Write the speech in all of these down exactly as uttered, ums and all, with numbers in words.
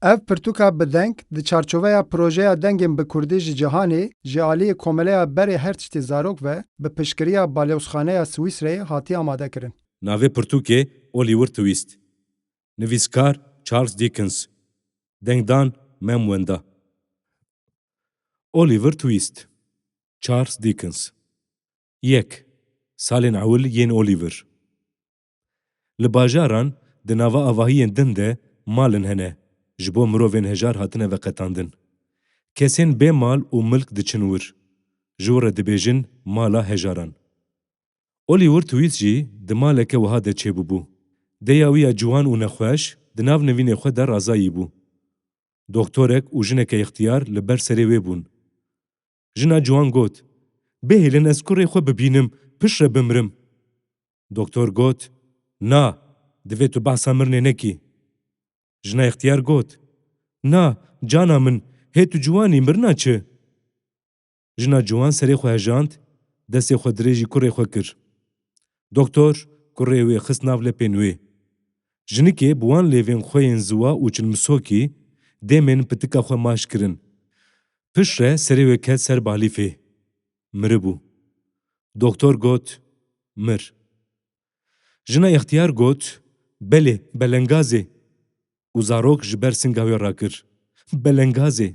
Ev pirtûka bi deng di çarçoveya projeya Dengên bi Kurdî ji Cîhanê ji aliyê Komeleya Berê Her Tiştê Zarok ve bi piştgiriya Balewzxaneya Swîsreyê hatiye amadekirin. Navê pirtûkê Oliver Twist. Nivîskar Charles Dickens. Dengdan Mem Wenda. Oliver Twist. Charles Dickens. Yek. Salên ewil yên Oliver. Li bajaran di nava avahiyên din de malin hene, ji bo mirovên hejar hatine veqetandin. Kesên bê mal û milk diçin wir. Ji wir re dibêjin mala hejaran. Oliver Twist jî di maleke wiha de çêbûbû. Deya wî ya ciwan û nexweş di nav nivînê xwe de razayî bû. Doktorek û jineke ixtiyar li ber serê wê bûn. Jina ciwan got, "Bihêlin ez kurê xwe bibînim, piştre bimrim." Doktor got, "Na, divê tu behsa mirinê nekî." Jina ixtiyar got, "Na, cana min, hê tu ciwan î, mirina çi?" Jina ciwan serê xwe hejand, destê xwe dirêjî kurê xwe kir. Doktor kurê wê xist nav lepên wê. Jinikê bi wan lêvên xwe yên ziwa û çilmisokî dêmên pitika xwe maç kirin. Piştre serê wê ket ser balîfê. Miribû. Doktor got, "Mir." Jina ixtiyar got, "Belê, belengazê." Û zarok ji ber singa wê rakir, "Belengazê."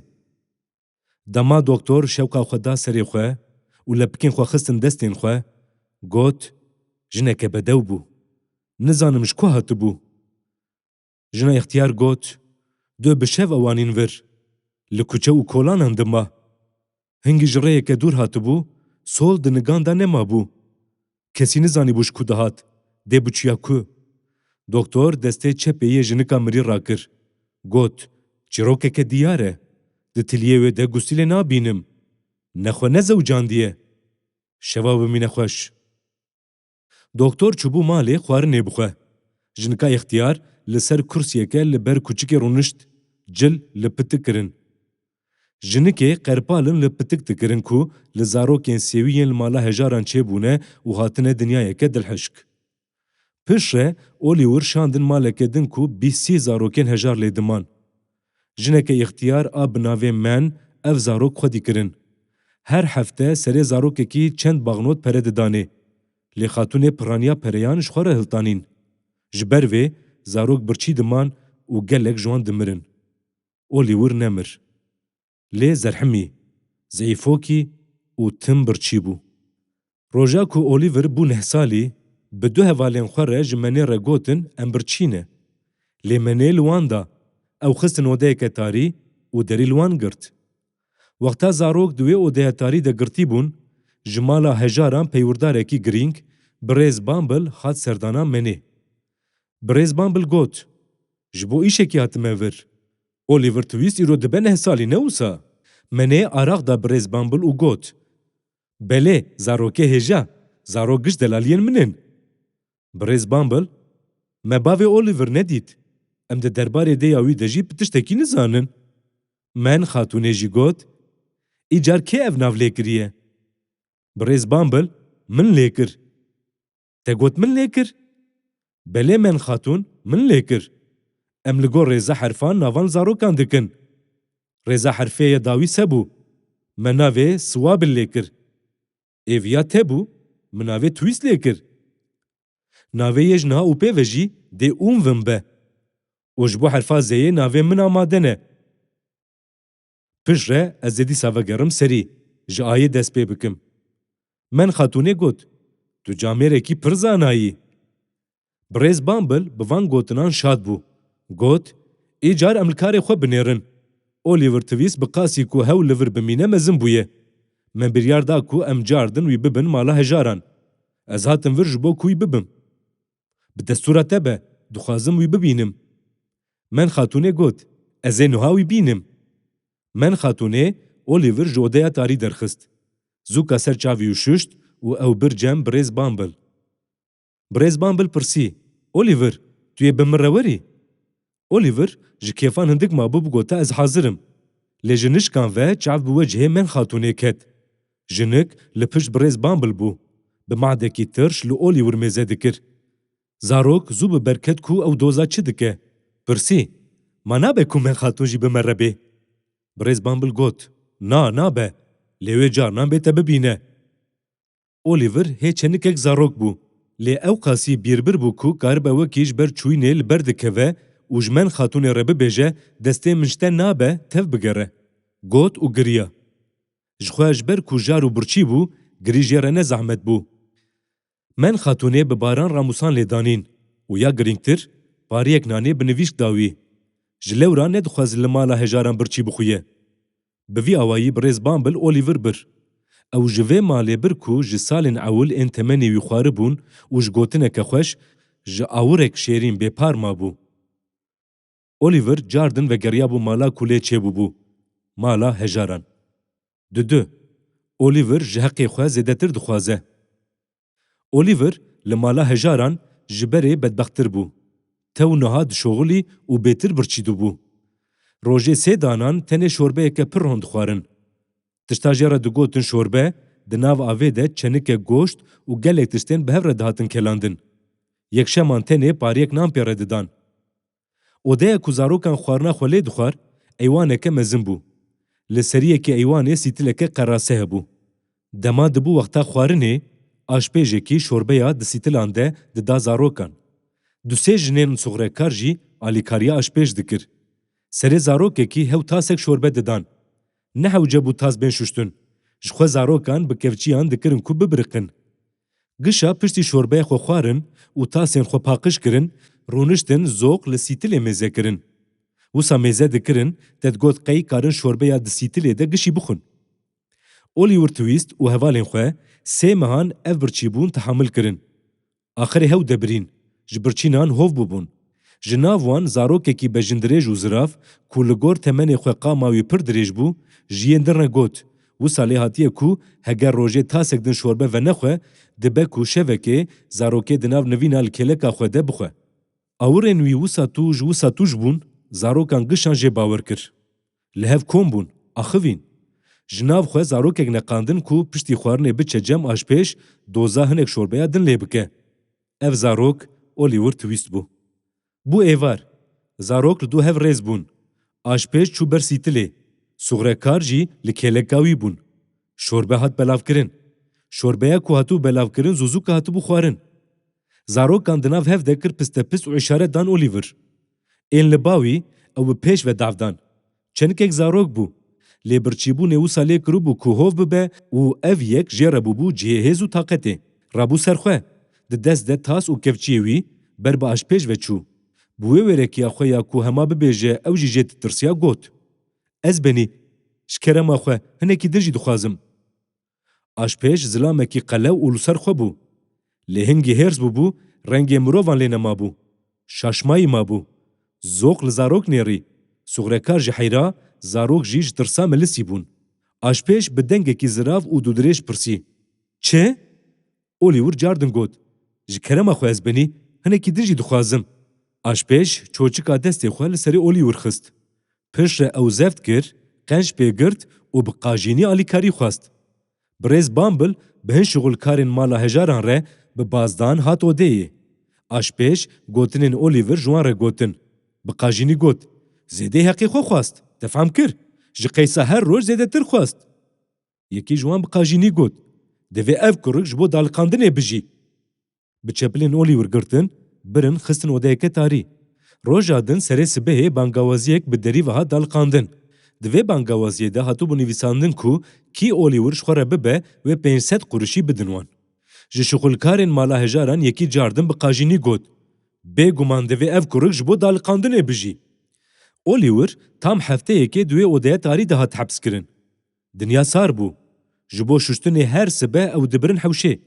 Dema doktor şewqa xwe da serê xwe û lepikên xwe xistin destên xwe, got, "Jineke bedew bû. Nizanim ji ku hatibû." Jina ixtiyar got, "Dê bi şev ew anîn vir. Li kuçe û kolanan dima. Hingî ji rêyeke dûr hatibû, sol di nigan de nemabû. Kesî nizanîbû ji ku dihat, dê biçûya ku." Doktor destê çepê yê jinika mirî rakir. Got, "Çîrokeke diyar e. Di tiliyê wê de gustîlê nabînim. Ne xwe ne zewcandiye. Şeva bimîne xweş." Doktor çûbû malê xwarinê bixwe. Jinika ixtiyar li ser kursiyeke li ber kuçikê rûnişt, cil li pitik kirin. Jinikê qerpalin li pitik dikirin ku li zarokên sêwî yên li mala hejaran çêbûne û hatine dinyayeke dilhişk. Piştre Oliver şandin maleke din ku bîst sî zarokên hejar lê diman. Jineke ixtiyar a bi navê Men ev zarok xwedî kirin. Her hefte serê zarokekî çend baxnot pere didanê. Lê xatûnê piraniya pereyan ji xwe re hiltanîn. Ji ber vê zarok birçî diman û gelek ji wan dimirin. Oliver nemir. Lê zerhimî, zeîfokî û tim birçî bû. Roja ku Oliver bû neh salî, bi du hevalên xwe re ji Menê re gotin, "Em birçî ne." Lê Menê li wan da, ew xistin odeyeke tarî û derî li wan girt. Wexta zarok di wê odeya tarî de girtî bûn, ji mala hejaran peywirdarekî girîng, birêz Bumble, hat serdana Menê. Birêz Bumble got, "Ji bo îşekî hatime vir." Oliver Twist îro dibe neh salî, ne wisa? Menê araq da birêz Bumble û got, "Belê, zarokê hêja, zarok giş delaliyên min in." Birêz Bumble, "Me bavê Oliver nedît. Em di derbarê dêya wî de jî bi tiştekî nizanin." Men Xatûnê jî got, "Îcar kê ev nav lê kiriye?" Birêz Bumble, "Min lê kir." "Te got min lê kir?" "Belê Men Xatûn, min lê kir. Em li gor rêza herfan navan zarokan dikin. Rêza herfê ye dawî se bû? Me navê Siwabil lê kir. Ê viya te bû, min navê Twist lê kir. Navê yê ji niha û pê ve jî dê Unvin be. Û ji bo herfa zeyê navê min amade ne. Piştre ez ê dîsa vegerim serî, ji ayê dest pê bikim." Men Xatûnê got, "Tu camêrekî pir zana yî." Birêz Bumble bi van gotinan şad bû. Got, "Îcar em li karê xwe binêrin. Oliver Twist bi qasî ku hewl li vir bimîne mezin bûye. Me biryar da ku em cardin wî bibin mala hejaran. Ez hatim vir ji bo ku wî bibim. Bi destûra te be, dixwazim wî bibînim." Men Xatûnê got, "Ez ê niha wî bînim." Men Xatûnê Oliver ji odeya tarî derxist. Zûka ser çavî û şuşt û ew bir cem birêz Bumble. Birêz Bumble pirsî, "Oliver, tu yê bi min re werî?" Oliver ji kêfan hindik mabû, bigota, "Ez hazir im." Lê ji nişkan ve çav bi wecihê Men Xatûnê ket. Jinik li pişt birêz Bumble bû. Bi madekî tirş li Oliver mêze dikir. Zarok zû bi ber ket ku ew doza çi dike. Pirsî, Ma nabe ku Menxatûn jî bi me re bê? Birêz Bumble got, Na, nabe. Lê wê carinan bê te bibîne. Oliver hê çenikek zarok bû. Lê ewqasî bîrbir bû ku karibe wekî ji ber çûyînê li ber dikeve û ji Menxatûnê re bibêje, Destê min ji te nabe, tev bigere. Got û giriya. Ji xwe ji ber ku jar û birçî bû, girî jê re ne zehmet bû. Menxatûnê bi baran ramûsan lê danîn û ya girîngtir, pariyek nanê bi nivîsk da wî. Ji lewra nedixwest li mala hejaran birçî bixuye. Bi vî awayî birêz Bumble Oliver bir. Ew ji vê malê bir ku ji salên ewil ên temenê wî xwaribûn û ji gotineke xweş, ji awirek şêrîn bêpar mabû. Oliver cardin vegeriyabû mala ku lê çêbûbû, mala hejaran. Dudu, Oliver ji heqê xwe zêdetir dixwaze. Oliver li mala hejaran ji berê bedbexttir bû. Tew niha dişoxilî û bêtir birçî dibû. Rojê sê danan tenê şorbeyeke pir hon dixwarin. Tişta jê re digotin şorbe, di nav avê de çenike goşt û gelek tiştên bi hev re dihatin kelandin. Yekşeman tenê pariyek nan pê re didan. Odeya ku zarokan xwarina xwe lê dixwar, eywaneke mezin bû. Li seriyekî eywanê sîtileke qerase hebû. Dema dibû wexta xwarinê, aşpêjekî şorbeya di sîtilan de dida zarokan. Du sê jinên suxrekar jî alîkariya aşpêj dikir. Serê zarokekî hew tasek şorbe didan. Ne hewce bû tas bên şuştin. Ji xwe zarokan bi kevçiyan dikirin ku bibiriqin. Gişa piştî şorbeya xwe xwarin û tasên xwe paqij kirin, rûniştin zoq li sîtilê mêze kirin. Wisa mêze dikirin, te digot qey karin şorbeya di sîtilê de gişî bixwin. Oliver Twist û hevalên xwe sê mehan ev birçîbûn tehamil kirin. Axirê hew debirîn, ji birçînan hov bûbûn. Ji nav wan zarokekî bejindirêj û zirav, ku li gor temenê xwe qama wî pir dirêj bû, ji yên din re got, Wisa lê hatiye ku heger rojê tasek din şorbe venexwe, dibe ku şevekê zarokê di nav nivîna li kêleka xwe de bixwe. Awirên wî wisa tûj, wisa tûj bûn, zarokan gişan jê bawer kir. Li hev kom bûn, axivîn. Ji nav xwe zarokek neqandin ku piştî xwarinê biçe cem aşpêj, doza hinek şorbeya din lê bike. Ev zarok Oliver Twist bû. Bû êvar. Zarok li dû hev rêz bûn. Aşpêj çû ber sîtilê. Suxrekar jî li kêleka wî bûn. Şorbe hat belavkirin. Şorbeya ku hatibû belavkirin zûzûka hatibû xwarin. Zarokan di nav hev de kir pistepist û îşaret dan Oliver. Ên li ba wî ew bi pêş ve dav dan. Çenikek zarok bû. Lê birçîbûnê wisa lê kiribû ku hov bibe û ev yek jê re bûbû cihê hêz û taqetê. Rabû ser xwe. Di dest de tas û kevçiyê wî ber bi aşpêj ve çû. Bi wê wêrekiya xwe ya ku hema bibêje ew jî jê ditirsiya got, Ez benî, ji kerema xwe hinekî din jî dixwazim. Aşpêj zilamekî qelew û li ser xwe bû. Lê hingî hêrs bûbû, rengê mirovan lê nemabû. Şaşmayî mabû. Zoq li zarok nêrî. Suxrekar ji heyra, zarok jî ji tirsa melisî bûn. Aşpêj bi dengekî zirav û dûdirêj pirsî, Çi? Oliver cardin got, Ji kerema xwe ez benî, hinekî din jî dixwazim. Aşpêj çoçika destê xwe li serê Oliver xist. Piştre ew zeft kir, qenc pê girt û bi qajînî alîkarî xwest. Birêz Bumble bi hin şixulkarên mala hejaran re bi bazdan hat odeyê. Aşpêj gotinên Oliver ji wan re gotin. Bi qajînî got, Zêdê heqê xwe xwest, te fam kir. Ji qeysa her roj zêdetir xwest. Yekî ji wan bi qajînî got, Divê ev kurik ji bo daliqandinê bijî. Bi çepilên Oliver girtin, birin xistin odeyeke tarî. Roja din serê sibehê bangawaziyek bi derî ve hat daliqandin. Di vê bangawaziyê de hatibû nivîsandin ku kî Oliver ji xwe re bibe wê pênc sed qurişî bidin wan. Ji şixulkarên mala hejaran yekî cardin bi qajînî got, Bêguman divê ev kurik ji bo daliqandinê bijî. Oliver tam hefteyekê di wê odeya tarî de hat hepskirin. Dinya sar bû. Ji bo şuştinê her sibe ew dibirin hewşê.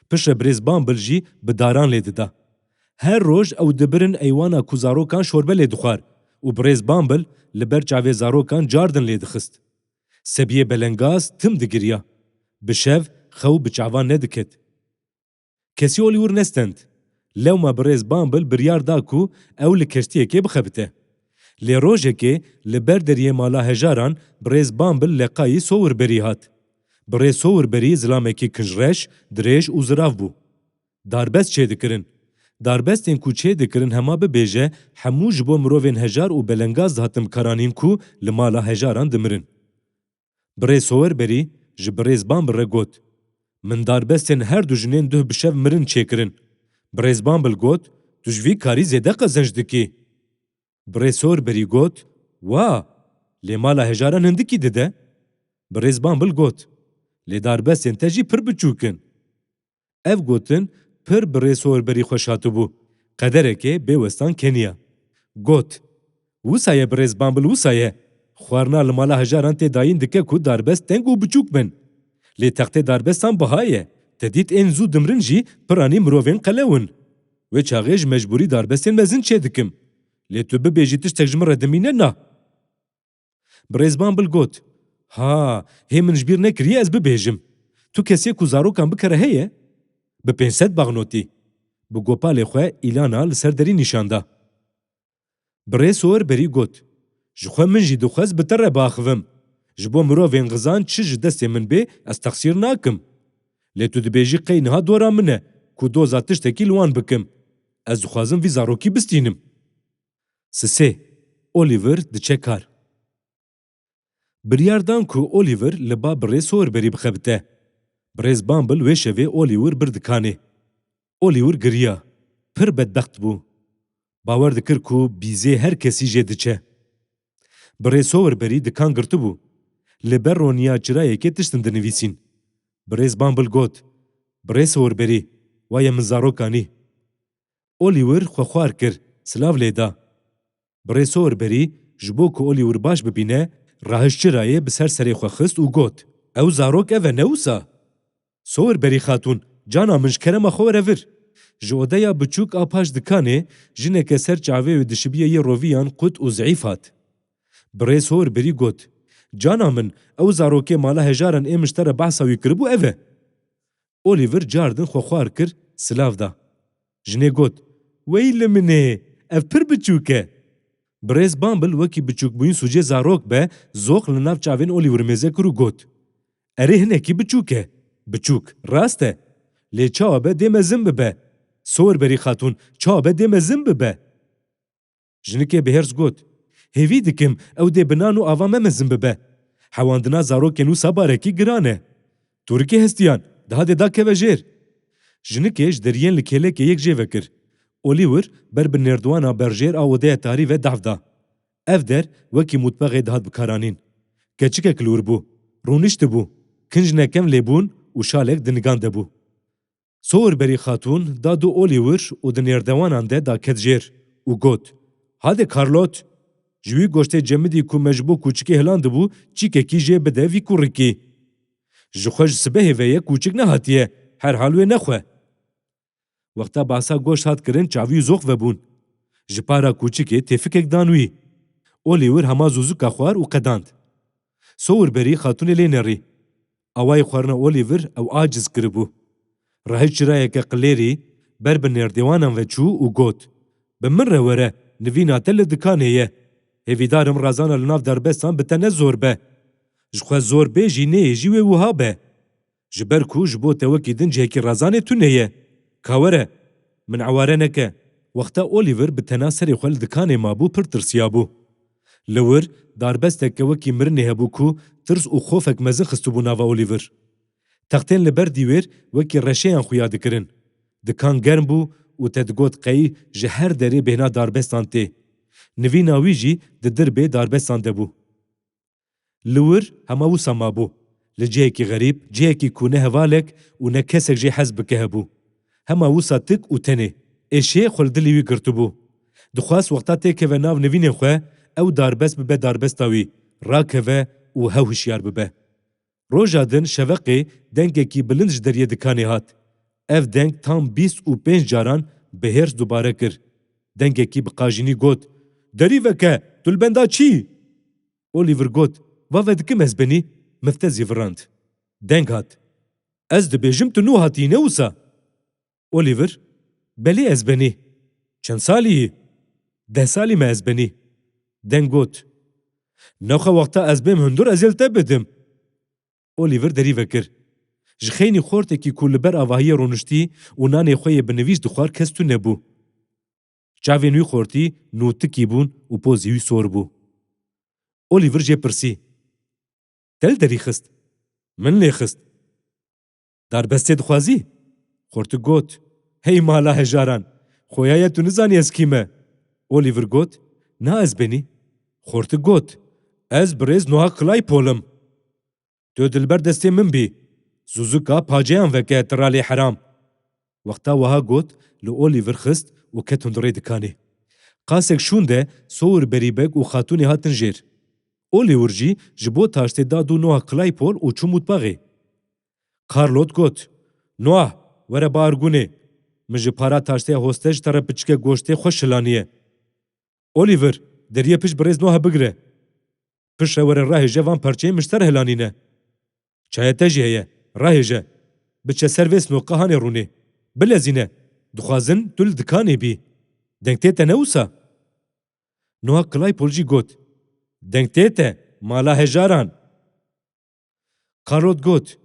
Piştre birêz Bumble jî bi daran lê dida. Her roj ew dibirin eywana ku zarokan şorbe lê dixwar û birêz Bumble li ber çavê zarokan cardin lê dixist. Sebiyê belengaz tim digiriya. Bi şev xew bi çavan nediket. Kesî Oliver nestend. Lewma birêz Bumble biryar da ku ew li keştiyekê bixebite. Lê rojekê li ber deriyê mala hejaran birêz Bumble leqayî Sowerberry hat. Birêz Sowerberry zilamekî kincreş, dirêj û zirav bû. Darbest çêdikirin. Darbestên ku çê dikirin hema bibêje, hemû ji bo mirovên hejar û belengaz dihatin bikaranîn ku li mala hejaran dimirin. Birêz Sowerberî ji birêz Bumble re got, "Min darbestên her du jinên duh bi şev mirin çêkirin." Birêz Bumble got, "Tu ji vî karî zêde qezenc dikî." Birêz Sowerberî got, "Wa, lê mala hejaran hindikî dide." Birêz Bumble got, "Lê darbestên te jî pir biçûk in." Ev gotin pir birêz Sowerberî xweş hatibû. Qederekê bê westan keniya. Got, "Wisa ye birêz Bumble, wisa ye. Xwarina li mala hejaran tê dayîn dike ku darbest teng û biçûk bin. Lê textê darbestan biha ye. Te dît ên zû dimirin jî piranî mirovên qelew in. Wê çaxê ji mecbûrî darbestên mezin çê dikim. Lê tu bibêjî tiştek ji min re dimîne na." Birêz Bumble got, "Ha, hê min ji bîr nekiriye ez bibêjim. Tu kesê ku zarokan bikere heye?" "Bi pênc sed baxnotî." Bi gopalê xwe Îlana li ser derî nîşan da. Birêz Sowerberî got, "Ji xwe min jî dixwest bi te re biaxivim. Ji bo mirovên xizan çi ji destê min bê, ez texsîr nakim. Lê tu dibêjî qey niha dora min e ku doza tiştekî li wan bikim. Ez dixwazim vî zarokî bistînim." Sisê, Oliver diçe kar. Biryar dan ku Oliver li ba birêz Sowerberî bixebite. Birêz Bumble wê şevê Oliver bir dikanê. Oliver giriya. Pir bedbext bû. Bawer dikir ku bîzê her kesî jê diçe. Birêz Sowerberî dikan girtibû. Li ber roniya çirayekê tiştin dinivîsîn. Birêz Bumble got, "Birêz Sowerberî, wa ye min zarokanî." Oliver xwe xwar kir, silav lê da. Birêz Sowerberî ji bo ku Oliver baş bibîne, rahişt çirayê bi ser serê xwe xist û got, "Ew zarok ev e, ne wisa?" "Sowerberî Xatûn, cana min, ji kerema xwe were vir." Ji odeya biçûk a paş dikanê, jineke ser çavê wê dişibiye yê roviyan qut û zeîf hat. Birêz Sowerberî got, "Cana min, ew zarokê mala hejaran ê min ji te re behsa wî kiribû ev e." Oliver cardin xwe xwar kir, silav da. Jinê got, "Wey li min ê, ev pir biçûk e." Birêz Bumble wekî biçûkbûyîn sûcê zarok be, zox li nav çavên Oliver mêze kir û got, "Erê, hinekî biçûk e. Biçûk, rast e. Lê çawa be dê mezin bibe. Sowerberî Xatûn, çawa be dê mezin bibe." Jinikê bi hêrs got, "Hêvî dikim ew dê bi nan û ava me mezin bibe. Hewandina zarokên wisa barekî giran e. Tûrikê hestiyan, daha dê dakeve jêr." Jinikê ji deriyên li kêlekê yek jê vekir. Oliver ber bi nêrdiwana berjêr a odeya tarî ve dav da. Ev der wekî mutbexê dihat bikaranîn. Keçikek li wir bû. Rûniştibû. Kinc nekev lê bûn û şalek di nigan de bû. Sowerberî Xatûn da du Oliver û di nêrdewanan de da ket jêr û got, "Hade Karlot, ji wî goştê cemidî ku me ji bo kûçikê hilandibû, çîkekî jê bide vî kurikî. Ji xwe ji sibehê ve ye kûçik nehatiye, herhal wê nexwe." Wexta behsa goşt hat kirin, çavî zox vebûn. Ji para kûçikê têfikek dan wî. Oliver hema zûzika xwar û qedand. Sowerberî Xatûnê lê nerî. Awayê xwarina Oliver ew aciz kiribû. Rahî çirayeke qilêrî ber bi nêrdêwanan ve çû û got, "Bi min re were, nivîna te li dikanê ye. Hêvîdar im razana li nav derbestan bi te ne zor be. Ji xwe zor bê jî neyê jî wê wiha be. Ji ber ku ji bo te wekî din cihekî razanê tune ye. Ka were, min eware neke." Wexta Oliver bi tena serê xwe li dikanê mabû, pir tirsiyabû. Li wir darbesteke wekî mirinê hebû ku tirs û xofek mezin xistibû nava Oliver. Textên li ber dîwêr wekî reşeyan xuya dikirin. Dikan germ bû û te digot qey ji her derê bêhna darbestan tê. Nivîna wî jî di dirbê darbestan de bû. Li wir hema wisa mabû. Li cihekî xerîb, cihekî ku ne hevalek û ne kesek jê hez bike hebû. Hema wisa tik û tenê. Êşê xwe li dilê wî girtibû. Dixwest wexta têkeve nav nivînên xwe, ew darbest bibe darbesta wî, rakeve û hew hişyar bibe. Roja din şeveqê dengekî bilind ji deriyê dikanê hat. Ev deng tam bîst û pênc caran bi hêrs dubare kir. Dengekî bi qajînî got, "Derî veke, tu li benda çî?" Oliver got, "Va vedikim ez benî." Mifte zîvirand. Deng hat, "Ez dibêjim tu nû hatî, ne wisa?" Oliver, "Belê ez benî." "Çend salî yî?" "Deh salî me ez benî." Deng got, "Nexwe wexta ez bêm hundir ez ê li te bidim." Oliver derî vekir. Ji xeynî xortekî ku li ber avahiyê rûniştî û nanê xwe yê bi nivîs dixwar kes tune bû. Çavên wî xortî nûtikî bûn û pozî wî sor bû. Oliver jê pirsî: "Te li derî xist?" "Min lê xist." "Darbestê dixwazî?" Xortik got: "Hey mala hejaran, xoya ye tu nizanî ez kî me?" Oliver got: "Na ez benî." Xortik got: "Ez birêz Noah Claypole im. Tu dilber destê min bî. Zûzika paceyan veke, tiralê heram." Wexta wiha got, li Oliver xist û ket hundirê dikanê. Qasek şûn de Sowerberry beg û xatûnê hatin jêr. Oliver jî ji bo taştê da dû Noah Claypole û çû mutbaxê. Carlot got: "Noah, were ba argûnê. Min ji para taşteya hoste ji te re piçike goştê xweş hilaniye." "Oliver, deriyê pişt birêz Noah bigire. Piştre were rahêje van parçeyên min ji te re hilanîne. Çaya te jî heye, rahêje. Biçe ser vê sinoqa hanê rûnê. Bilezîne. Dixwazin tu li dikanê bî. Deng tê te ne wisa?" Noah Claypole jî got: "Deng tê te, mala hejaran." Carlot got: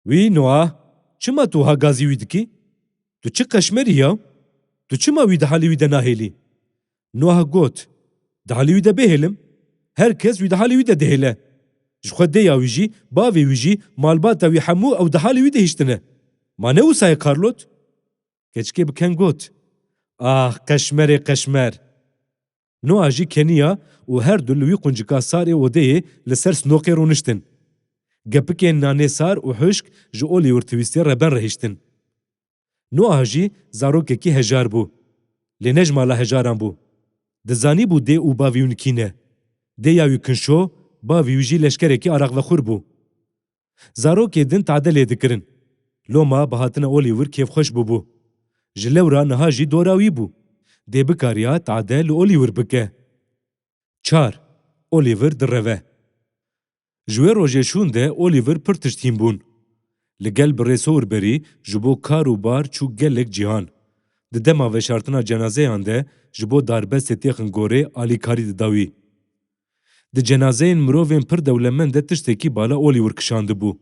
"Wî Noah, çima tu wiha gazî wî dikî? Tu çi qeşmerî ya? Tu çima wî di halê wî de nahêlî?" Noah got: "Di halê wî de bihêlim? Her kes wî di halê wî de dihêle. Ji xwe dêya wî jî, bavê wî jî, malbata wî hemû ew di halê wî de hiştine. Ma ne wisa ye Carlot?" Keçikê bi ken got: "Ah, qeşmerê qeşmer!" Noa jî keniya û her du li wî quncika sar ê odeyê li ser sinoqê rûniştin. Gepikên nanê sar û huşk ji Oliver Twistê reben re hiştin. Noa jî zarokekî hejar bû. Lê ne ji mala hejaran bû. Dizanîbû dê û bavî wî kî ne. Dêya wî kinşo, bavî wî jî leşkerekî araqvexwir bû. Zarokê din tade lê dikirin. Loma bi hatina Oliver kêfxweş bûbû. Ji lewra niha jî dora wî bû. Dê bikariya tade li Oliver bike. Çar. Oliver direve. Ji wê rojê şûn de Oliver pir tişt hîn bûn. Li gel birê Sowerberry ji bo kar û bar çû gelek cîhan. Di dema veşartina cenazeyan de ji bo darbestê têxin gorê alîkarî dida wî. Di cenazeyên mirovên pir dewlemend de tiştekî bala Oliver kişandibû.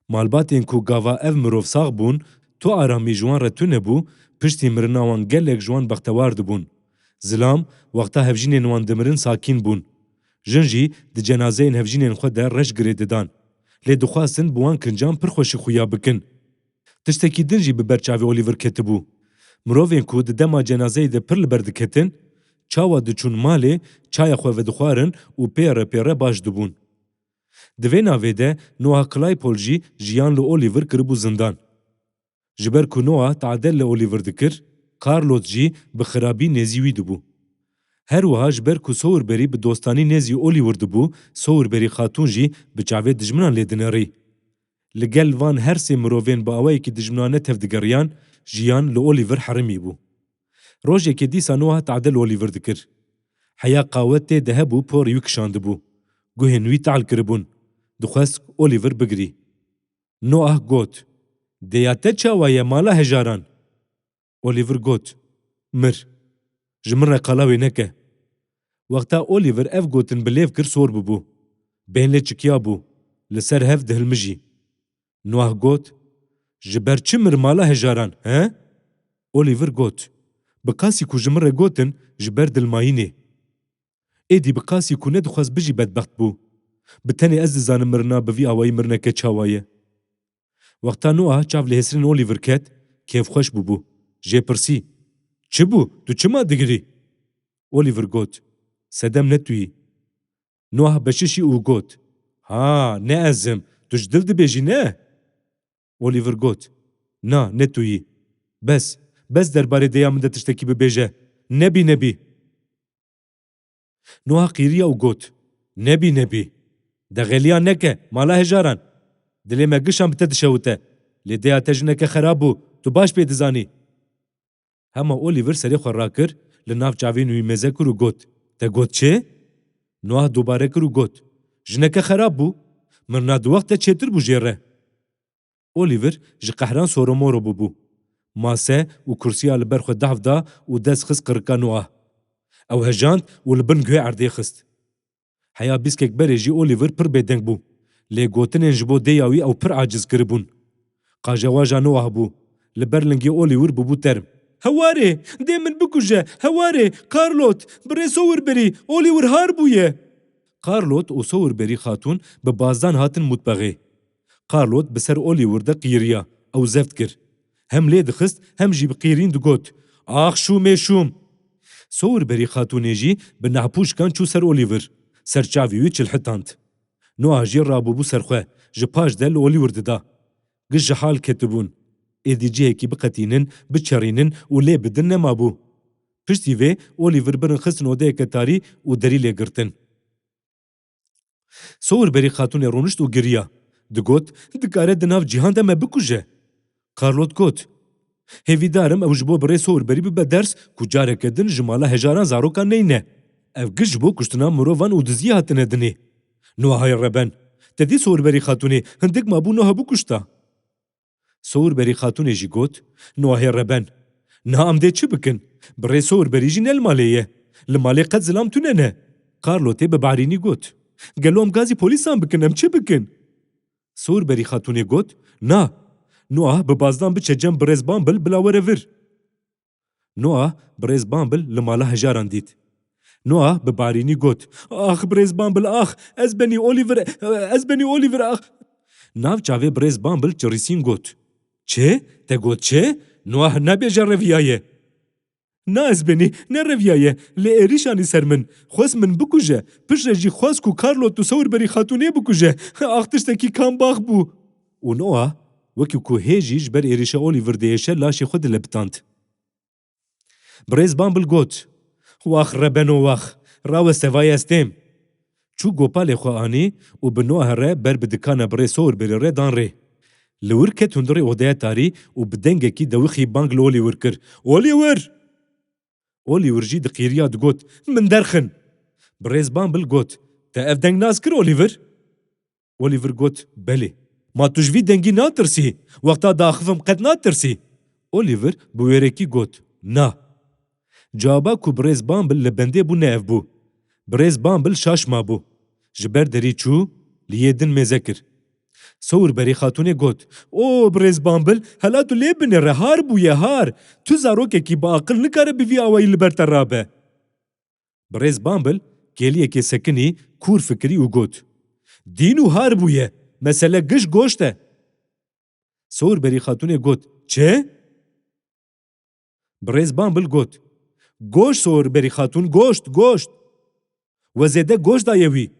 Malbatên ku gava ev mirov sax bûn, tu aramî ji wan re tune bû, piştî mirina wan gelek ji wan bextewar dibûn. Zilam, wexta hevjînên wan dimirin sakîn bûn. Jin jî di cenazeyên hevjînên xwe de reş girê didan. Lê dixwastin bi wan kincan pir xweşik xuya bikin. Tiştekî din jî bi ber çavê Oliver ketibû. Mirovên ku di dema cenazeyê de pir li ber diketin, çawa diçûn malê, çaya xwe vedixwarin û pê re pê re baş dibûn. Di vê navê de Noah Claypole jî jiyan li Oliver kiribû zindan. Ji ber ku Noah tade li Oliver dikir, Carlot jî bi xirabî nêzî wî dibû. Her wiha ji ber ku Sowerberry bi dostanî nêzî Oliver dibû, Sowerberry Xatûn jî bi çavê dijminan lê dinerî. Li gel van her sê mirovên bi awayekî dijminane tevdigeriyan, jiyan li Oliver herimî bû. Rojekê dîsa Noah tade li Oliver dikir. Heya qawetê de hebû porê wî kişandibû. Guhên wî tal kiribûn. Dixwest Oliver bigirî. Noah got: "Dêya te çawa ye mala hejaran?" Oliver got: "Mir. Ji min re qala wê neke." Wexta Oliver ev gotin bi lêv kir sor bûbû. Bên lê çikiya bû. Li ser hev dihilmijî. Noah got: "Ji ber çi mir mala hejaran, he?" Oliver got: "Bi qasî ku ji min re gotin ji ber dilmayînê. Êdî bi qasî ku nedixwest bijî bedbext bû. Bi tenê ez dizanim mirina bi vî awayî mirineke çawa ye." Wexta Noah çav li hêsirên Oliver ket, kêfxweş bûbû. Jê pirsî: "Çi bû? Tu çima digirî?" Oliver got: "Sedem ne tu yî." Noah beşişî û got: "Ha, ne ez im. Tu ji dil dibêjî, ne?" Oliver got: "Na, ne tu yî. Bes, bes derbarê dêya min de tiştekî bibêje. Nebî, nebî." Noah qîriya û got: "Nebî, nebî. Dexeliya neke, mala hejaran. Dilê me gişan bi te dişewite. Lê dêya te jineke xerab bû, tu baş pê dizanî." Hema Oliver serê xwe rakir, li nav çavên wî mêze kir û got: "Te got çi?" Noah dubare kir û got: "Jineke xerab bû. Mirina di wext de çêtir bû jê re." Oliver ji qehran soromoro bûbû. Mase û kursiya li ber xwe dahf da û dest xist qirika Noah. Ew hejand û li bin guhê erdê xist. Heya bîskek berê jî Oliver pir bêdeng bû. Lê gotinên ji bo dêya wî ew pir aciz kiribûn. Qajewaja Noah bû. Li ber lingê Oliver bûbû term. Hewarê, dê min bikuje, hewarê, Karlot, birê Sowerberî, Oliver har bûye. Karlot û Sowerberî Xatûn bi bazdan hatin mutbexê. Karlot bi ser Oliver de qîriya, ew zeft kir. Hem lê dixist, hem jî bi qîrîn digot, Ax şûmê şûm! Sowerberî Xatûnê jî bi nehpûşkan çû ser Oliver, ser çavî wî çilhitand. Noah jî rabûbû ser xwe, ji paş de li Oliver dida. Giş ji hal ketibûn. Êdî cihekî biqetînin, biçerînin û lê bidin nemabû. Piştî vê Oliver birin xistin odeyeke tarî û derî lê girtin. Sowerberî Xatûnê rûnişt û giriya. Digot, Dikare di nav cîhan de me bikuje. Karlot got, Hêvîdar im ew ji bo birê Sowerberî bibe ders ku careke din ji mala hejaran zarokan neyne. Ev giş ji bo kuştina mirovan û diziyê hatine dinê. Noahayê reben, te dî Sowerberî Xatûnê hindik mabû Noha bikuşta. Sowerberî Xatûnê jî got, Noahê reben, niha em dê çi bikin? Birê Sowerberî jî ne li malê ye. Li malê qet zilam tune ne. Karlotê bi barînî got, Gelo em gazî polîsan bikin, em çi bikin? Sowerberî Xatûnê got, Na! Noah bi bazdan biçe cem birêz Bambil bila were vir. Noah birêz Bambil li mala hejaran dît. Noah bi barînî got, Ax birêz Bambil ax! Ez benî Oliver, ez benî Oliver ax! Nav çavê birêz Bambil çirîsîn got, Çi? Te got çi? Noah nebêje reviyaye. Na ez benî, ne reviyaye, lê êrîş anî ser min. Xwest min bikuje, piştre jî xwest ku Karlot û Sowerberî Xatûnê bikuje. Ax tiştekî kambax bû. Û Noah, wekî ku hê jî ji ber êrîşa Oliver diêşe laşê xwe dilepitand. Birêz Bambil got, Wax rebeno wax, raweste vayê ez têm. Çû gopalê xwe anî û bi Noah re ber bi dikana birê Sowerberî re dan rê. Li wir ket hundirê odeya tarî û bi dengekî dewixî bang li Oliver kir, Oliver! Oliver jî diqîriya digot, Min derxin! Birêz Bambil got, Te ev deng nas kir Oliver? Oliver got, Belê. Ma tu ji vî dengî natirsî? Wexta diaxivim qet natirsî? Oliver bi wêrekî got, Na. Cewaba ku birêz Bambil li bendê bû ne ev bû. Birêz Bambil şaş mabû. Ji ber derî çû, li yê din mêze kir. Sowerberî Xatûnê got, O birêz Bambil, hela tu lê binêre, har bûye, har. Tu zarokekî bi aqil nikare bi vî awayî li ber te rabe. Birêz Bambil kêliyekê sekinî, kûr fikirî û got, Dîn û har bûye, mesele giş goşt e. Sowerberî Xatûnê got, Çi? Birêz Bambil got, Goşt Sowerberî Xatûn, goşt, goşt. We zêde goşt daye wî.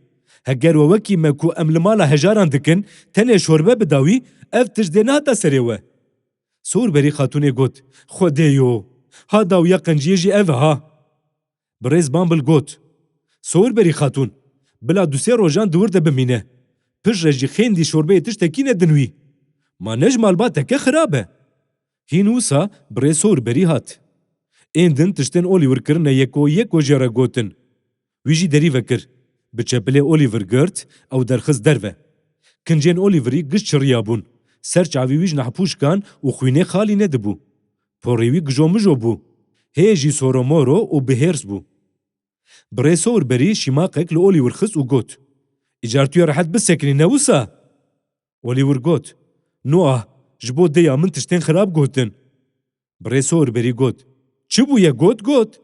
Heger we wekî me ku em li mala hejaran dikin, tenê şorbe bida wî, ev tişt dê nehata serê we. Sowerberî Xatûnê got, Xwedêyo, ha dawiya qenciyê jî ev e ha. Birêz Bambil got, Sowerberî Xatûn, bila du sê rojan di wir de bimîne. Piştre jî xêndî şorbeyê tiştekî nedin wî. Ma ne ji malbateke xirab e. Hîn wisa birê Sowerberî hat. Ên din tiştên Oliver kirine yeko yeko jê re gotin. Wî jî derî vekir. Bi çepilê Oliver girt, ew derxist derve. Kincên Oliverî giş çiriyabûn. Ser çavî wî ji nehpûşkan û xwînê xalî nedibû. Porê wî gijomijo bû. Hê jî soromoro û bi hêrs bû. Birê Sowerberî şîmaqek li Oliver xist û got, Îcar tu yê rehet bisekinî, ne wisa? Oliver got, Noah, ji bo dêya min tiştên xirab gotin. Birê Sowerberî got, Çi bûye got got?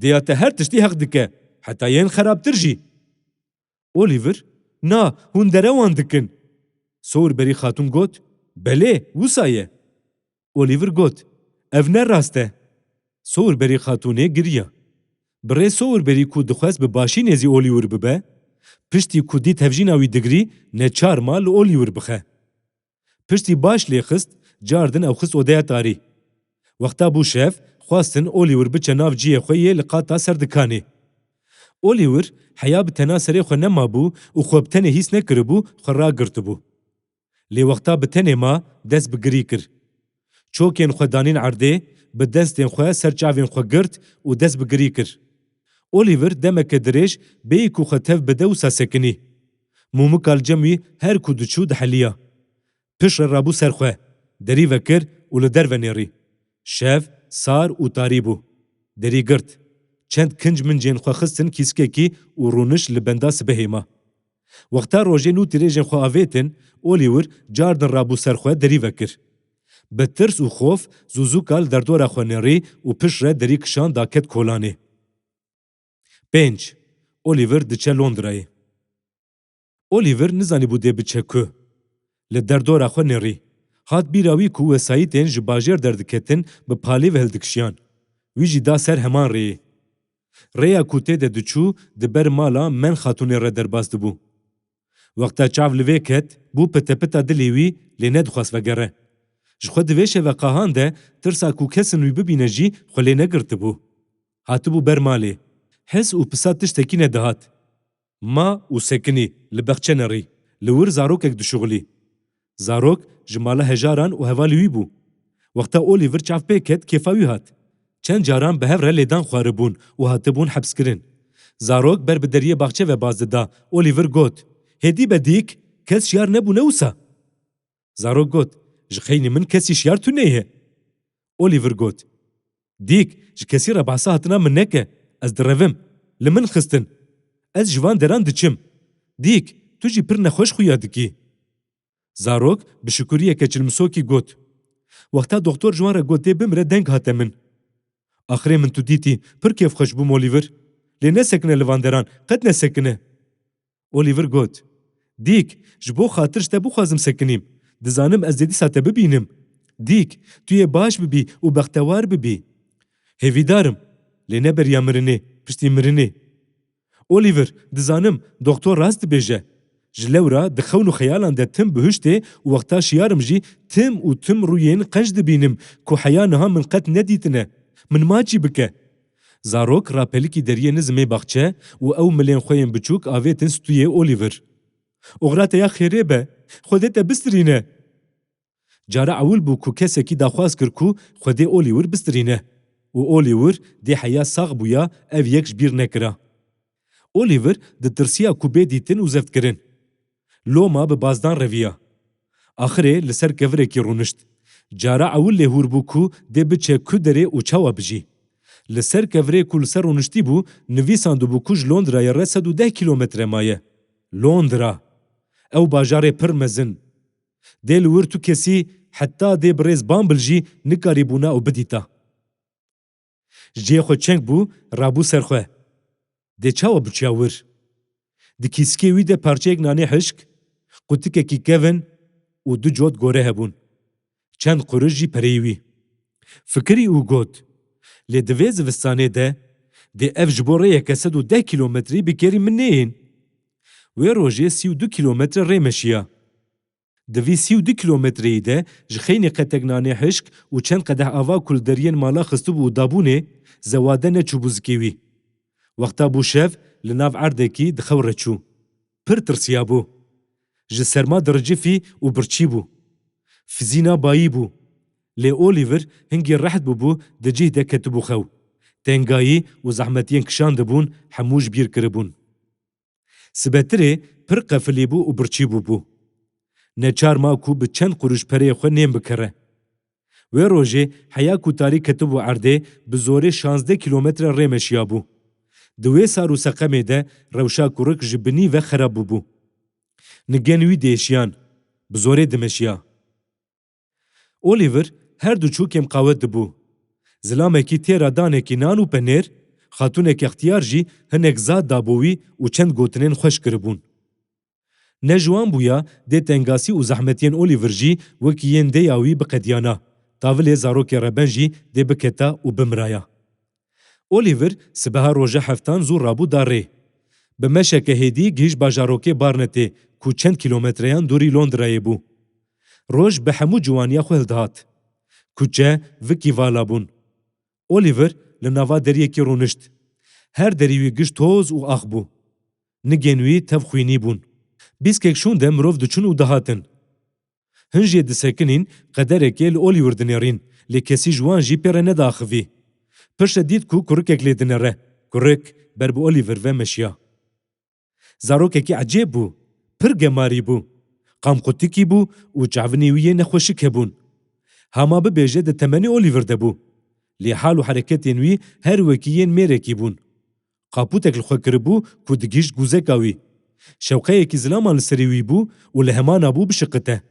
Dêya te her tiştî heq dike, heta yên xerabtir jî. Oliver, Na, hûn derewan dikin. Sowerberî Xatûn got, Belê, wisa ye. Oliver got, Ev ne rast e. Sowerberî Xatûnê giriya. Birê Sowerberî ku dixwest bi başî nêzî Oliver bibe, piştî ku dît hevjîna wî digirî, neçar ma li Oliver bixe. Piştî baş lê xist, cardin ew xist odeya tarî. Wexta bû şev, xwestin Oliver biçe nav cihê xwe yê li qata ser dikanê. Oliver heya bi tena serê xwe nemabû û xwe bi tenê hîs nekiribû, xwe ragirtibû. Lê wexta bi tenê ma, dest bi girî kir. Çokên xwe danîn erdê, bi destên xwe ser çavên xwe girt û dest bi girî kir. Oliver demeke dirêj bêyî ku xwe tev bide wisa sekinî. Mûmika li cem wî her ku diçû diheliya. Piştre rabû ser xwe, derî vekir û li derve nêrî. Şev, sar û tarî bû. Derî girt. Çend kinc mincên xwe xistin kîskekî û rûnişt li benda sibehê ma. Wexta rojê nû tîrêjên xwe avêtin, Oliver cardin rabû ser xwe derî vekir. Bi tirs û xof zûzûka li derdora xwe nêrî û pişt re derî kişand daket kolanê. Pênc. Oliver diçe Londrayê. Oliver nizanîbû dê biçe ku. Li derdora xwe nêrî. Hat bîra wî ku wesayîtên ji bajêr derdiketin bi palê ve hildikişiyan. Wî jî da ser heman rêyê. Rêya ku tê de diçû di ber mala Men Xatûnê re derbas dibû. Wexta çav li vê ket, bû pitepita dilê wî, lê nedixwest vegere. Ji xwe di vê şeve qahan de tirsa ku kesin wî bibîne jî xwe lê negirtibû. Hatibû ber malê. Hes û pisa tiştekî nedihat. Ma û sekinî li bexçe nerî, li wir zarokek dişuxulî. Zarok ji mala hejaran û hevalê wî bû. Wexta Oliver çav pê ket, kêfa wî hat. Çend caran bi hev re lêdan xwaribûn û hatibûn hepskirin. Zarok ber bi deriyê baxçe ve baz dida. Oliver got, "Hêdî be dîk, kes şiyar nebûne wisa." Zarok got, "Ji xeynî min kesî şiyar tune ye." Oliver got, "Dîk, ji kesî re behsa hatina min neke, ez direvim, li min xistin. Ez ji van deran diçim. Dîk, tu jî pir nexweş xuya dikî." Zarok bi şikuriyeke çilmisokî got, "Wexta doktor ji wan re got dê bimire, deng hate min. Axirê min tu dîtî, pir kêfxweş bûm, Oliver. Lê nesekine li van deran, qet nesekine." Oliver got, "Dîk, ji bo xatir ji te bixwazim sekinîm. Dizanim ez dê dîsa te bibînim. Dîk, tu yê baş bibî û bextewar bibî." "Hêvîdar im, lê ne beriya mirinê, piştî mirinê." "Oliver, dizanim, doktor rast dibêje. Ji lewra di xewn û xeyalan de tim bihuştê û wexta şiyar im jî tim û tim rûyên qenc dibînim ku heya niha min qet nedîtine. Min maçî bike." Zarok rapelikî deriyê nizimê baxçe û ew milên xwe yên biçûk avêtin stûyê Oliver. "Oxira te ya xêrê be, Xwedê te bistirîne." Cara ewil bû ku kesekî daxwaz kir ku Xwedê Oliver bistirîne û Oliver dê heya sax bûya, ev yek ji bîr nekira. Oliver ditirsiya ku bê dîtin û zeftkirin. Loma bi bazdan reviya. Axirê li ser kevirekî rûnişt. Cara ewil lê hûr bû ku dê biçe ku derê û çawa bijî. Li ser kevirê ku li ser rûniştî bû, nivîsandibû ku ji Londrayê re sed û deh kîlometre maye. Londra. Ew bajarê pir mezin. Dê li wir tu kesî, heta dê birêz Bumble jî nikarîbûna û bidîta. Ji cihê xwe çeng bû, rabû ser xwe. Dê çawa biçiya wir? Di kîskê wî de parçeyek nanê hişk, qutikekî kevin û du cot gore hebûn. Çend quruş jî pereyê wî. Fikirî û got, "Lê di vê zivistanê de dê ev ji bo rêyeke sed û deh kîlometrî bi kêrî min neyên." Wê rojê sî û du kîlometre rê meşiya. Di vî sî û du kîlometreyî de ji xeynî qetek nanê hişk û çend qedeh ava ku li deriyên mala xistibû û dabûnê, zewade neçûbû zikê wî. Wexta bû şev, li nav erdekî di xew re çû. Pir tirsiyabû. Ji serma diricifî û birçî bû. Fizîna bayî bû. Lê Oliver hingî reht bûbû, di cih de ketibû xew. Tengayî û zehmetiyên kişandibûn hemû ji bîr kiribûn. Sibetirê pir qefilî bû û birçî bûbû. Neçar ma ku bi çend quruş pereyê xwe nên bikere. Wê rojê heya ku tarî ketibû erdê, bi zorê şazdeh kîlometre rê meşiyabû. Di wê sar û seqemê de rewşa kurik ji binî ve xerab bûbû. Nigên wî diêşiyan, bi zorê dimeşiya. Oliver her du çû kêmqawet dibû. Zilamekî têra danekî nan û penêr, xatûnek extiyar jî hinek zad dabû wî û çend gotinên xweş kiribûn. Ne ji wan bûya dê tengasî û zehmetiyên Oliver jî wekî yên deya wî biqediyana, tavilê zarokê reben jî dê biketa û bimiraya. Oliver sibeha roja heftan zû rabû da rê. Bi meşeke hêdî gihîşt bajarokê Barnetê ku çend kîlometreyan dûrî Londrayê bû. Roj bi hemû ciwaniya xwe hildihat. Kuçe vikî vala bûn. Oliver li nava deriyekî rûnişt. Her derî wî giş toz û ax bû. Nigên wî tev xwînî bûn. Bîskek şûn de mirov diçûn û dihatin. Hin jê disekinîn, qederekê li Oliver dinêrîn, lê kesî ji wan jî pê re nediaxivî. Piştre dît ku kurikek lê dinere. Kurik ber bi Oliver ve meşiya. Zarokekî ecêb bû, pir gemarî bû. Qamqutikî bû û çavinê wî yê nexweşik hebûn. Hema bibêje di temenê Oliver de bû. Lê hal û hereketên wî her wekî yên mêrekî bûn. Qapûtek li xwe kiribû ku digihîşt gûzeka wî. Şewqeyekî zilaman li serê wî bû û li hemana bû bişiqite.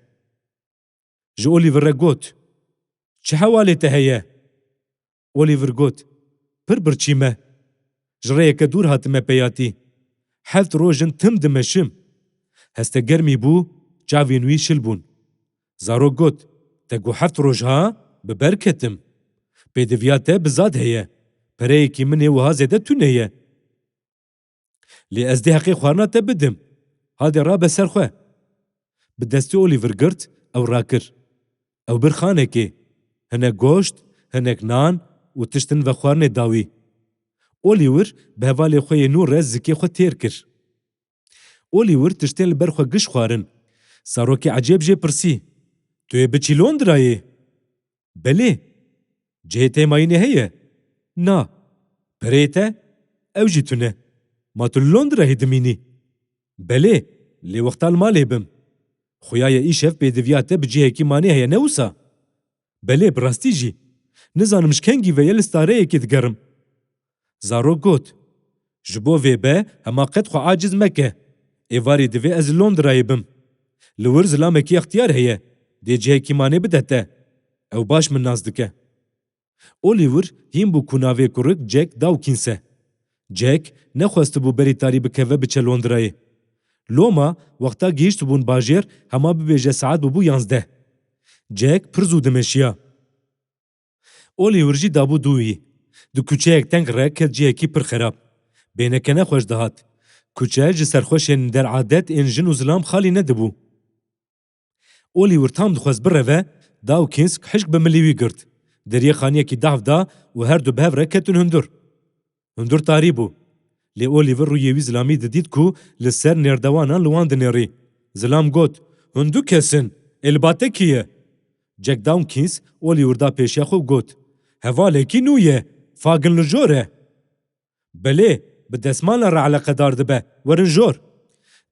Ji Oliver re got, "Çi hewalê te heye?" Oliver got, "Pir birçî me. Ji rêyeke dûr hatime peyatî. Heft roj in tim dimeşim." Heste germî bû, çavên wî şil bûn. Zarok got, "Te got heft roj ha? Bi ber ketim. Pêdiviya te bi zad heye. Pereyekî min ê wiha zêde tune ye. Lê ez dê heqê xwarina te bidim. Hadê rabe ser xwe." Bi destê Oliver girt, ew rakir. Ew bir xanekê. Hinek goşt, hinek nan û tiştin vexwarinê da wî. Oliver bi hevalê xwe yê nû re zikê xwe têr kir. Oliver tiştên li ber xwe giş xwarin. Zarokê ecêb jê pirsî, "Tu yê biçî Londrayê?" "Belê." "Cihê te yê mayînê heye?" "Na." "Pereyê te?" "Ew jî tune." "Ma tu li Londrayê dimînî?" "Belê, lê wexta li malê bim." "Xuya ye îşev pêdiviya te bi cihekî manê heye, ne wisa?" "Belê, bi rastî jî. Nizanim ji kengî ve ye li stareyekê digerim." Zarok got, "Ji bo vê be hema qet xwe aciz meke. Êvarî divê ez li Londrayê bim. Li wir zilamekî extiyar heye. Dê cihekî manê bide te. Ew baş min nas dike." Oliver hîn bû ku navê kurik Jack Dawkins e. Jack nexwestibû berî tarî bikeve biçe Londrayê. Loma, wexta gihîştibûn bajêr, hema bibêje saet bûbû yanzdeh. Jack pir zû dimeşiya. Oliver jî dabû dû wî. Di kuçeyek teng re ket cihekî pir xerab. Bêhneke nexweş dihat. Kuçe ji serxweşên dereadet ên jin û zilam xalî nedibû. Oliver tam dixwest bireve, Dawkins hişk bi milî wî girt. Deriyê xaniyekî dahf da û her du bi hev re ketin hundir. Hundir tarî bû. Lê Oliver rûyê wî zilamî didît ku li ser nêrdewanan li wan dinêrî. Zilam got, "Hûn du kes in. Ê li ba te kî ye?" Jack Dawkins Oliver da pêşiya xwe û got, "Hevalekî nû ye. Fagin li jor e." "Belê, bi desmalan re eleqedar dibe. Werin jor."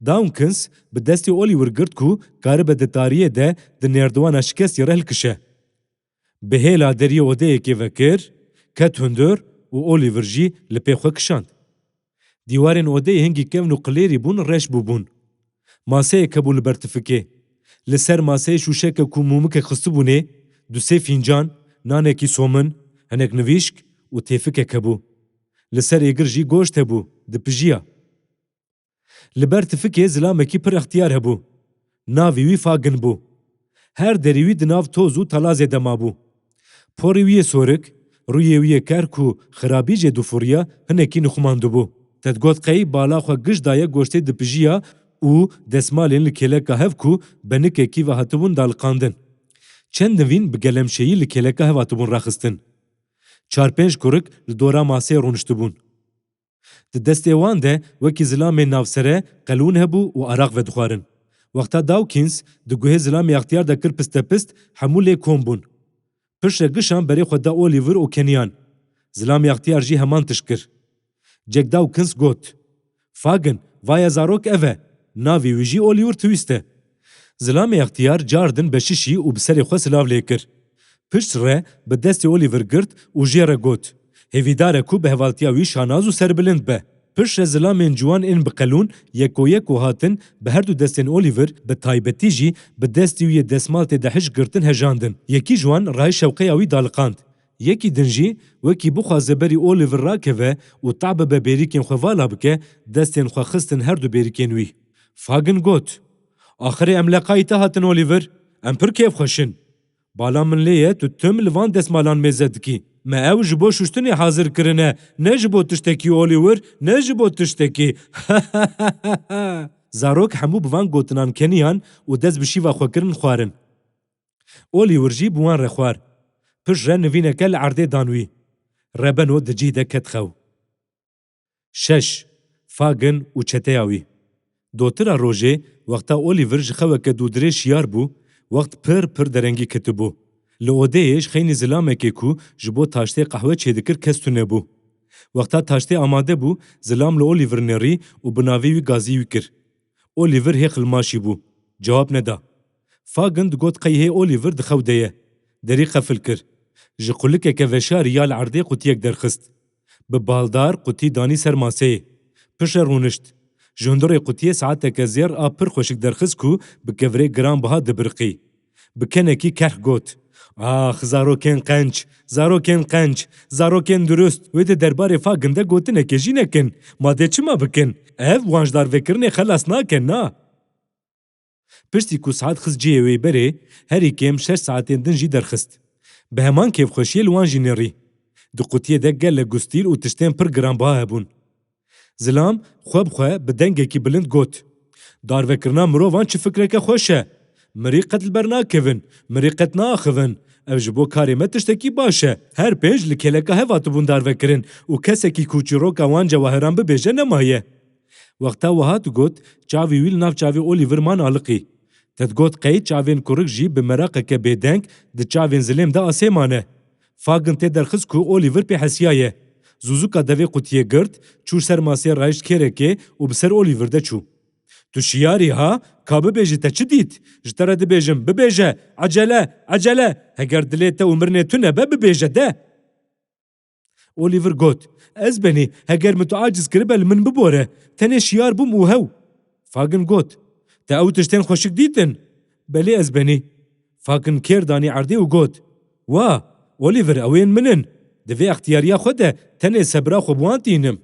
Dawkins bi destê Oliver girt ku karibe di tariyê de di nêrdiwana şikestî re hilkişe. Bi hêla deriyê odeyekê vekir, ket hundir û Oliver jî li pê xwe kişand. Dîwarên odeyê hingî kevn û qilêrî bûn, reş bûbûn. Maseyek hebû li ber tifikê. Li ser maseyê şûşeke ku mûmikek xistibûnê, du sê fîncan, nanekî somin, hinek nivîşk û têfikek hebû. Li ser êgir jî goşt hebû, dipijiya. Li ber tifikê zilamekî pir extiyar hebû. Navê wî Fagin bû. Her derî wî di nav toz û talazê de mabû. Porê wî yê sorik, rûyê wî yê kerk û xirabî jê difuriya, hinekî nixumandibû. Te digot qey bala xwe giş daye goştê dipijiya û desmalên li kêleka hev ku benikekî ve hatibûn daliqandin. Çend nivîn bi gelemşeyî li kêleka hev hatibûn raxistin. Çar pênc kurik li dora maseyê rûniştibûn. Di destê wan de wekî zilamên navsere qelûn hebû û araq vedixwarin. Wexta Dawkins di guhê zilamê extiyar de kir pistepist, hemû lê kom bûn. Piştre gişan berê xwe da Oliver û keniyan. Zilamê extiyar jî heman tişt kir. Jack Dawkins got, "Fagin, vaye zarok ev e. Navê wî jî Oliver Twist e." Zilamê extiyar cardin beşişî û bi serê xwe silav lê kir. Pişt re bi destê Oliver girt û jê re got, "Hêvîdar e ku bi hevaltiya wî şanaz û serbilind be." Pişt re zilamên ciwan ên bi qelûn yeko yeko hatin bi her du destên Oliver, bi taybetî jî bi destê wî yê desmal tê de hişk girtin hejandin. Yekî ji wan rayî şewqeya wî daliqand. Yekî din jî wekî bixwaze berî Oliver rakeve û ta bibe bêrîkên xwe vala bike, destên xwe xistin her du bêrîkên wî. Fagin got, "Axirê em leqayî te hatin Oliver, em pir kêfxweş in. Bala min lê ye tu tim li van desmalan mêze dikî. Me ew ji bo şuştinê hazir kirine, ne ji bo tiştekî Oliver, ne ji bo tiştekî." Zarok hemû bi van gotinan keniyan û dest bi şîva xwe kirin xwarin. Oliver jî bi wan re xwar. Pişt re nivîneke li erdê dan wî. Rebeno di cih de ket xew. Şeş, Fagin û çeteya wî. Dotira rojê, wexta Oliver ji xeweke dûdirê şiyar bû, wext pir pir derengî ketibû. Li odeyê ji xeynî zilamekê ku ji bo taştê qehwe çêdikir kes tune bû. Wexta taştê amade bû, zilam li Oliver nêrî û bi navê wî gazî wî kir. Oliver hê xilmaşî bû. Cewab neda. Fagin digot qey hê Oliver di xew de ye. Derî qefil kir. Ji qulikeke veşarî ya li erdê qutiyek derxist. Bi baldar qutî danî ser maseyê. Piştre rûnişt. Ji hundirê qutiyê saeteke zêr a pir xweşik derxist ku bi kevirê giranbiha dibiriqî. Bi kenekî kerh got, "Ax, zarokên qenc, zarokên qenc, zarokên durust, wê di derbarê Fagin de gotinekê jî nekin. Ma dê çima bikin? Ev wan ji darvekirinê xelas nake, na." Piştî ku saet xist cihê wê berê, herî kêm şeş saetên din jî derxist. Bi heman kêfxweşiyê li wan jî nêrî. Di qutiyê de gelek gustîl û tiştên pir giranbiha hebûn. Zilam xwe bi xwe bi dengekî bilind got, "Darvekirina mirovan çi fikreke xweş e! Mirî qet li ber nakevin, mirî qet naaxivin. Ev ji bo karê me tiştekî baş e. Her pênc li kêleka hev hatibûn darvekirin û kesekî ku çîroka wan cewahiran bibêje nemaye." Wexta wiha digot, çavê wî li nav çavê Oliver man aliqî. Te digot qey çavên kurik jî bi meraqeke bêdeng di çavên zilêm de asê mane. Fagin tê derxist ku Oliver pê hesiyaye. Zûzûka devê qutiyê girt, çû ser masê, rayişt kêrekê û bi ser Oliver de çû. "Tu şiyarî ha? Ka bibêjî, te çi dît? Ji te re dibêjim, bibêje! Ecele! Ecele! Heger dilê te û mirinê tune be, bibêje de!" Oliver got, "Ez benî, heger min tu aciz kiribe, li min bibore. Tenê şiyar bûm û hew." Fagin got, "Te ew tiştên xweşik dîtin?" "Belê, ez benî." Fagin kêr danî erdê û got, "Wa, Oliver, ew ên min in. Di vê extiyariya xwe de tenê sebira xwe bi wan tînim."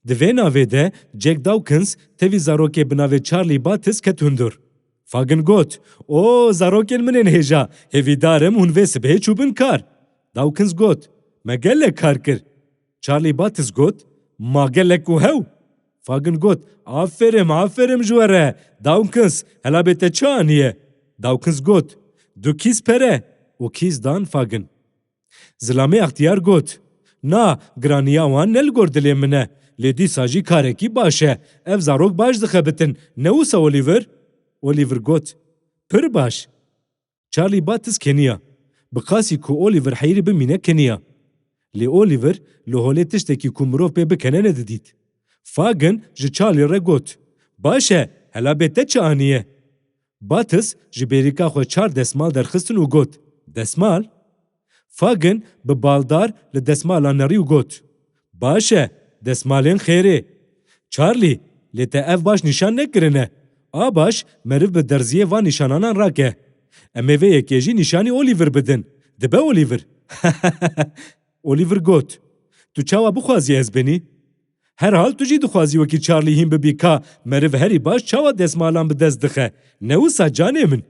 Di vê navê de Jack Dawkins tevî zarokê bi navê Charlie Bates ket hundir. Fagin got, "O, zarokên min ên hêja, hêvîdar im hûn vê sibehê çûbin kar." Dawkins got, "Me gelek kar kir." Charlie Bates got, "Ma gelek û hew." Fagin got, "Aferim, aferim ji we re, Dawkins, hela bê te çi aniye?" Dawkins got, "Du kîs pere." Û kîs dan Fagin. Zilamê extiyar got, "Na, giraniya wan ne li gor dilê min e, lê dîsa jî karekî baş e. Ev zarok baş dixebitin, ne wisa Oliver?" Oliver got, "Pir baş." Charlie Bates keniya. Bi qasî ku Oliver heyirî bimîne keniya. Lê Oliver li holê tiştekî ku mirov pê bikene nedidît. Fagin ji Charlie re got, "Baş e, hela bê te çi aniye?" Bates ji bêrîka xwe çar desmal derxistin û got, "Desmal?" Fagin bi baldar li desmalan nerî û got, "Baş e, desmalên xêrê." "Charlie, lê te ev baş nîşan nekirine. A baş, meriv bi derziyê van nîşananan rake. Em ê vê yekê jî nîşanî Oliver bidin. Dibe Oliver?" Oliver got, "Tu çawa bixwazî ez benî? Herhal tu jî dixwazî wekî Charlie hîn bibî ka meriv herî baş çawa desmalan bi dest dixe, ne wisa canê min?"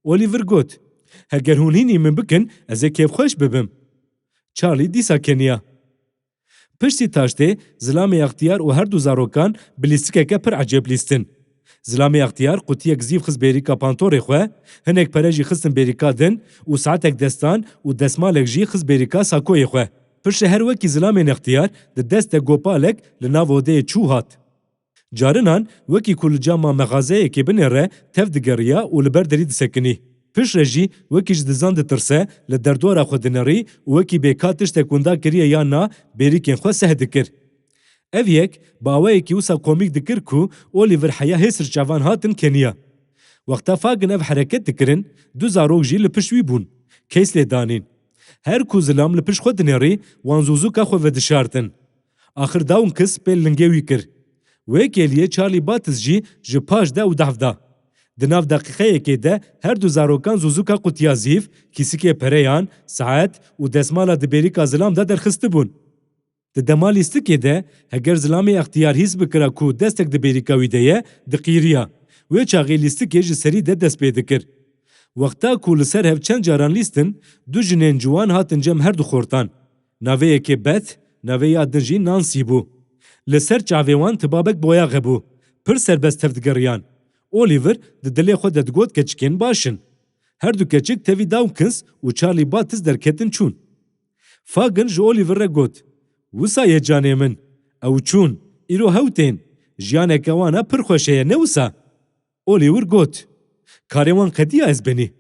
Oliver got, "Heger hûn hînî min bikin, ez ê kêfxweş bibim." Charlie dîsa keniya. Piştî taştê, zilamê extiyar û her du zarokan bi lîstikeke pir ecêb lîstin. Zilamê extiyar qutiyek zîv xist bêrîka pantorê xwe, hinek pere jî xistin bêrîka din û saetek destan û desmalek jî xist bêrîka sakoyê xwe. Piştre her wekî zilamên extiyar di dest de gopalek li nav odeyê çû hat. Carinan wekî ku li cama mexazeyekê binêre tev digeriya û li ber derî disekinî. Piştre jî wekî ji dizan ditirse, li derdora xwe dinerî û wekî bê ka tiştek winda kiriye yan na, bêrîkên xwe seh dikir. Ev yek bi awayekî wisa komîk dikir ku Oliver heya hêsir çavan hatin keniya. Wexta Fagin ev hereket dikirin, du zarok jî li pişt wî bûn. Keys lê danîn. Her ku zilam li pişt xwe dinêrî, wan zûzûka xwe vedişartin. Axir Dawkins pêl lingê wî kir. Wê kêliyê Charlie Bates jî ji paş de û dehf da. Di nav deqîqeyekê de her du zarokan zûzûka qutiya zîv, kîsikê pereyan, saet û desmala di bêrîka zilam de derxistibûn. Di dema lîstikê de, heger zilamê extiyar hîs bikira ku destek di bêrîka wî de ye, diqîriya. Wê çaxê lîstikê ji serî de dest pê dikir. Wexta ku li ser hev çend caran lîstin, du jinên ciwan hatin cem her du xortan. Navê yekê Beth, navê ya din jî Nancy bû. Li ser çavê wan tibabek boyax hebû. Pir serbest tev digeriyan. Oliver di dilê xwe de digot keçikên baş in. Her du keçik tevî Dawkins û Charlie Bates derketin çûn. Fagin ji Oliver re got, "Wisa ye canê min. Ew çûn, îro hew tên. Jiyaneke wan a pir xweş heye, ne wisa?" Oliver got, "Karê wan qediya ez benî."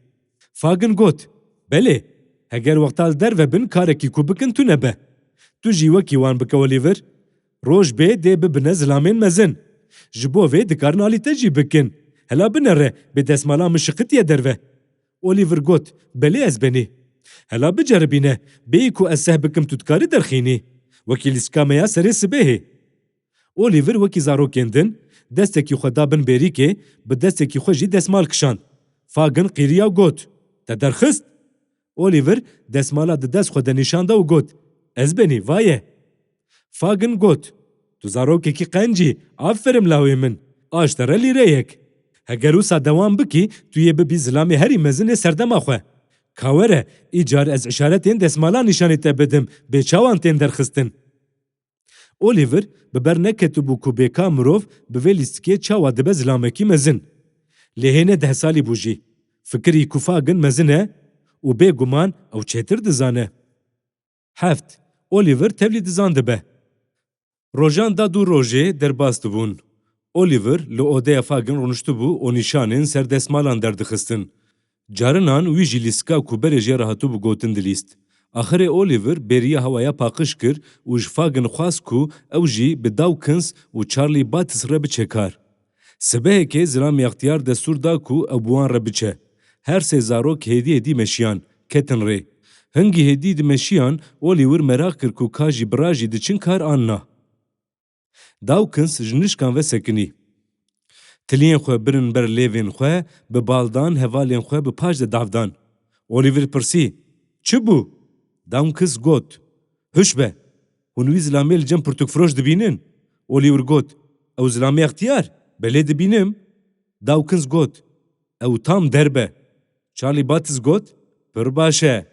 Fagin got, "Belê, heger wexta li derve bin karekî ku bikin tune be. Tu jî wekî wan bike Oliver. Roj bê dê bibine zilamên mezin. Ji bo vê dikarin alî te jî bikin. Hela binere bê desmala min şiqitiye derve." Oliver got, "Belê ez benî." "Hela biceribîne, bêyî ku ez seh bikim tu dikarî derxînî. Wekî lîstika me ya serê sibehê." Oliver wekî zarokên din, Destekî xwe da bin bêrîkê, bi destekî xwe jî desmal kişand. Fagin qîriya got, "Te derxist?" Oliver desmala di dest xwe de nîşan da û got, "Ez benî, va ye." Fagin got, "Tu zarokekî qenc î, aferim lawê min, a ji te re lîreyek. Heger wisa dewam bikî, tu yê bibî zilamê herî mezin ê serdema xwe. Ka were, îcar ez îşaretên desmalan nîşanî te bidim, bê çawan tên derxistin." Oliver bi ber neketibû ku bê ka mirov bi vê lîstikê çawa dibe zilamekî mezin. Lê hê ne deh salî bû jî. Fikirî ku Fagin mezin e û bêguman ew çêtir dizane. Heft. Oliver tevlî dizan dibe. Rojan da du rojê derbas dibûn. Oliver li odeya Fagin rûniştibû û nîşanên ser desmalan derdixistin. Carinan wî jî lîstika ku berê jê re hatibû gotin dilîst. Axirê Oliver bêriya hewaya paqij kir û ji Fagin xwest ku ew jî bi Dawkins û Charlie Bates re biçe kar. Sibehekê zilamê extiyar destûr da ku ew bi wan re biçe. Her sê zarok hêdî hêdî meşiyan, ketin rê. Hingî hêdî dimeşiyan, Oliver meraq kir ku ka jî bira jî diçin kar an na. Dawkins ji nişkan ve sekinî. Tiliyên xwe birin ber lêvên xwe, bi baldan hevalên xwe bi paş de dav dan. Oliver pirsî, "Çi bû?" Dawkins got, "Huş be! Hûn wî zilamê li cem pirtûkfiroş dibînin?" Oliver got, "Ew zilamê extiyar? Belê dibînim." Dawkins got, "Ew tam derb e." Charlie Bates got, "Pir baş e."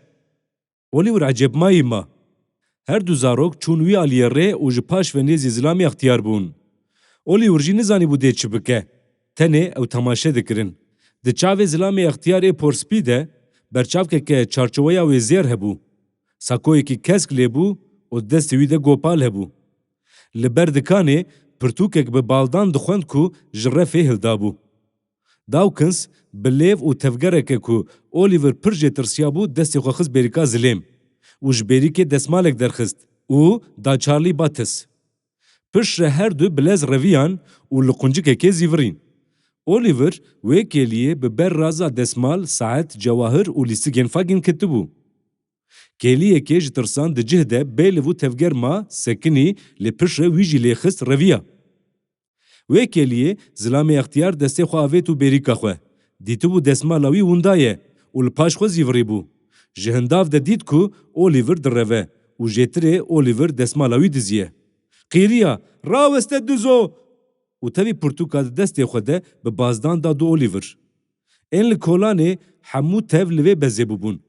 Oliver ecêbmayî ma. Her du zarok çûn wî aliyê rê û ji paş ve nêzî zilamê extiyar bûn. Oliver jî nizanîbû dê çi bike. Tenê ew temaşe dikirin. Di çavê zilamê extiyar ê porspî de berçavkeke çarçoweya wê zêr hebû. Sakoyekî kesk lê bû û destê wî de gopal hebû. Li ber dikanê pirtûkek bi baldan dixwend ku ji refê hildabû. Dawkins bi lêv û tevgereke ku Oliver pir jê tirsiyabû destê xwe xist bêrîka zilêm û ji bêrîkê desmalek derxist û da Charlie Bates. Piştre her du bi lez reviyan û li quncikekê zîvirîn. Oliver wê kêliyê bi ber raza desmal, saet, cewahir û lîstikên Fagin ketibû. Kêliyekê ji tirsan di cih de bêliv û tevger ma, sekinî, lê piştre wî jî lê xist reviya. Wê kêliyê zilamê extiyar destê xwe avêt û bêrîka xwe. Dîtibû desmala wî winda ye û li paş xwe zîvirîbû. Ji hindav de dît ku Oliver direve û jêtirê Oliver desmala wî diziye. Qîriya, "Raweste dizo!" û tevî pirtûka di destê xwe de bi bazdan da du Oliver. Ên li kolanê hemû tev li vê bezê bûbûn.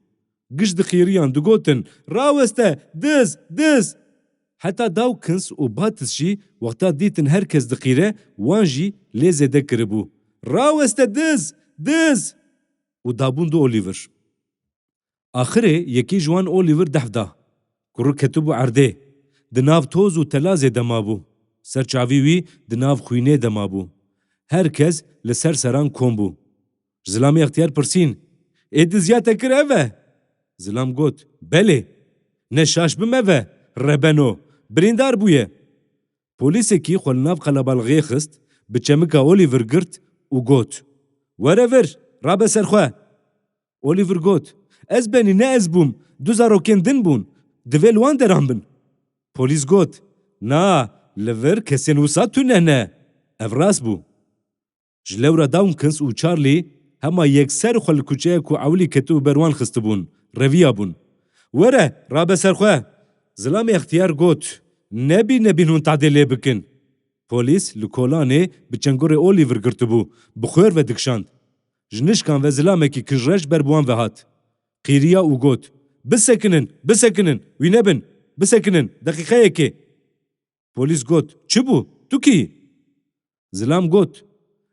Giş diqîriyan, digotin, "Raweste, diz, diz!" Heta Dawkins û Bates jî wexta dîtin her kes diqîre, wan jî lê zêde kiribû. "Raweste, diz, diz!" û dabûn du Oliver. Axirê yekî ji wan Oliver dehf da. Kurik ketibû erdê. Di nav toz û telazê de mabû. Ser çavî wî di nav xwînê de mabû. Her kes li ser seran kom bû. Ji zilamê extiyar pirsîn, "Ê diziya te kir ev e?" Zilam got, "Belê." "Ne şaş bim ev e, rebeno, birîndar bûye." Polîsekî xwe li nav qelebalixê xist, bi çemika Oliver girt û got, "Were vir, rabe ser xwe." Oliver got, "Ez benî, ne ez bûm, du zarokên din bûn, divê li wan deran bin." Polîs got, "Na, li vir kesên wisa tune ne." Ev rast bû. Ji lewra Dawkins û Charlie hema yekser xwe li kuçeya ku ewilî ketibû ber wan xistibûn, reviya bûn. "Were, rabe ser xwe." Zilamê extiyar got, "Nebî nebîn hûn tadê lê bikin." Polîs li kolanê bi çengorê Oliver girtibû, bi xwêr ve dikişand. Ji nişkan ve zilamekî kijreş ber bi wan ve hat. Qîriya û got, "Bisekinin, bisekinin, wî nebin, bisekinin, deqîqeyekê." Polîs got, "Çi bû? Tu kî?" Zilam got,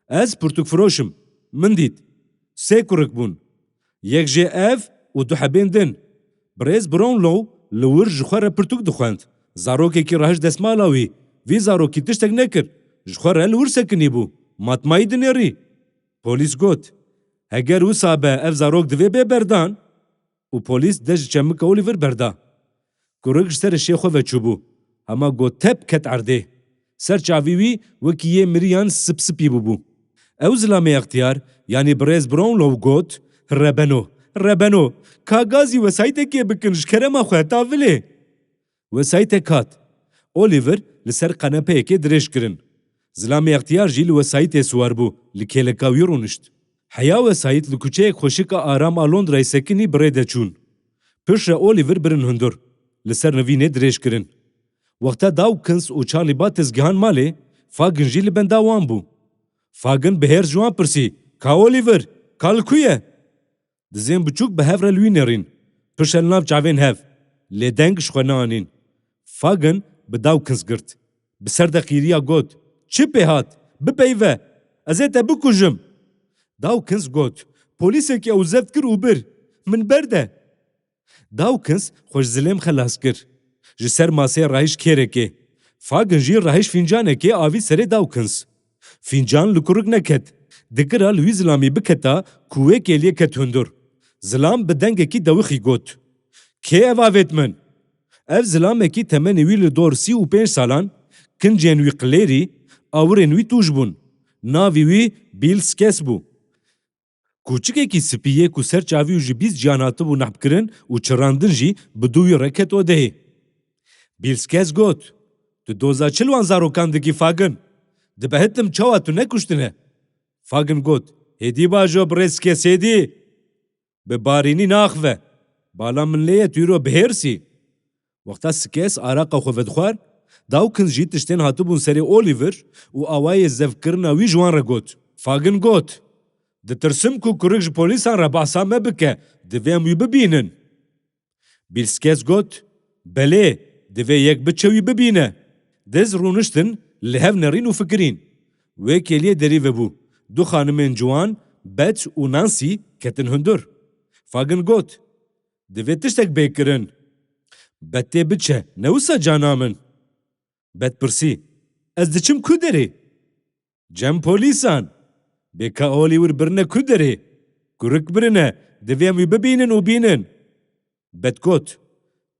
"Ez pirtûkfiroş im. Min dît. Sê kurik bûn. Yek jê ev û du hebên din. Birêz Brownlow li wir ji xwe re pirtûk dixwend. Zarokekî rahişt desmala wî. Vî zarokî tiştek nekir. Ji xwe re li wir sekinî bû. Matmayî dinêrî." Polîs got, "Heger wisa be, ev zarok divê bê berdan." Û polîs dest ji çemika Oliver berda. Kurik ji ser rişê xwe ve çûbû. Hema got tep ket erdê. Ser çavî wî wekî yê miriyan sipsipî bûbû. Ew zilamê extiyar, yanî birêz Brownlow got, "Rebeno, rebeno, ka gazî wesayîtekê bikin ji kerema xwe, ta vilê." Wesayîtek hat. Oliver li ser qenepeyekê dirêj kirin. Zilamê extiyar jî li wesayîtê siwar bû, li kêleka wî rûnişt. Heya wesayît li kuçeyek xweşik a aram a Londrayê sekinî bi rê de çûn. Piştre Oliver birin hundur. Li ser nivînê dirêj kirin. Wexta Dawkins û Charlie Bates gihan malê, Fagin jî li benda wan bû. Fagin bi hêrs ji wan pirsî, "Ka Oliver, ka li ku ye?" Dizên biçûk bi hev re li wî nêrîn. Piştre li nav çavên hev, lê deng ji xwe neanîn. Fagin bi Dawkins girt. Bi ser de qîriya got, "Çi pê hat? Bipeyve! Ez ê te bikujim!" Dawkins got, "Polîsekî ew zeft kir û bir. Min berde." Dawkins xwe ji zilêm xelas kir. Ji ser maseyê rahişt kêrekê. Fagin jî rahişt fîncanekê avî serê Dawkins. Fîncan li kurik neket. Dikira li wî zilamî biketa ku wê kêliyê ket hundur. Zilam bi dengekî dewixî got, "Kê ev avêt min?" Ev zilamekî temenê wî li dor sî û pênc salan, kincên wî qilêrî, awirên wî tûj bûn. Navê wî Bill Skes bû. Kûçikekî spî yê ku ser çavî û ji bîst ciyan hatibû nehbkirin û çirandin jî bi dû wî re ket odeyê. Bill Skes got, "Tu doza çi li wan zarokan dikî Fagin? Dibehitim çawa tu nekuştine?" Fagin got, "Hêdî bajo birêz Skes, hêdî. Bi barînî naxive. Bala min lê ye, tu îro bi hêrs î." Wexta Skes araqa xwe vedixwar, Dawkins jî tiştên hatibûn serê Oliver û awayê zevkirina wî ji wan re got. Fagin got, "Ditirsim ku kurik ji polîsan re behsa me bike, divê em wî bibînin." Bill Skes got, "Belê, divê yek biçe wî bibîne." Diz rûniştin, li hev nerîn û fikirîn. Wê kêliyê derî vebû. Du xanimên ciwan, Beth û Nancy, ketin hundir. Fagin got, "Divê tiştek bê kirin." "Beth, tê biçe, ne wisa cana min?" Beth pirsî, "Ez diçim ku derê?" "Cem polîsan. Bê ka Oliver birine ku derê? Kurik birine, divê em wî bibînin û bînin." Beth got,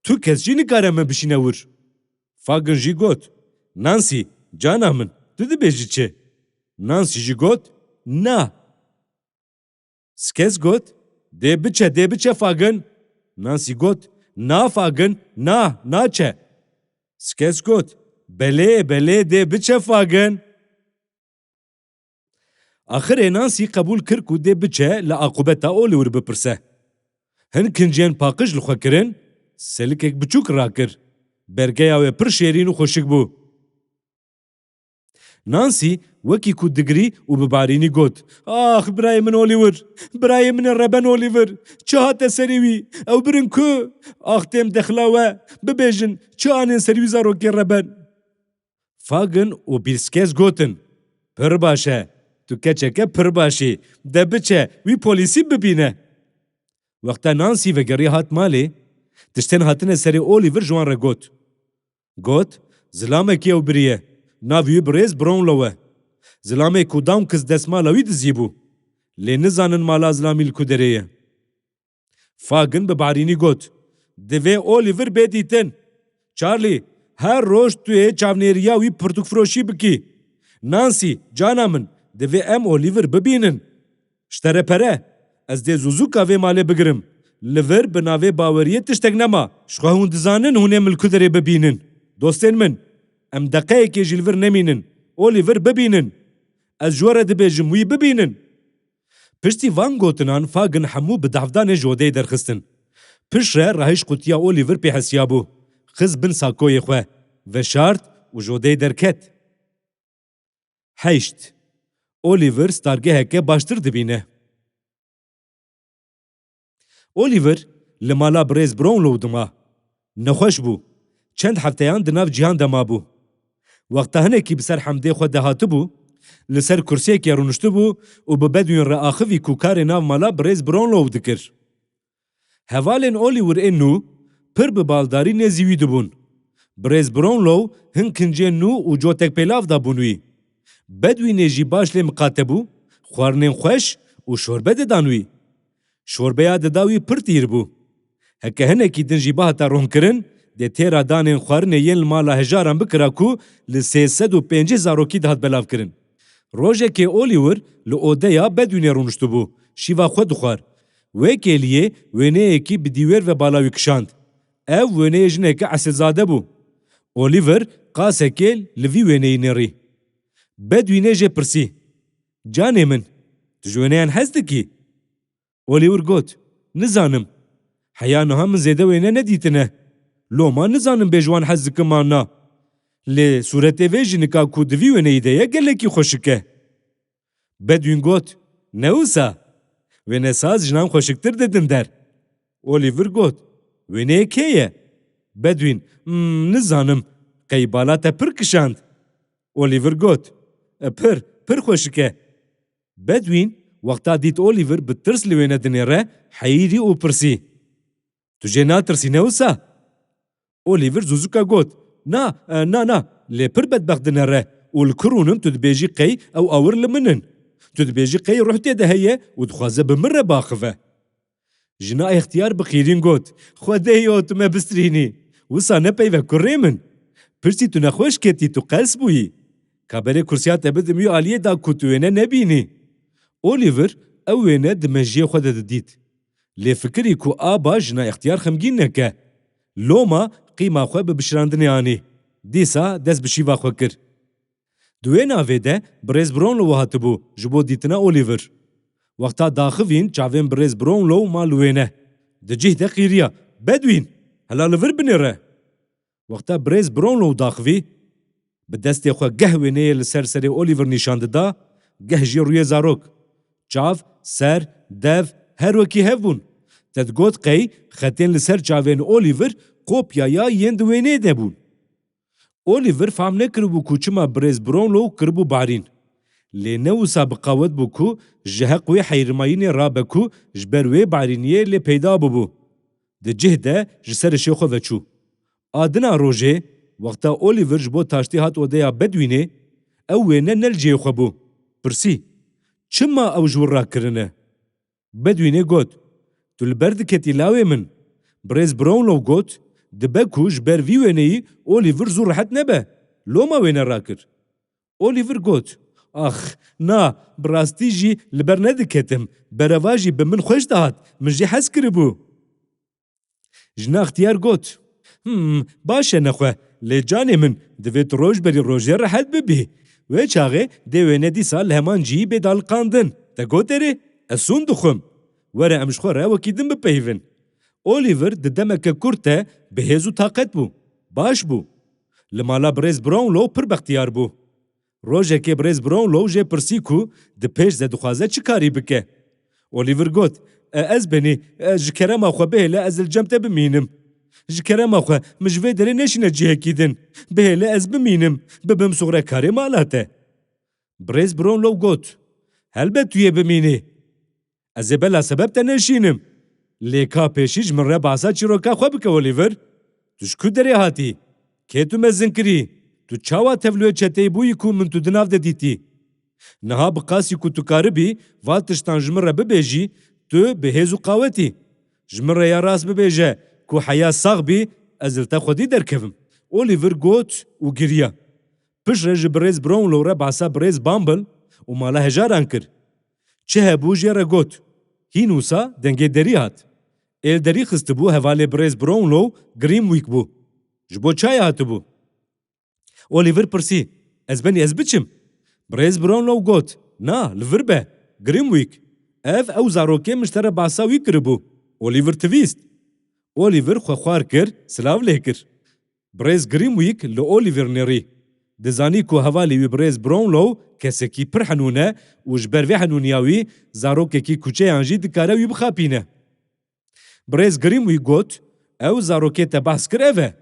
"Tu kes jî nikare me bişîne wir." Fagin jî got, "Nancy, cana min, tu dibêjî çi?" Nancy jî got, "Na." Skes got, "Dê biçe, dê biçe Fagin." Nancy got, "Na Fagin, na, naçe." Skes got, "Belê, belê, dê biçe Fagin." Axirê Nancy qebûl kir ku dê biçe li aqûbeta Oliver bipirse. Hin kincên paqij li xwe kirin, selikek biçûk rakir. Bergeya wê pir şêrîn û xweşik bû. Nancy wekî ku digirî û bi barînî got, "Ax, birayê min Oliver, birayê min ê reben Oliver, çi hate serê wî, ew birin ku? Ax, têm dexla we, bibêjin, çi anên serê wî zarokê reben?" Fagin û Bill Skes gotin, "Pir baş e, tu keçeke pir baş î, de biçe, wî polîsî bibîne." Wexta Nancy vegerî hat malê, tiştên hatine serê Oliver ji wan re got. Got, "Zilamekî ew biriye, navê wî birêz Brownlow e. Zilamê ku Dawkins destmala wî dizîbû. Lê nizanin mala zilamî li ku derê ye." Fagin bi barînî got, "Divê Oliver bê dîtin. Charlie, her roj tu yê çavnêriya wî pirtûkfiroşî bikî. Nancy, cana min, divê em Oliver bibînin. Ji te re pere, ez dê zûzûka vê malê bigirim. Li vir bi navê baweriyê tiştek nema. Ji xwe hûn dizanin hûn ê min li ku derê bibînin. Dostên min, em deqeyekê jî li vir nemînin. Oliver bibînin. Ez ji we re dibêjim, wî bibînin." Piştî van gotinan Fagin hemû bi dahvdanê ji odeyê derxistin. Piştre rahişt qutiya Oliver pê hesiyabû. Xist bin sakoyê xwe, veşart û ji odeyê derket. Heşt. Oliver stargeheke baştir dibîne. Oliver li mala birêz Brownlow dima. Nexweş bû. Çend hefteyan di nav cîhan de mabû. Wexta hinekî bi ser hemdê xwe de hatibû, li ser kursiyekê rûniştibû û bi Bedwîn re axivî ku karê nav mala birêz Brownlow dikir. Hevalên Oliver ên nû pir bi baldarî nêzî wî dibûn. Birêz Brownlow hin kincên nû û cotek pêlav dabûn wî. Bedwînê jî baş lê miqate bû, xwarinên xweş û şorbe didan wî. Şorbeya dida wî pir tîr bû. Heke hinekî din jî bihata ronkirin, dê têra danên xwarinê yên li mala hejaran bikira ku li sê sed û pêncî zarokî dihat belavkirin. Rojekê Oliver li odeya Bedwînê rûniştibû, şîva xwe dixwar. Wê kêliyê wêneyekî bi dîwêr ve bala wî kişand. Ev wêneyê jineke esilzade bû. Oliver qasekê li vî wêneyî nêrî. Bedwînê jê pirsî, "Canê min, tu ji wêneyan hez dikî?" Oliver got, "Nizanim. Heya niha min zêde wêne nedîtine. Loma nizanim bê ji wan hez dikim an na. Lê sûretê vê jinika ku di vî wêneyî de ye gelekî xweşik e." Bedwîn got, "Ne wisa? Wênesaz jinan xweşiktir didin der." Oliver got, "Wêneyê kê ye?" Bedwîn, "Hmm, nizanim. Qey bala te pir kişand." Oliver got, "E, pir, pir xweşik e." Bedwîn, wexta dît Oliver bi tirs li wêne dinêre, heyîrî û pirsî, "Tu jê natirsî ne wisa?" Oliver zûzika got, "Na, e, na, na, lê pir bedbext dinere û li ku rûnim tu dibêjî qey ew awir li min in. Tu dibêjî qey ruh tê de heye û dixwaze bi min re biaxive." Jina extiyar bi qîrîn got, "Xwedê yo tu me bistirînî. Wisa ne peyve kurê min. Pirsî tu nexweş ketî, tu qels bûyî. Ka berê kursiya te bidim wî aliyê da ku tu wêne nebînî." Oliver ew wêne di mejiyê xwe de didît. Lê fikirî ku a ba jina extiyar xemgîn neke. Loma qîma xwe bi bişirandinê anî. Dîsa dest bi şîva xwe kir. Di wê navê de birêz Brownlow hatibû ji bo dîtina Oliver. Wexta daxivîn çavên birêz Brownlow ma li wêne. Di cih de qîriya, "Bedwîn, hela li vir binêre." Wexta birêz Brownlow daxivî, bi destê xwe geh wêneyê li ser serê Oliver nîşan dida, geh jî rûyê zarok. Çav, ser, dev, her wekî hev bûn. Te digot qey xetên li ser çavên Oliver kopyaya yên di wêneyê de bûn. Oliver fehm nekiribû ku çima birêz Brownlow kiribû barîn. Lê ne wisa bi qawet bû ku ji heq wê heyrimayînê rabe ku ji ber wê barîniyê lê peyda bûbû. Di cih de ji serişê xwe veçû. A dina rojê, wexta Oliver ji bo taştî hat odeya Bedwînê, ew wêne ne li cihê xwe bû. Pirsî, "Çima ew ji wir rakirine?" Bedwînê got, "Tu li ber diketî lawê min." Birêz Brownlow got, "Dibe ku ji ber vî wêneyî Oliver zû rehet nebe. Loma wêne rakir." Oliver got, "Ax, na, bi rastî jî li ber nediketim. Bereva jî bi min xweş dihat. Min jê hez kiribû." Jina extiyar got, "Hmm, baş e nexwe, lê canê min, divê tu roj berî rojê rehet bibî. Wê çaxê dê wêne dîsa li heman cihî bê daliqandin. Te got erê, ez sûn dixwim. Were em ji xwe re wekî din bipeyivin." Oliver di demeke kurt de bi hêz û taqet bû. Baş bû. Li mala birêz Brownlow pir bextiyar bû. Rojekê birêz Brownlow jê pirsî ku di pêş de dixwaze çi karî bike. Oliver got, "E, ez benî, e, ji kerema xwe bihêle ez li cem te bimînim. Ji kerema xwe min ji vê derê neşîne cihekî din. Bihêle ez bimînim, bibim sûxrekarê mala te." Birêz Brownlow got, "Helbet tu yê bimînî. Ez ê bela sebeb te neşînim. Lê ka pêşî ji min re behsa çîroka xwe bike Oliver. Tu ji ku derê hatî? Kê tu mezin kirî? Tu çawa tevlûyê çeteyî bûyî ku min tu di nav de dîtî? Niha bi qasî ku tu karibî van tiştan ji min re bibêjî, tu bi hêz û qawetî. Ji min re ya rast bibêje ku heya sax bî, ez li te xwedî derkevim." Oliver got û giriya. Piştre ji birêz Brownlow re behsa birêz Bumble û mala hejaran kir. Çi hebû jê re got. Hîn wisa dengê derî hat. Ê li derî xistibû hevalê birêz Brownlow Grimwick bû. Ji bo çayê hatibû. Oliver pirsî, "Ez benî ez biçim?" Birêz Brownlow got, "Na, li vir be, Grimwick. Ev ew zarokê min ji te re behsa wî kiribû." Oliver tivîst. Oliver xwe xwar kir, silav lê kir. Birêz Grimwick li Oliver nêrî. Dizanî ku hevalê wî birêz Brownlow kesekî pir henûn e û ji ber vê henûniya wî zarokekî kuçeyan jî dikare wî bixapîne. Birêz Grimwick got, "Ew zarokê te behs kir ev e.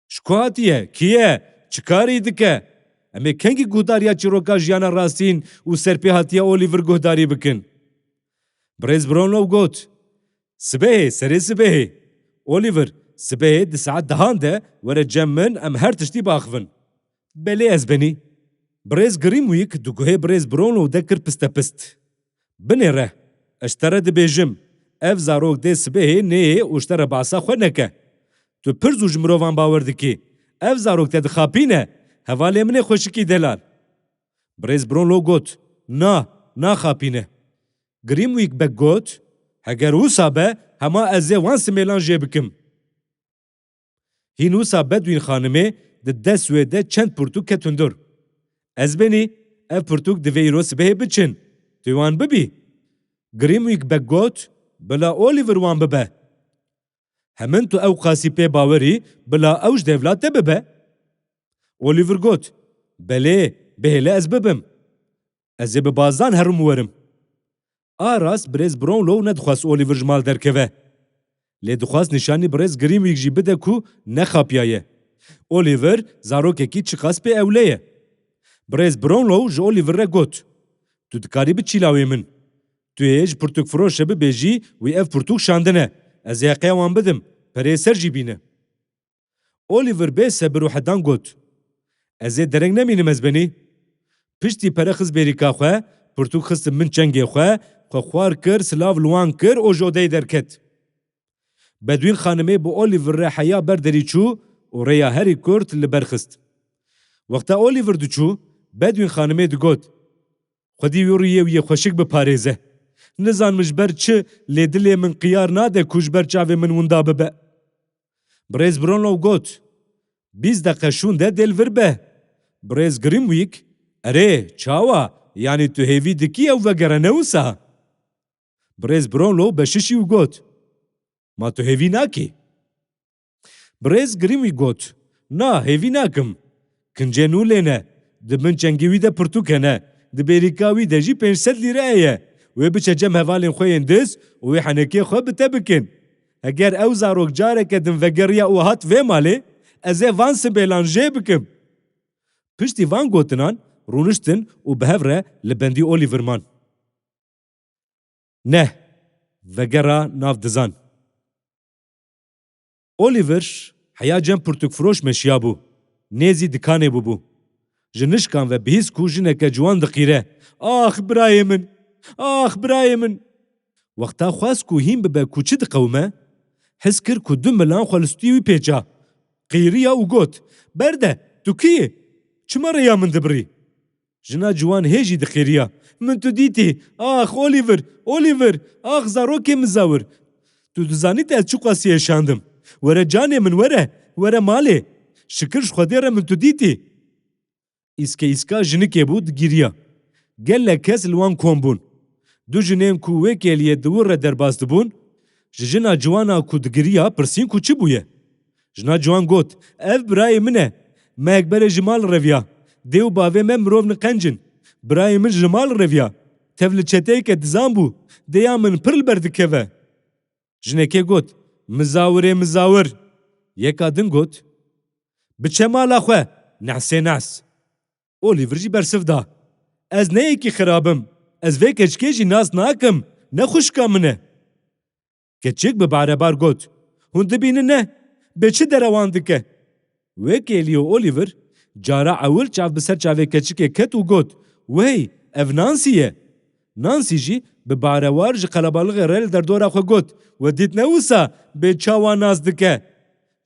Ji ku hatiye? Kî ye? Çi karî dike? Em ê kengî guhdariya çîroka jiyana rastîn û serpêhatiya Oliver guhdarî bikin?" Birêz Brownlow got, "Sibehê, serê sibehê. Oliver, sibehê di saet dehan de were cem min, em her tiştî biaxivin." "Belê ez benî." Birêz Grimwick di guhê birêz Brownlow de kir pistepist. "Binêre, ez ji te re dibêjim, ev zarok dê sibehê neyê û ji te re behsa xwe neke. Tu pir zû ji mirovan bawer dikî. Ev zarok te dixapîne, hevalê min ê xweşikî delal." Birêz Brownlow got, "Na, naxapîne." Grimwick bek got, "Heger wisa be, hema ez ê wan simêlan jê bikim." Hîn wisa Bedwîn xanimê di dest wê de çend pirtûk ket hundir. Ez benî, ev pirtûk divê îro sibehê biçin. Tu wan bibî. Grimwig be got, bila Oliver wan bibe. Hemin tu ew qasî pê bawerî, bila ew ji devla te bibe. Oliver got, belê, bihêle ez bibim. Ez ê bi bazdan herim û werim. A rast birêz Brownlow nedixwest Oliver ji mal derkeve. Lê dixwest nîşanî birêz Grimwig jî bide ku nexapiyaye. Oliver zarokekî çiqas pê ewle ye. Birêz Brownlow ji Oliver re got, tu dikarî biçî lawê min. Tu yê ji pirtûkfiroş re bibêjî wî ev pirtûk şandine. Ez ê heqeya wan bidim. Pereyê ser jî bîne. Oliver bê sebir û hedan got, ez ê dereng nemînim ez benî. Piştî pere xist bêrîka xwe, pirtûk xistin bin çengê xwe, xwe xwar kir, silav li wan kir û ji odeyê derket. Bedwîn xanimê bi Oliver re heya ber derî çû û rêya herî kurt li ber xist. Wexta Oliver diçû, Bedwîn xanimê digot, Xwedî wî rûyê wî yê xweşik biparêze. Nizanim ji ber çi lê dilê min qiyar nade ku ji ber çavê min winda bibe. Birêz Brownlow got, bîst deqe şûnde dê li vir be. Birêz Grimwig, erê, çawa, yanî tu hêvî dikî ew vegere ne wisa? Birêz Brownlow beşişî û got, ma tu hêvî nakî? Birêz Grimwig got, na, hêvî nakim. Kincê nû lê ne. Di bin çengê wî de pirtûk hene. Di bêrîka wî de jî pênc sed lîre heye. Wê biçe cem hevalên xwe yên diz û wê henekê xwe bi te bikin. Heger ew zarok careke din vegeriya û hat vê malê, ez ê van sibêlan jê bikim. Piştî van gotinan rûniştin û bi hev re li bendî Oliver man. Neh, vegera nav dizan. Oliver heya cem pirtûkfiroş meşiyabû, nêzî dikanê bûbû. Ji nişkan ve bihîst ku jineke ciwan diqîre, ax birayê min, ax birayê min. Wexta xwest ku hîn bibe ku çi diqewime, his kir ku du milan xwe li stûyê wî pêça. Qîriya û got, berde, tu kî yî? Çima rêya min dibirî? Jina ciwan hê jî diqîriya. Min tu dîtî? Ax, Oliver, Oliver, ax zarokê min zawir. Tu dizanî te ez çiqasî êşandim. Were canê min, were, were malê. Şikir ji Xwedê re min tu dîtî. Îske îska jinikê bû digiriya. Gelek kes li wan kom bûn. Du jinên ku wê kêliyê di wir re derbas dibûn, ji jina ciwana ku digiriya pirsîn ku çi bûye. Jina ciwan got, ev birayê min e. Me yek berê ji mal reviya. Dê û bavê me mirovni qenc in. Birayê min ji mal reviya. Tev li çeteyeke dizan bû. Dêya min pir li ber dikeve. Jinekê got, mizawirê mizawir. Yeka din got, biçe mala xwe, nehsê nehs. Oliver jî bersiv da. Ez ne yekî xirab im. Ez vê keçikê jî nas nakim. Ne xwişka min e. Keçik bi barebar got, hûn dibînin ne? Bê çi derewan dike? Wê kêlî û Oliver cara ewil çav bi ser çavê keçikê ket û got, wey, ev Nancy ye. Nancy jî bi barewar ji qelebalixê re li derdora xwe got, we dît ne wisa bê çawa nas dike?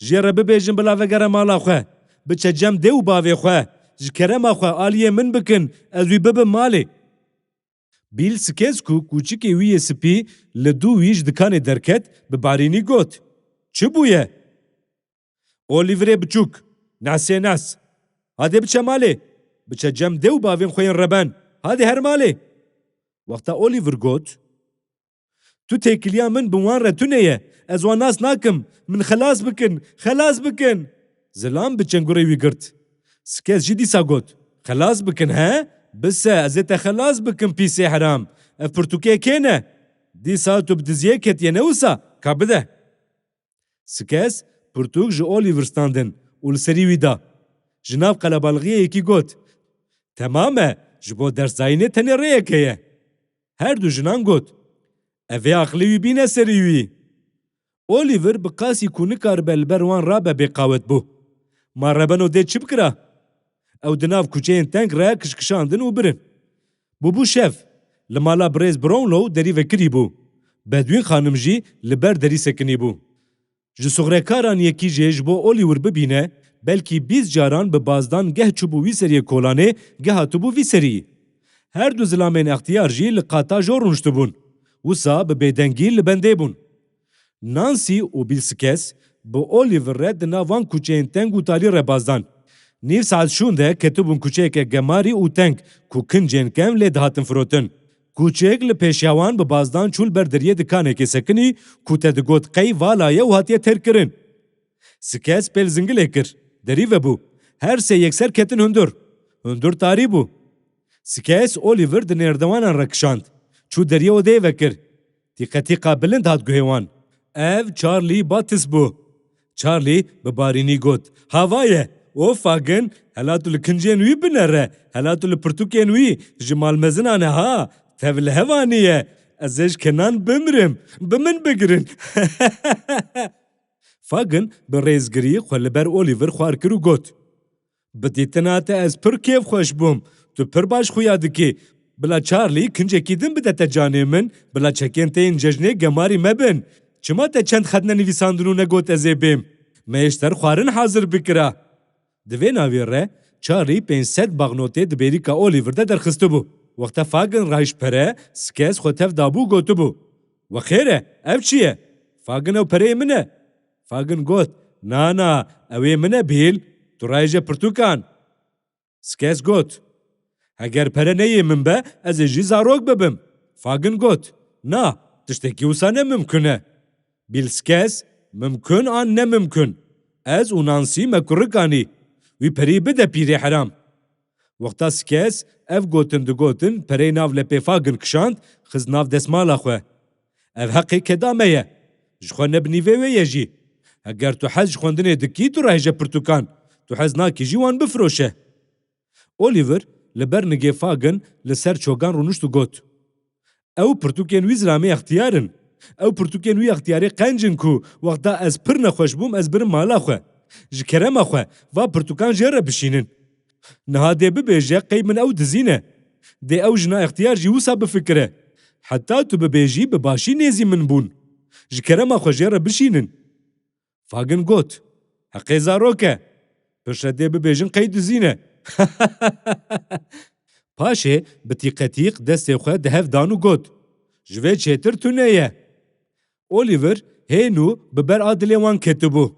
Jê re bibêjin bila vegere mala xwe, biçe cem dê û bavê xwe, ji kerema xwe aliyê min bikin, ez wî bibim malê. Bîl Skez ku kûçikê wî yê spî li dû wî ji dikanê derket, bi barînî got, çi bûye? Oliverê biçûk, nesê nes, hadê biçe malê, biçe cem dê û bavên xwe yên reben, hadê her malê. Wexta Oliver got, tu têkiliya min bi wan re tune ye, ez wan nas nakim, min xelas bikin, xelas bikin. Zilam bi çengurê wî girt. Skez jî dîsa got, xelas bikin he? Bise, ez ê te xelas bikim pîsê heram. Ev pirtûkê kê ne? Dîsa tu bi diziyê ketiye ne wisa? Ka bide. Skez pirtûk ji Oliver standin û li serî wî da. Ji nav qelebalixiyê yekî got, temam e, ji bo derszayînê tenê rêyek heye. Her du jinan got, ev ê aqilê wî bîne serî wî. Oliver bi qasî ku nikaribe li ber wan rabe bêqawet bû. Ma rebeno dê çi bikira? Ew di nav kuçeyên teng re kişkişandin û birin. Bûbû şev. Li mala birêz Brownlow derî vekirî bû. Bedwîn xanim jî li ber derî sekinî bû. Ji soxrekaran yekî jê ji bo Oliver bibîne, belkî bîst caran bi bazdan geh çûbû wî seriyê kolanê, geh hatibû vî seriyî. Her du zilamên extiyar jî li qata jor rûniştibûn. Wisa bi bêdengî li bendê bûn. Nancy û Bill Skes bi Oliver re di nav van kuçeyên teng û talî re bazdan. Nîv saet şûn de ketibûn kuçeyeke gemarî û teng ku kincên kevn lê dihatin firotin. Kuçek li pêşiya wan bi bazdan çû li ber deriyê dikanekê sekinî ku te digot qey vala ye û hatiye têrkirin. Skes pêl zingilê kir. Derî vebû. Her sê yekser ketin hundir. Hundir tarî bû. Skes Oliver di nêrdewanan re kişand. Çû deriyê odeyê vekir. Tîqetîqa bilind hat guhê wan. Ev Charlie Bates bû. Charlie bi barînî got, "Hava ye! O Fagin, hela tu li kincên wî binere, hela tu li pirtûkên wî, ji malmezinan e ha, tev li hev aniye. Ez ê ji kenan bimirim, bi min bigirin." Fagin bi rêzgirî xwe li ber Oliver xwar kir û got, "Bi dîtina te ez pir kêfxweş bûm. Tu pir baş xuya dikî. Bila Charlie kincekî din bide te canê min, bila çekên te yên cejnê gemarî me bin. Çima te çend xet nenivîsandin û negot ez ê bêm? Me yê ji te re xwarin hazir bikira." Di vê navê re Charlie pênc sed baxnotê di bêrîka Oliver de derxistibû. Wexta Fagin rahişt pere, Skes xwe tev dabû û gotibû, "We xêr e, ev çi ye?" "Fagin, ew pereyê min e." Fagin got, "Na, na, ew ê min e Bîl, tu rahêje pirtûkan." Skes got, "Heger pere ne yê min be, ez ê jî zarok bibim." Fagin got, "Na, tiştekî wisa ne mimkun e." Bîl Skes, "Mimkun an ne mimkun. Ez û Nancy me kurik anî. Wî perî bide pîrê heram." Wexta Skes ev gotin digotin, perey nav lepê Fagin kişand, xist nav desmala xwe. "Ev heqê keda me ye. Ji xwe ne bi nîvê wê ye jî. Heger tu hez ji xwendinê dikî, tu rahêje pirtûkan. Tu hez nakî jî wan bifiroşe." Oliver li ber nigê Fagin li ser çogan rûnişt û got, "Ew pirtûkên wî zilamê extiyar in. Ew pirtûkên wî extiyarê qenc in ku wexta ez pir nexweş bûm, ez birim mala xwe. Ji kerema xwe, va pirtûkan jê re bişînin. Niha dê bibêje qey min ew dizîne. Dê ew jina extiyar jî wisa bifikire. Heta tu bibêjî bi başî nêzî min bûn. Ji kerema xwe jê re bişînin." Fagin got, "Heqê zarok e. Piştre dê bibêjin qey dizîne." Paşê bi tîqetîq destê xwe di hev dan û got, "Ji vê çêtir tune ye." Oliver hê nû bi ber a dilê wan ketibû.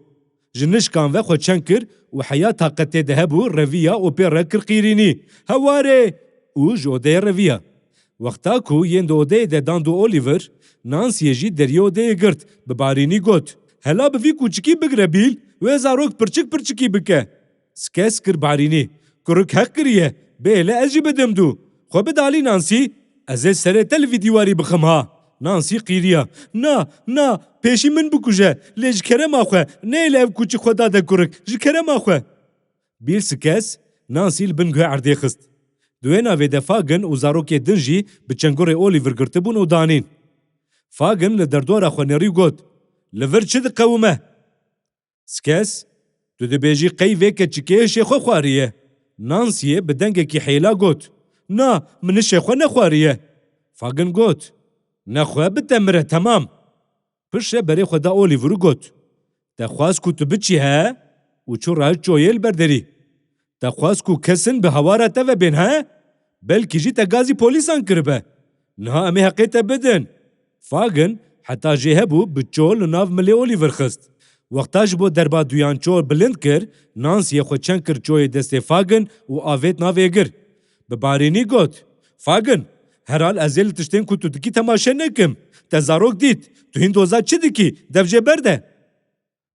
Ji nişkan ve xwe çeng kir û heya taqetê de hebû reviya û pê re kir qîrînî. "Hewarê!" Û ji odeyê reviya. Wexta ku yên di odeyê de dan dû Oliver, Nancy'yê jî deriyê odeyê girt, bi barînî got, "Hela bi vî kûçikî bigire Bîl, wê zarok pirçik pirçikî bike." Skes kir barînî, "Kurik heq kiriye, bêle ez jî bidim dû. Xwe bide alî Nancy, ez ê serê te li vî dîwarî bixim ha." Nancy qîriya, "Na, na, pêşî min bikuje, lê ji kerema xwe, neyê li ev kûçik xwe dade kurik, ji kerema xwe." Bîl Skes, Nancy li bin guhê erdê xist. Di wê navê de Fagin û zarokê din jî bi çengurê Oliver girtibûn û danîn. Fagin li derdora xwe nêrî û got, "Li vir çi diqewime?" Skes, "Tu dibêjî qey vê keçikê hişê xwe xwariye?" Nancy'yê bi dengekî hêla got, "Na, min hişê xwe nexwariye." Fagin got, "Nexwe, bi te mire, temam." Piştre berê xwe da Oliver û got, "Te xwest ku tu biçî he?" Û çû rahişt çoyê li ber derî. "Te xwest ku kesin bi hawara te ve bên he? Belkî jî te gazî polîsan kiribe. Niha em ê heqê te bidin." Fagin heta jê hebû bi ço li nav milê Oliver xist. Wexta ji bo derba duyan ço bilind kir, Nancy'yê xwe çeng kir çoyê destê Fagin û avêt navê gir. Bi barînî got, "Fagin, herhal ez ê li tiştên ku tu dikî temaşe nekim. Te zarok dît, tu hîn doza çi dikî, dev jê berde."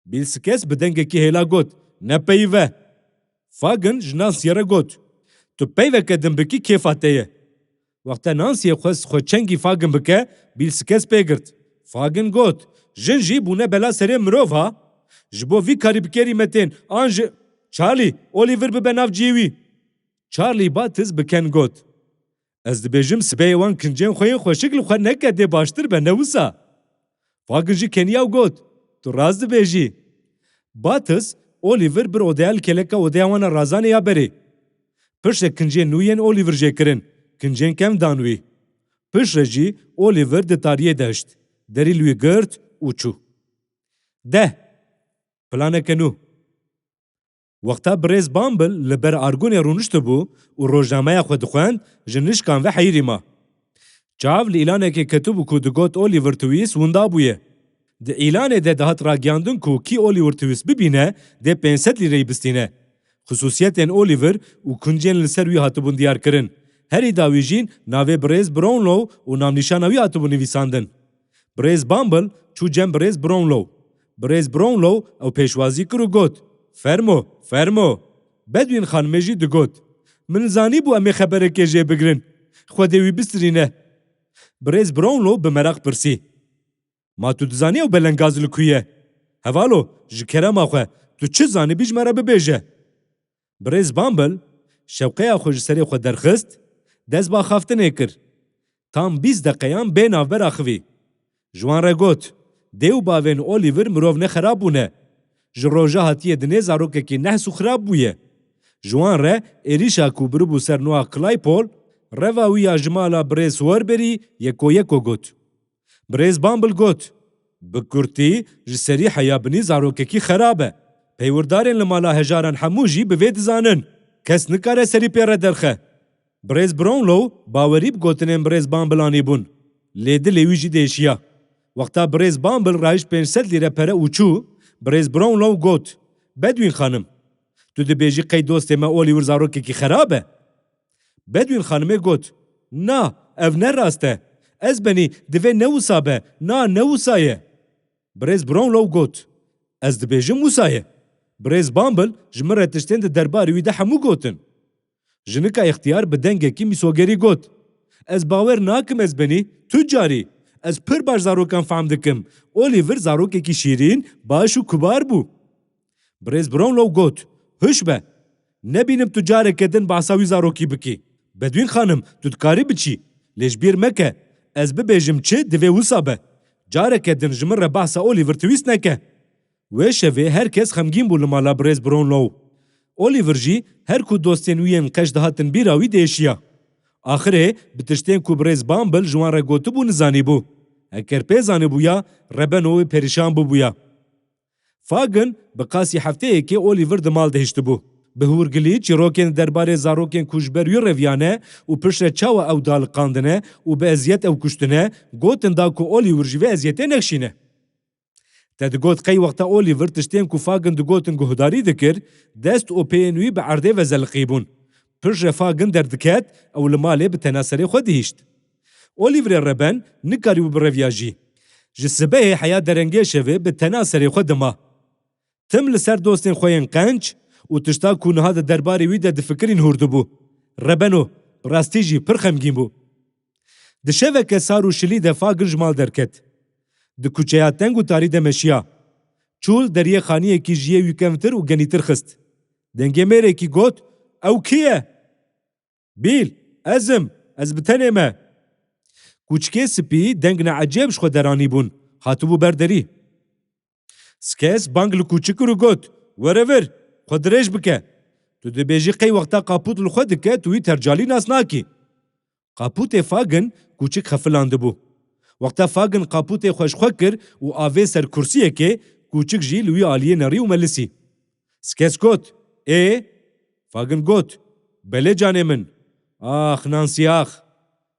Bîl Skes bi dengekî hêla got, "Ne peyv e." Fagin ji Nancy'yê re got, "Tu peyveke din bikî kêfa te ye." Wexta Nancy'yê xwest xwe çengî Fagin bike, Bîl Skes pê girt. Fagin got, "Jin jî bûne bela serê mirov ha. Ji bo vî karî bi kêrî me tên, an ji Charlie, Oliver bibe nav cihê wî." Charlie Bates bi ken got, "Ez dibêjim sibeyê wan kincên xwe yên xweşik li xwe neke dê baştir be, ne wisa?" Fagin jî keniya û got, "Tu rast dibêjî." Bates, Oliver bir odeya li kêleka odeya wan a razanê ya berê. Piştre kincên nû yên Oliver jê kirin, kincên kevn dan wî. Piştre jî Oliver di tariyê de hişt, derî li wî girt û çû. Deh. Planeke nû. Wexta birêz Bumble li ber argonê rûniştibû û rojnameya xwe dixwend, ji nişkan ve heyirî ma. Çav li îlanekê ketibû ku digot Oliver Twist winda bûye. Di îlanê de dihat ragiyandin ku kî Oliver Twist bibîne, dê pênc sed lîreyî bistîne. Xisûsiyetên Oliver û kuncên li ser wî hatibûn diyarkirin. Herî dawî jî navê birêz Brownlow û navnîşana wî hatibû nivîsandin. Birêz Bumble çû cem birêz Brownlow. Birêz Brownlow ew pêşwazî kir û got, "Fermo, fermo." Bedwîn xanimê jî digot, "Min zanîbû em ê xeberekê jê bigirin. Xwedê wî bistirîne." Birêz Brownlow bi meraq pirsî, "Ma tu dizanî ew belengaz li ku ye? Hevalo, ji kerema xwe, tu çi zanibî ji me re bibêje." Birêz Bumble şewqeya xwe ji serê xwe derxist, dest bi axaftinê kir. Tam bîst deqeyan bê navber axivî. Ji wan re got, "Dê û bavên Oliver mirov ne xerab bûne. Ji roja hatiye dinê zarokekî nehs û xirab bûye." Ji wan re êrîşa ku biribû ser Noah Claypole, reva wî ya ji mala birêz Warberî yeko yeko got. Birêz Bumble got, "Bi kurtî, ji serî heya binî zarokekî xerab e. Peywirdarên li mala hejaran hemû jî bi vê dizanin. Kes nikare serî pê re derxe." Birêz Brownlow bawerî bi gotinên birêz Bumble anîbûn. Lê dilê wî jî diêşiya. Wexta birêz Bumble rahişt pênc sed lîre pere û çû, birêz Brownlow got, "Bedwîn xanim, tu dibêjî qey dostê me Oliver zarokekî xerab e?" Bedwîn xanimê got, "Na, ev ne rast e. Ez benî, divê ne wisa be, na, ne wisa ye." Birêz Brownlow got, "Ez dibêjim wisa ye. Birêz Bumble ji min re tiştên di derbarê wî de hemû gotin." Jinika ixtiyar bi dengekî mîsogerî got, "Ez bawer nakim ez benî, tu carî. Ez pir baş zarokan fehm dikim. Oliver zarokekî şîrîn, baş û kubar bû." Birêz Brownlow got, "Huş be! Nebînim tu careke din behsa wî zarokî bikî. Bedwîn xanim, tu dikarî biçî. Lê ji bîr meke, ez bibêjim çi, divê wisa be. Careke din ji min re behsa Oliver tiwîst neke." Wê şevê her kes xemgîn bû li mala birêz Brownlow. Oliver jî her ku dostên wî yên qeş dihatin bîra wî diêşiya. Axirê bi tiştên ku birêz Bumble ji wan re gotibû nizanîbû. Eger pê zanibûya, Rebeno wê perîşan bûbûya. Fagin bi qasî hefteyekê Oliver di mal de hiştibû. Bi hûrgilî çîrokên di derbarê zarokên ku ji ber wî reviyane û piştre çawa ew daliqandine û bi eziyet ew kuştine, gotin da ku Oliver ji vê eziyetê nexşîne. Te digot qey wexta Oliver tiştên ku Fagin digotin guhdarî dikir, dest û pêyên wî bi erdê vezeliqîbûn. Piştre Fagin derdiket, ew li malê bi tena serê xwe dihişt. Oliverê reben nikarîbû bireviyajî. Ji sibehê heya derengê şevê bi tena serê xwe dima. Tim li ser dostên xwe yên qenc û tişta ku niha di derbarê wî de difikirîn hûr dibû. Rebeno, bi rastî jî pir xemgîn bû. Di şeveke sar û şilî de Fagin ji mal derket. Di kuçeya teng û tarî de meşiya. Çû li deriyê xaniyekî ji yê wî kevtir û genîtir xist. Dengê mêrekî got, "Ew kî ye?" "Bîl, ez im, ez bi tenê me." Kûçikê spî deng neecêb ji xwe deranîbûn, hatibû ber derî. Skes bang li kûçik kir û got, "Were vir, xwe dirêj bike. Tu dibêjî qey wexta qapût li xwe dike, tu wî tercalî nas nakî." Qapûtê Fagin kûçik xefilandibû. Wexta Fagin qapûtê xwe ji xwe kir û avê ser kursiyekê, kûçik jî li wî aliyê nerî û melisî. Skes got, "Ê?" Fagin got, "Belê canê min. Ax, Nancy, ax."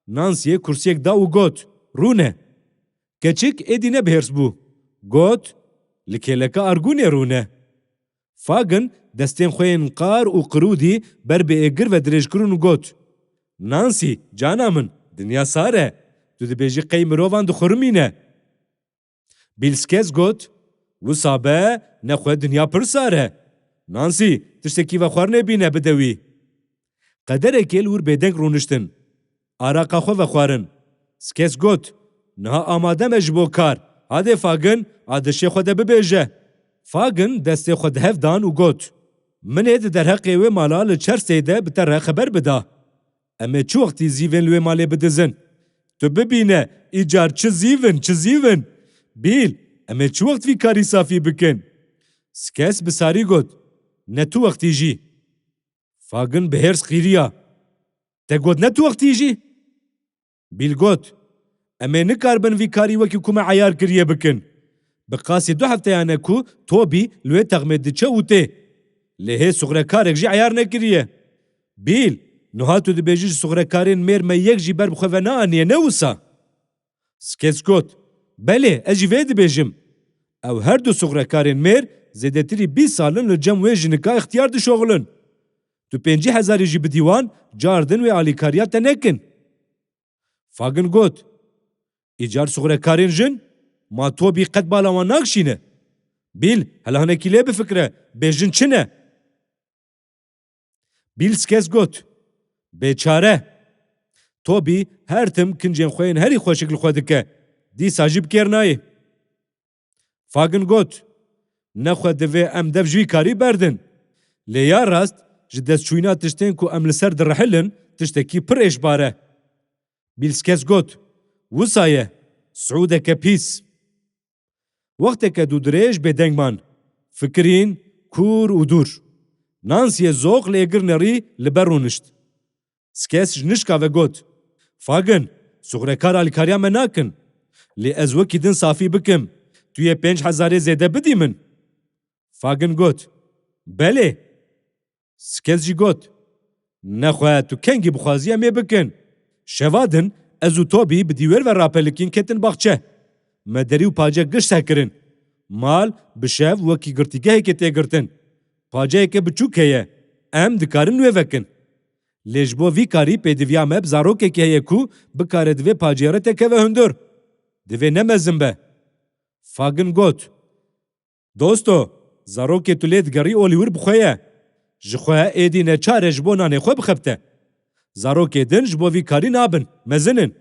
Nancyê kursiyek da û got, "Rûne." Keçik êdî ne bi hêrs bû. Got, "Li kêleka argûnê rûne." Fagin destên xwe yên qar û qirûdî ber bi êgir ve dirêj kirin û got, "Nancy, cana min, dinya sar e. Tu dibêjî qey mirovan dixurimîne." Bîl Skes got, "Wisa be, nexwe dinya pir sar e. Nancy, tiştekî vexwarinê bîne bide wî." Qederekê li wir bêdeng rûniştin. Araqa xwe vexwarin. Skes got, "Niha amade me ji bo kar. Hadê Fagin, a dişê xwe de bibêje." Fagin destê xwe di hev dan û got, "Min ê di derheqê wê mala li Çersey de bi te re xeber bida. Em ê çi wextî zîvên li wê malê bidizin? Tu bibîne, îcar çi zîv in, çi zîv in. Bîl, em ê çi wext vî karî safî bikin?" Skes bi sarî got, "Ne tu wextî jî." Fagin bi hêrs qîriya, "Te got ne tu wextî jî?" Bîl got, "Em ê nikaribin vî karî wekî ku me eyar kiriye bikin. Bi qasî du hefteyan e ku Tobî li wê texmê diçe û tê. Lê hê suxrekarek jî eyar nekiriye. Bîl, niha tu dibêjî ji suxrekarên mêr me yek jî ber bi xwe ve naaniye, ne wisa?" Skes got, "Belê, ez jî vê dibêjim. Ew her du suxrekarên mêr zêdetirî bîst sal in li cem wê jinika ixtiyar dişoxilin. Tu pêncî hezarî jî bidî wan, cardin wê alîkariya te nekin. Fagin got, Îcar suxrekarên jin, ma Tobî qet bala wan nakişîne? Bîl, hela hinekî lê bifikire, bêjin çi ne? Bîl Skes got, Bêçare! Tobî her tim kincên xwe yên herî xweşik li xwe dike, dîsa jî bi kêr nayê. Fagin got, Nexwe divê em dev ji wî karî berdin. Lê ya rast, ji destçûyîna tiştên ku em li ser dirihilin, tiştekî pir êşbar e. Bîl Skes got, Wisa ye, siûdeke pîs. Wexteke dûdirêj bêdeng man. Fikirîn, kûr û dûr. Nansiyê zox li êgir nerî li ber rûnişt. Skes ji nişka ve got, Fagin, suxrekar alîkariya me nakin. Lê ez wekî din safî bikim. Tu yê pênc hezarê zêde bidî min? Fagin got, Belê. Skes jî got, Nexwe tu kengî bixwazî em ê bikin. Şeva din ez û Tobî bi dîwêr ve rapelikîn ketin baxçe. Me derî û pace giş sekirin. Mal bi şev wekî girtîgehekê tê girtin. Paceyeke biçûk heye. Em dikarin wê vekin. Lê ji bo vî karî pêdiviya me bi zarokekî heye ku bikare di vê paceyê re te keve hundir. Divê ne mezin be. Fagin got, Dosto, zarokê tu lê digerî Oliver bi xwe ye. Ji xwe êdî neçar e ji bo nanê xwe bixebite. Zarokê din ji bo vî karî nabin, mezin in.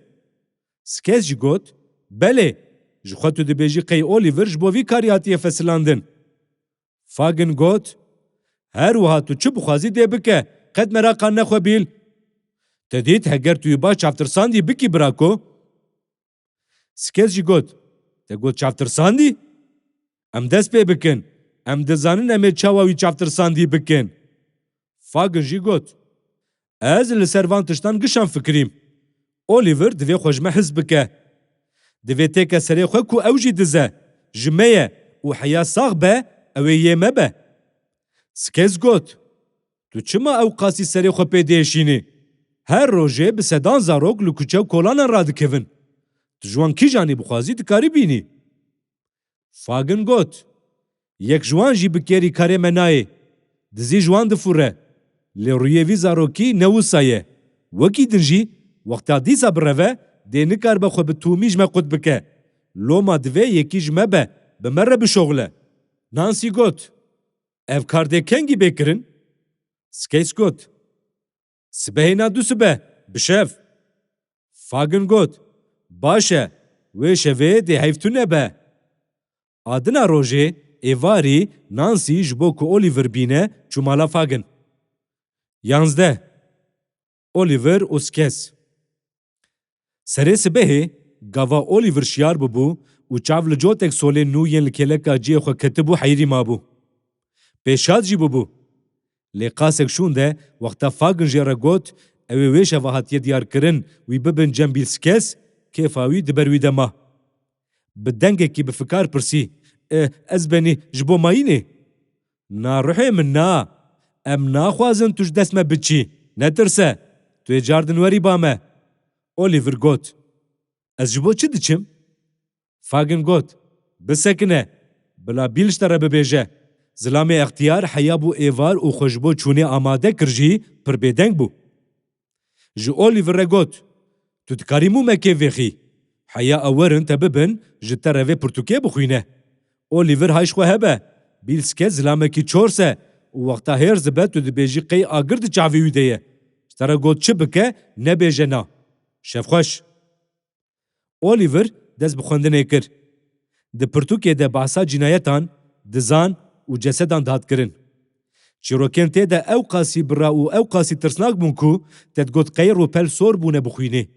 Skes jî got, Belê, ji xwe tu dibêjî qey Oliver ji bo vî karî hatiye fesilandin. Fagin got, Her wiha tu çi bixwazî dê bike, qet meraqa nexwe Bîl. Te dît heger tu wî baş çavtirsandî bikî birako? Skes jî got, Te got çavtirsandî? Em dest pê bikin. Em dizanin em ê çawa wî çavtirsandî bikin. Fagin jî got, Ez li ser van tiştan gişan fikirîm. Oliver divê xwe ji me hez bike. Divê têke serê xwe ku ew jî diz e, ji me ye û heya sax be, ew ê yê me be. Skes got, Tu çima ew qasî serê xwe pê diêşînî? Her rojê bi sedan zarok li kuçe û kolanan radikevin. Tu ji wan kîjanî bixwazî dikarî bînî. Fagin got, Yek ji wan jî bi kêrî karê me nayê. Dizî ji wan difûre. Lê rûyê vî zarokî ne wisa ye. Wekî din jî, wexta dîsa bireve, dê nikaribe xwe bi tûmî ji me qut bike. Loma divê yekî ji me be, bi me re bişoxile. Nancy got, Ev kar dê kengî bê kirin? Skes got, Sibehê na du sibe, bi şev. Fagin got, Baş e, wê şevê dê heyv tune be. A dina rojê, êvarî, Nancy ji bo ku Oliver bîne, çû mala Fagin. Yanzdeh. Oliver û Skes. Serê sibehê, gava Oliver şiyar bûbû û çav li cotek solên nû yên li kêleka cihê xwe ketibû heyirî mabû. Pêşat jî bûbû. Lê qasek şûnde, wexta Fagin jê re got, ew ê wê şeva hatiye diyarkirin, wî bibin cem Bîl Skes, kêfa wî di ber wî de ma. Bi dengekî bi fikar pirsî, E, ez benî ji bo mayînê? Na ruhê min na. Em naxwazin tu ji dest me biçî. Netirse. Tu yê cardin werî ba me. Oliver got, Ez ji bo çi diçim? Fagin got, Bisekine. Bila Bîl ji te re bibêje. Zilamê extiyar heya bû êvar û xwe ji bo çûnê amade kir jî pir bêdeng bû. Ji Oliver re got, Tu dikarî mûmekê vêxî? Heya ew werin te bibin, ji te re vê pirtûkê bixwîne. Oliver hay ji xwe hebe. Bîl Skes zilamekî çors e û wexta hêrs dibe tu dibêjî qey agir di çavê wî de ye. Ji te re got çi bike, nebêje na. Şevxweş. Oliver dest bi xwendinê kir. Di pirtûkê de behsa cînayetan, dizan û cesedan dihat kirin. Çîrokên tê de ew qasî bira û ew qasî tirsnak bûn ku te digot qey rûpel sor bûne bixwînî.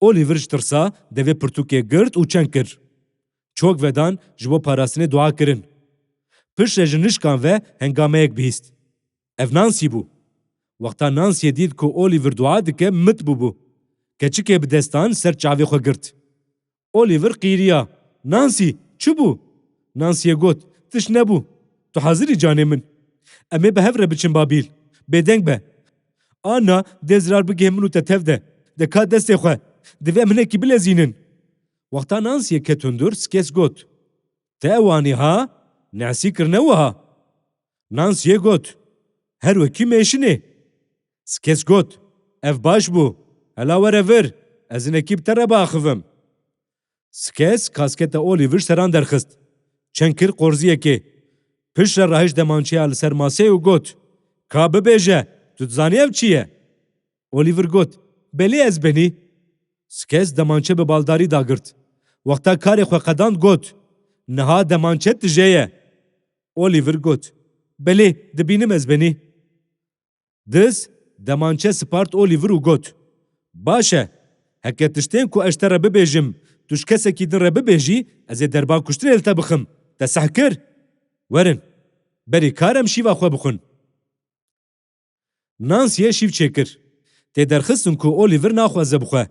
Oliver ji tirsa devê pirtûkê girt û çeng kir. Çok vedan ji bo parastinê dua kirin. Piştre ji nişkan ve hengameyek bihîst. Ev Nancy bû. Wexta Nancyê dît ku Oliver dua dike, mit bûbû. Keçikê bi destan ser çavê xwe girt. Oliver qîriya, Nancy, çi bû? Nancyê got, Tişt nebû. Tu hazir î canê min? Em ê bi hev re biçin Babîl. Bêdeng be. Anna dê zirar bigihê min û te tev de. De ka destê xwe. Divê em hinekî bilezînin. Wexta Nancyê ket hundir, Skes got, Te ew anî ha? Neesî kirine wiha? Nancyê got, Her wekî mêşinê. Skes got, "Ev baş bû. Hela were vir, ez hinekî bi te re biaxivim." Skes kasketa Oliver seran derxist. Çend kir qorziyekê. Pişt re rahişt demançeya li ser maseyê û got, "Ka bibêje, tu dizanî ev çi ye?" Oliver got, "Belê ez benî." Skes demançe bi baldarî dagirt. Wexta karê xwe qedand got, "Niha demançe tije ye." Oliver got, "Belê, dibînim ez benî." Diz demançe spart Oliver û got, "Baş e, heke tiştên ku ez ji te re bibêjim, tu ji kesekî din re bibêjî, ez ê derba kuştinê li te bixim. Te seh kir? Werin, berî kar em şîva xwe bixwin." Nancy'ye şîv çêkir. Tê derxistin ku Oliver naxwaze bixwe.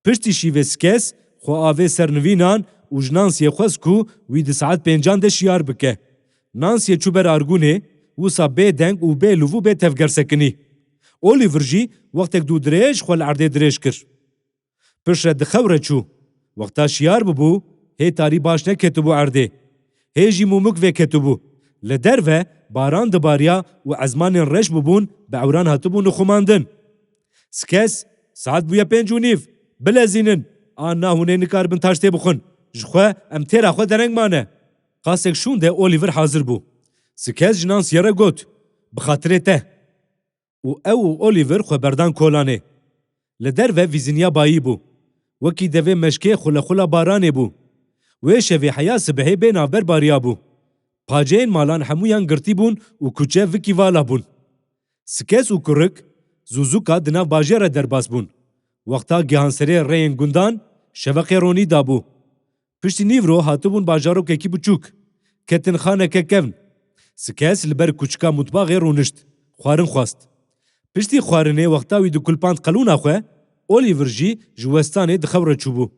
Piştî şîvê Skes xwe avê ser nivînan û ji Nancy'ye xwest ku wî di saet pêncan de şiyar bike. Nancy'ye çû ber argûnê, wisa bê deng û bê lûv û bê tevger sekinî. Oliver jî wextek dû dirêj xwe li erdê dirêj kir. Piştre di xew re çû. Wexta şiyar bibû, hê tarî baş neketibû erdê. Hê jî mûmik vêketibû. Li derve baran dibariya û ezmanên reş bûbûn bi ewran hatibûn nixumandin. Skes, "Saet bûye pênc û nîv. Bilezînin. Anna hûn ê nikaribin taştê bixwin. Ji xwe em têra xwe dereng mane." Qasek şûnde Oliver hazir bû. Skes ji Nancy'ye re got, "Bi xatirê te." Û ew û Oliver xwe berdan kolanê. Li derve vîziniya bayî bû. Wekî devê meşkê xulexula baranê bû. Wê şevê heya sibehê bê navber bariya bû. Paceyên malan hemûyan girtî bûn û kuçe vikî vala bûn. Skes û kurik, Zuzuka di nav bajêr re derbas bûn. Wexta gihan serê rêyên gundan, şeveqê ronî dabû. Piştî nîvro hatibûn bajarokekî biçûk. Ketin xaneke kevn. Skes li ber kuçika mutbaxê rûnişt. Xwarin xwest. Piştî xwarinê wexta wî dikulpand qelûna xwe, Oliver jî ji westanê di xew re çûbû.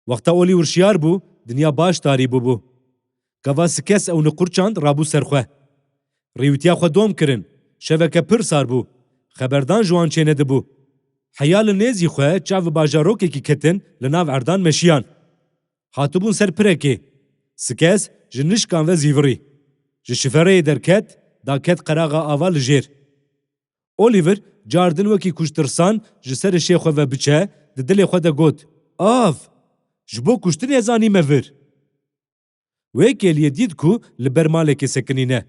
Wexta Oliver şiyar bû, dinya baş tarî bûbû. Gava Skes ew niqurçand rabû ser xwe. Rêwîtiya xwe dom kirin. Şeveke pir sar bû. Xeberdan ji wan çênedibû. Heya li nêzî xwe çav bi bajarokekî ketin li nav erdan meşiyan. Hatibûn ser pirekê. Skes ji nişkan ve zîvirî. Ji şifereyê derket, da ket qeraxa ava li jêr. Oliver cardin wekî ku ji tirsan ji serê şê xwe ve biçe, di dilê xwe de got, "Av! Ji bo kuştinê ez anîme vir." Wê kêliyê dît ku li ber malekê sekinîne.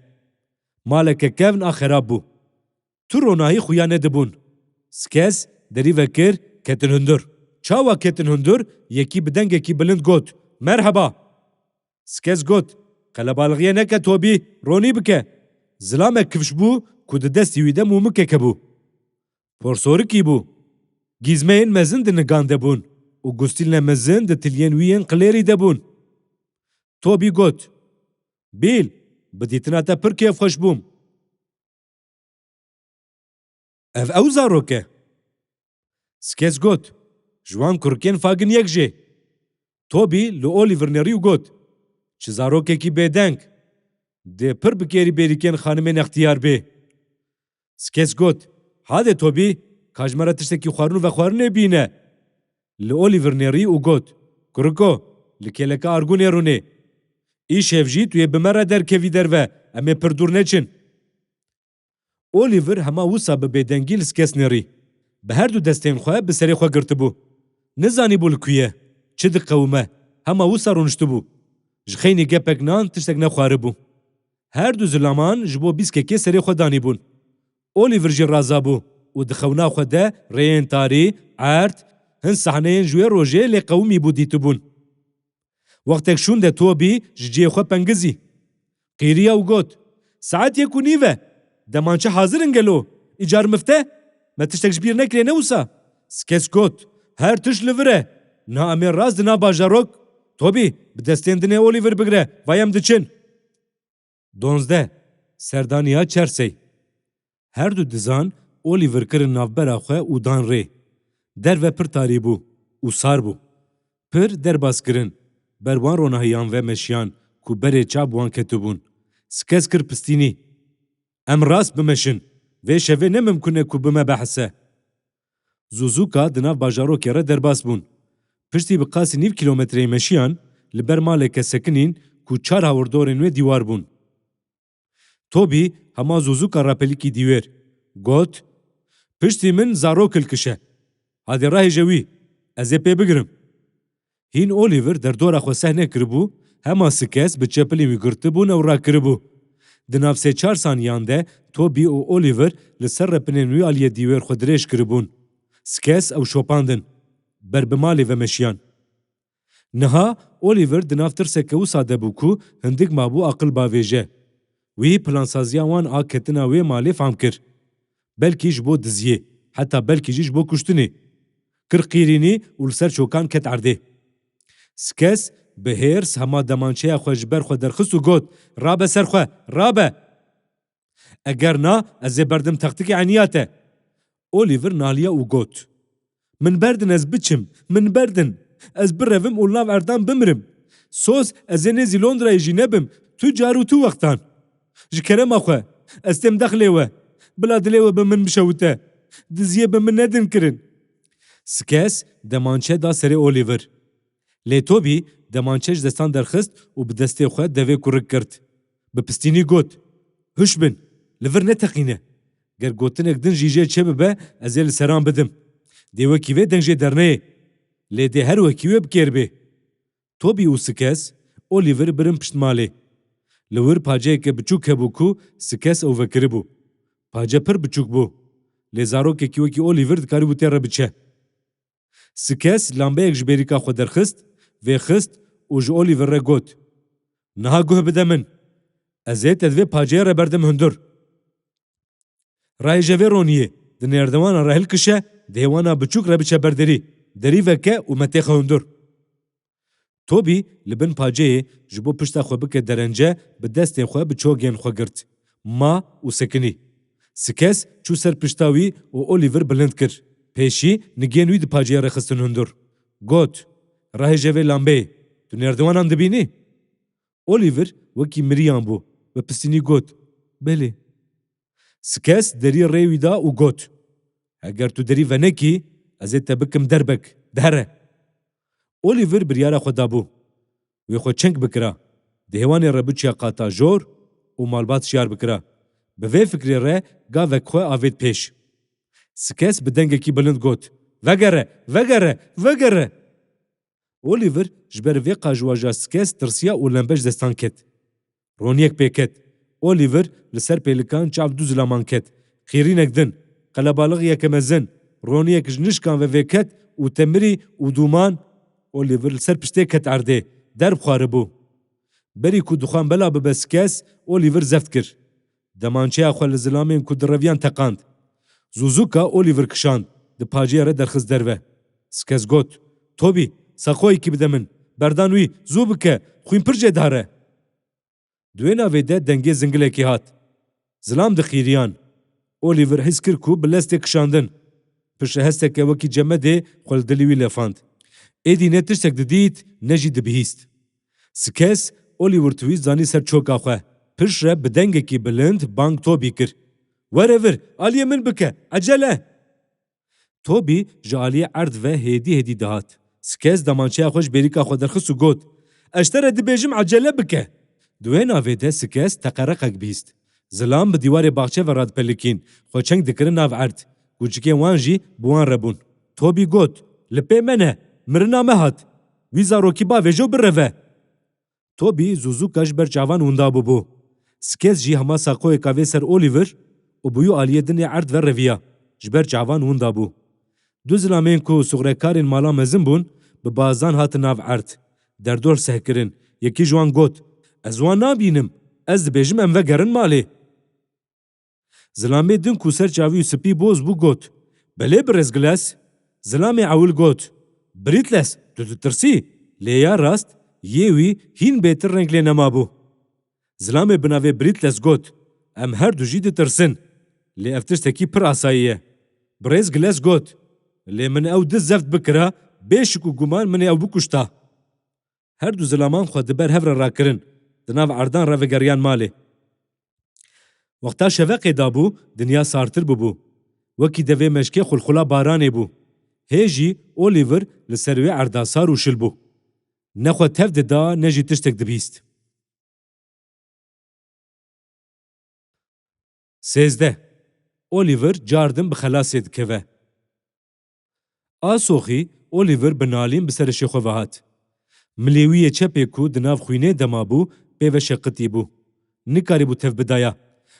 Maleke kevn a xerab bû. Tu ronahî xuya nedibûn. Skes derî vekir, ketin hundir. Çawa ketin hundir, yekî bi dengekî bilind got, "Merheba!" Skes got, "Qelebalixiyê neke Tobî, ronî bike." Zilamek kifş bû ku di destî wî de mûmikeke bû. Porsorikî bû. Gîzmeyên mezin di nigan de bûn û gustîlne mezin di tiliyên wî yên qilêrî de bûn. Tobî got, "Bîl, bi dîtina te pir kêfxweş bûm." "Ev ew zarok e?" Skes got, "Ji wan kurikên fagin yek jê." Tobî li Oliver nêrî û got, "Çi zarokekî bêdeng. Dê pir bi kêrî bêrîkên xanimên extiyar bê." Skes got, "Hadê Tobî, ka ji me re tiştekî xwarin û vexwarinê bîne." Li Oliver nêrî û got, "Kuriko, li kêleka argûnê rûnê. Îşev jî tu yê bi me re derkevî derve, em ê pir dûr neçin." Oliver hema wisa bi bêdengî li Skes nêrî. Bi her du destên xwe bi serê xwe girtibû. Nizanîbû li ku ye, çi diqewime, hema wisa rûniştibû. Ji xeynî gepek nan tiştek nexwaribû. Her du zilaman ji bo bîskekê serê xwe danîbûn. Oliver jî razabû û di xewna xwe de rêyên tarî, erd, hin sahneyên ji wê rojê lê qewimîbû dîtibûn. Wextek şûnde Tobî ji cihê xwe pengizî. Qîriya û got, "Saet yek û nîv e. Demançe hazir in gelo? Îcar mifte? Me tiştek ji bîr nekiriye ne wisa?" Skes got, "Her tişt li vir e. Niha em ê rast di nav bajarok. Tobî, bi destên dinê Oliver bigire, vay em diçin." Donzdeh. Serdaniya Çersey. Her du dizan Oliver kirin navbera xwe û dan rê. Derve pir tarî bû û sar bû. Pir derbas kirin, ber wan ronahiyan ve meşiyan ku berê çav wan ketibûn. Skes kir pistînî. "Em rast bimeşin. Vê şevê ne mimkun e ku bi me behise." Zuzuka di nav bajarokê re derbas bûn. Piştî bi qasî nîv kîlometreyê meşiyan, li ber maleke sekinîn ku çar hawirdorên wê dîwar bûn. Tobî hema Zuzuka rapelîkî dîwêr. Got, Piştî min zarok hilkişe. Hadê rahêje wî, ez ê pê bigirim. Hîn Oliver derdora xwe seh nekiribû, hema Skes bi çepilên wî girtibûn ew rakiribû. Di nav sê çar saniyan de Toby û Oliver li ser repinên wî aliyê dîwêr xwe dirêj kiribûn. Skes ew şopandin. Ber bi malê ve meşiyan. Niha Oliver di nav tirseke wisa de bû ku hindik mabû aqil bavêje. Wî plansaziya wan a ketina wê malê fam kir. Belkî ji bo diziyê, heta belkî jî ji bo kuştinê. Kir qîrînî û li ser çokan ket erdê. Skes bi hêrs hema demançeya xwe ji ber xwe derxist û got, "Rabe ser xwe, rabe! Eger na, ez ê berdim textikê eniya te." Oliver naliya û got, "Min berdin ez biçim, min berdin. Ez birevim û li nav erdan bimirim. Soz ez ê nêzî Londrayê jî nebim, tu car û tu wextan. Ji kerema xwe, ez têm dexlê we. Bila dilê we bi min bişewite. Diziyê bi min nedin kirin." Skes demançe da serê Oliver. Lê Toby demançe ji destan derxist û bi destê xwe devê kurik girt. Bi pistînî got, "Huş bin, li vir neteqîne. Ger gotinek din jî jê çêbibe, ez ê li seran bidim. Dê wekî vê deng jê derneyê. Lê dê her wekî wê bi kêr bê." Toby û Skes, Oliver birin pişt malê. Li wir paceyeke biçûk hebû ku Skes ew vekiribû. Pace pir biçûk bû. Lê zarokekî wekî Oliver dikarîbû tê re biçe. Skes lambeyek ji bêrîka xwe derxist, vêxist û ji Oliver re got, "Niha guh bide min. Ez ê te di vê paceyê re berdim hundir. Rahêje vê roniyê, di nêrdewana re hilkişe, di hêwana biçûk re biçe ber derî. Derî veke û me têxe hundir." Toby li bin paceyê ji bo pişta xwe bike derence, bi destên xwe bi çogên xwe girt. Ma û sekinî. Skes çû ser pişta wî û Oliver bilind kir. Pêşî nigên wî di paceyê re xistin hundir. Got, "Rahêje vê lambeyê. Tu nêrdewanan dibînî?" Oliver wekî miriyan bû. Bi pistînî got, "Belê." Skes derî rê wî da û got, "Heger tu derî venekî, ez ê te bikim derbek. Dihere." Oliver biryara xwe dabû. Wê xwe çeng bikira. Di hêwanê re biçiya qata jor û malbat şiyar bikira. Bi vê fikrê re gavek xwe avêt pêş. Skes bi dengekî bilind got, "Vegere, vegere, vegere!" Oliver ji ber vê qajiwaja Skes tirsiya û lembe ji destan ket. Roniyek pê ket. Oliver li ser pêlikan çav du zilaman ket. Qîrînek din, qelebalixiyeke mezin, roniyek ji nişkan ve vêket û temirî û dûman. Oliver li ser piştê ket erdê. Derb xwaribû. Berî ku dixwan bela bibe Skes, Oliver zeft kir. Demançeya xwe li zilamên ku direviyan teqand. Zûzûka Oliver kişand, di paceyê re derxist derve. Skes got, "Toby, saqoyekî bide min. Berdan wî, zû bike, xwîn pir jê dare." Di wê navê de dengê zingilekî hat. Zilam diqîriyan. Oliver his kir ku bi lez tê kişandin. Piştre hesteke wekî cemedê xwe li dilî wî lefand. Êdî ne tiştek didît, ne jî dibihîst. Skes, Oliver Twist zanî ser çoka xwe. Piştre bi dengekî bilind bang Toby kir. "Were vir, aliyê min bike, ecele!" Toby ji aliyê erd ve hêdî hêdî dihat. Skes damançeya xwe ji bêrîka xwe derxist û got, "Ez ji te re dibêjim ecele bike." Di wê navê de Skes teqereqek bihîst. Zilam bi dîwarê baxçe ve radipelikîn, xwe çeng dikirin nav erd. Kûçikên wan jî bi wan re bûn. Toby got, "Li pê me ne, mirina me hat. Wî zarokî bavêje û bireve." Toby zûzûka ji ber çavan winda bûbû. Skes jî hema saqoyeka vê ser Oliver û bi wî aliyê din ê erd ve reviya. Ji ber çavan winda bû. Du zilamên ku sûxrekarên mala mezin bûn, bi bazan hatin nav erd. Derdor seh kirin. Yekî ji wan got, "Ez wan nabînim. Ez dibêjim em vegerin malê." Zilamê din ku ser çavî û spî boz bû got, "Belê birêz Giles." Zilamê ewil got, "Brîtles, tu ditirsî?" Lê ya rast, yê wî hîn bêtir reng lê nemabû. Zilamê bi navê Brîtles got, "Em her du jî ditirsin. Lê ev tiştekî pir asayî ye." Birêz Giles got, "Lê min ew di zeft bikira, bê şik û guman min ê ew bikuşta." Her du zilaman xwe di ber hev re rakirin, di nav erdan re vegeriyan malê. Wexta şeveqê dabû, dinya sartir bûbû. Wekî devê meşkê xulxula baranê bû. Hê jî Oliver li ser wê erda sar û şil bû. Ne xwe tev dida, ne jî tiştek dibîst. Sêzdeh. Oliver cardin bi xelasê dikeve. A soxî Oliver bi nalîn bi serişê xwe ve hat. Milê wî yê çepê ku di nav xwînê de mabû, pê ve şeqitî bû. Nikarîbû tev bidaya.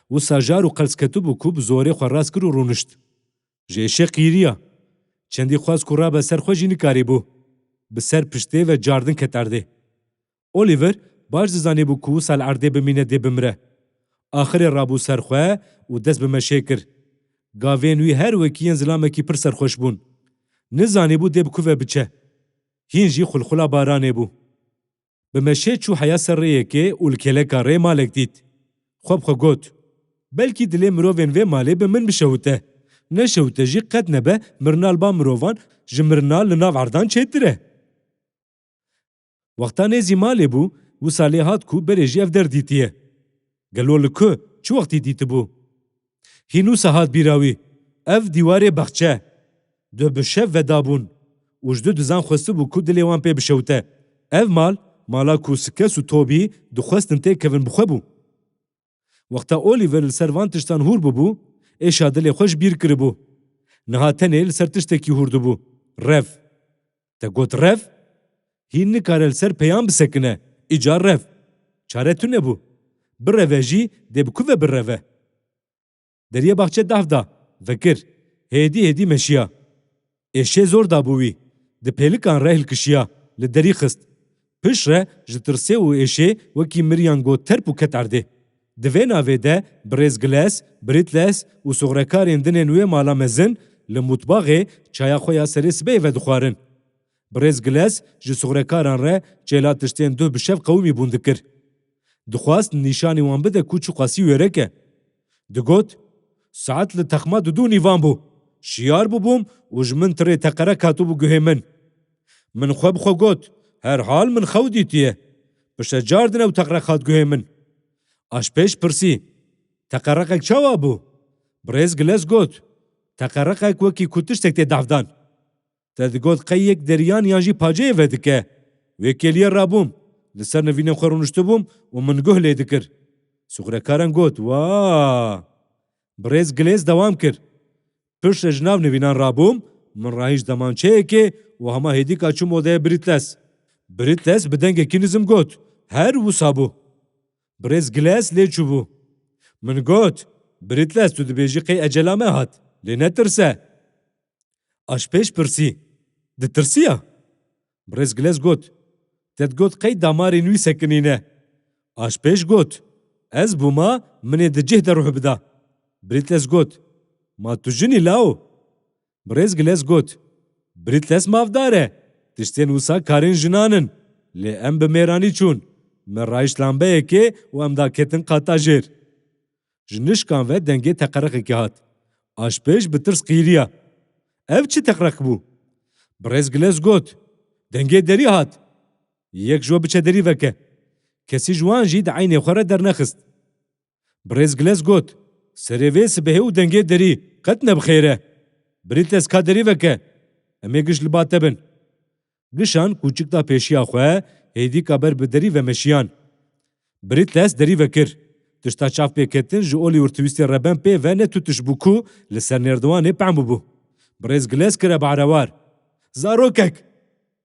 Wisa jar û qels ketibû ku bi zorê xwe rast kir û rûnişt. Ji êşê qîriya. Çendî xwest ku rabe ser xwe jî nikarîbû. Bi ser piştê ve cardin ket erdê. Oliver baş dizanîbû ku wisa li erdê bimîne dê bimire. Axirê rabû ser xwe û dest bi meşê kir. Gavên wî her wekî yên zilamekî pir serxweş bûn. Nizanîbû dê bi ku ve biçe. Hîn jî xulxula baranê bû. Bi meşê çû heya ser rêyekê û li kêleka rê malek dît. Xwe bi xwe got, "Belkî dilê mirovên vê malê bi min bişewite. Neşewite jî qet nebe mirina li ba mirovan ji mirina li nav erdan çêtir e." Wexta nêzî malê bû, wisa lê hat ku berê jî ev der dîtiye. Gelo li ku, çi wextî dîtibû? Hîn wisa hat bîra wî, ev dîwarê baxçe. Du bi şev vedabûn û ji du dizan xwestibû ku dilê wan pê bişewite. Ev mal, mala ku Sikes û Tobî dixwestin têkevin bi xwe bû. Wexta Oliver li ser van tiştan hûr bûbû, êşa dilê xwe ji bîr kiribû. Niha tenê li ser tiştekî hûr dibû. Rev. Te got rev? Hîn nikare li ser peyan bisekine, îcar rev. Çare tune bû. Bireve jî dê bi ku ve bireve? Deriyê baxçe dahf da, vekir. Hêdî hêdî meşiya. Êşê zor dabû wî. Di pêlikan re hilkişiya, li derî xist. Piştre ji tirsê û êşê wekî miriyan got terp û ket erdê. Di vê navê de birêz Giles, Britles û soxrekarên dinên wê mala mezin li mutbaxê çaya xwe ya serê sibehê vedixwarin. Birêz Giles ji soxrekaran re çêla tiştên duh bi şev qewimî bûn dikir. Dixwast nîşanî wan bide ku çiqasî wêrek e. Digot, "Saet li texma didû nîvan bû. Şiyar bûbûm û ji min tirê teqerek hatibû guhê min. Min xwe bi xwe got, 'Herhal min xew dîtiye.' Piştre cardin ew teqrek hat guhê min." Aşpêj pirsî, "Teqereqek çawa bû?" Birêz Giles got, "Teqereqek wekî ku tiştek tê dahfdan." Te digot qey yek deriyan yan jî paceyê vedike. Wê kêliyê rabûm. Li ser nivînên xwe rûniştibûm û min guh lê dikir. Soxrekaran got, "Wa!" Birêz Gilês dewam kir, "Piştre ji nav nivînan rabûm, min rahîşt demançeyekê û hema hêdîka çûm odeyê Britles. Britles bi dengekî nizm got, 'Her wisa bû.'" Birêz Gilês lê çûbû. Min got, "Britles, tu dibêjî qey ecela me hat. Lê netirse." Aşpêj pirsî, "Ditirsiya?" Birêz Gilês got, "Te digot qey damarên wî sekinîne." Aşpêj got, "Ez bûma min ê di cih de ruh bida." Britles got, "Ma tu jin î lawo?" Birêz Gilês got, "Britles mafdar e. Tiştên wisa karên jinan in. Lê em bi mêranî çûn. Me rahişt lambeyekê û em daketin qata jêr." Ji nişkan ve dengê teqereqekê hat. Aşpêj bi tirs qîriya. "Ev çi teqreq bû?" Birêz Gilês got, "Dengê derî hat. Yek ji we biçe derî veke." Kesî ji wan jî di eynê xwe re dernexist. Birêz Gilês got, "Serê vê sibehê û dengê derî qet ne bi xêr e. Britles ka derî veke. Em ê giş li ba te bin." Gişan kûçik da pêşiya xwe, hêdîka ber bi derî ve meşiyan. Britles derî vekir. Tişta çav pê ketin ji Oliver Twistê reben pê ve ne tu tişt bû ku li ser nêrdiwanê pehm bûbû. Birêz Gilês kire barewar. "Zarokek!"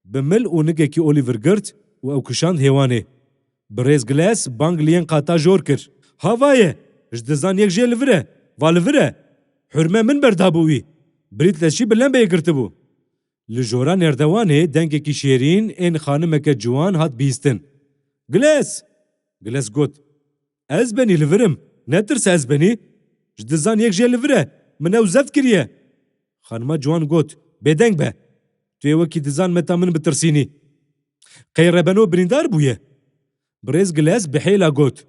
Bi mil û nikekî Oliver girt û ew kişand hêwanê. Birêz Gilês bang li yên qata jor kir. "Ha va ye! Ji dizan yek jê li vir e! Va li vir e!" Hurme min berdabû wî. Britles jî bi lembeyê girtibû. Li jora nêrdewanê dengekî şêrîn ên xanimeke ciwan hat bihîstin. "Gilês!" Gilês got, "Ez benî li vir im. Netirse ez benî. Ji dizan yek jê li vir e. Min ew zeft kiriye." Xanima ciwan got, "Bêdeng be. Tu yê wekî dizan meta min bitirsînî. Qey rebeno birîndar bûye?" Birêz Gilês bi hêla got,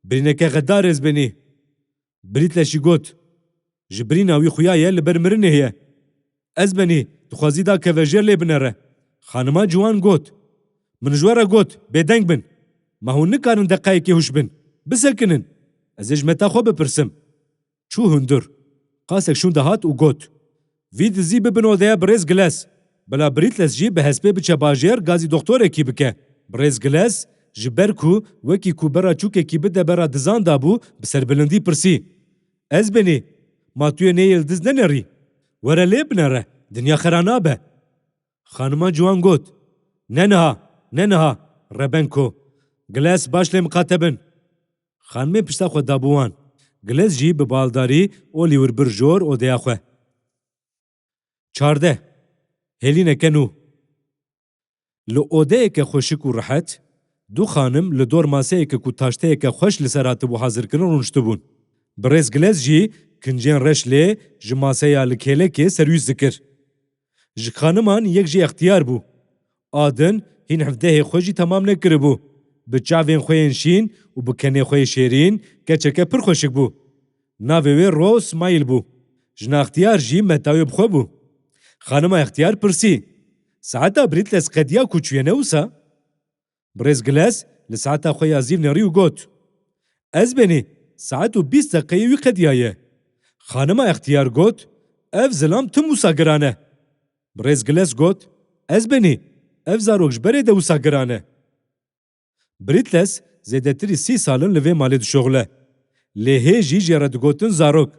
"Birîneke xedar ez benî." Britles jî got, "Ji birîna wî xuya ye, li ber mirinê ye. Ez benî, dixwazî dakeve jêr lê binere." Xanima ciwan got, "Min ji we re got, bêdeng bin. Ma hûn nikarin deqayekê hûş bin? Bisekinin. Ez ê ji meta xwe bipirsim." Çû hundir. Qasek şûnde hat û got, "Vî dizî bibin odeya birêz Gilês. Bila Britles jî bi hespê biçe bajêr gazî doxtorekî bike." Birêz Gilês ji ber ku wekî ku bera çûkekî bide bera dizan dabû, bi serbilindî pirsî, "Ez benî. Ma tu yê nê yê li diz nenerî? Were lê binere, dinya xera nabe. Xanima ciwan got, Ne niha, ne niha, reben ko. Giles baş lê miqate bin. Xanimê pişta xwe dabû wan. Giles jî bi baldarî Oliver bir jor odeya xwe. Çardeh. Hêlîneke nû. Li odeyeke xweşik û rihet, du xanim li dor maseyeke ku taşteyeke xweş li ser hatibû hazirkirin rûniştibûn. Birêz Giles jî kincên reş lê ji maseya li kêlekê serwîst dikir. Ji xaniman yek jî extiyar bû. A din hîn hevdehê xwe jî temam nekiribû. Bi çavên xwe yên şîn û bi kenê xwe yê şêrîn keçeke pir xweşik bû. Navê wê Rose Mail bû. Jina extiyar jî meta wê bi xwe bû. Xanima extiyar pirsî, Saeta Britles qediya ku çûyene wisa? Birêz Giles li saeta xwe ya zîv nerî û got, Ez benî, saet û bîst deqeyê wî qediyaye. Xanima extiyar got, Ev zilam tim wisa giran e. Birêz Giles got, Ez benî, ev zarok ji berê de wisa giran e. Britles zêdetirî sî sal in li vê malê dişoxile. Lê hê jî jê re digotin zarok.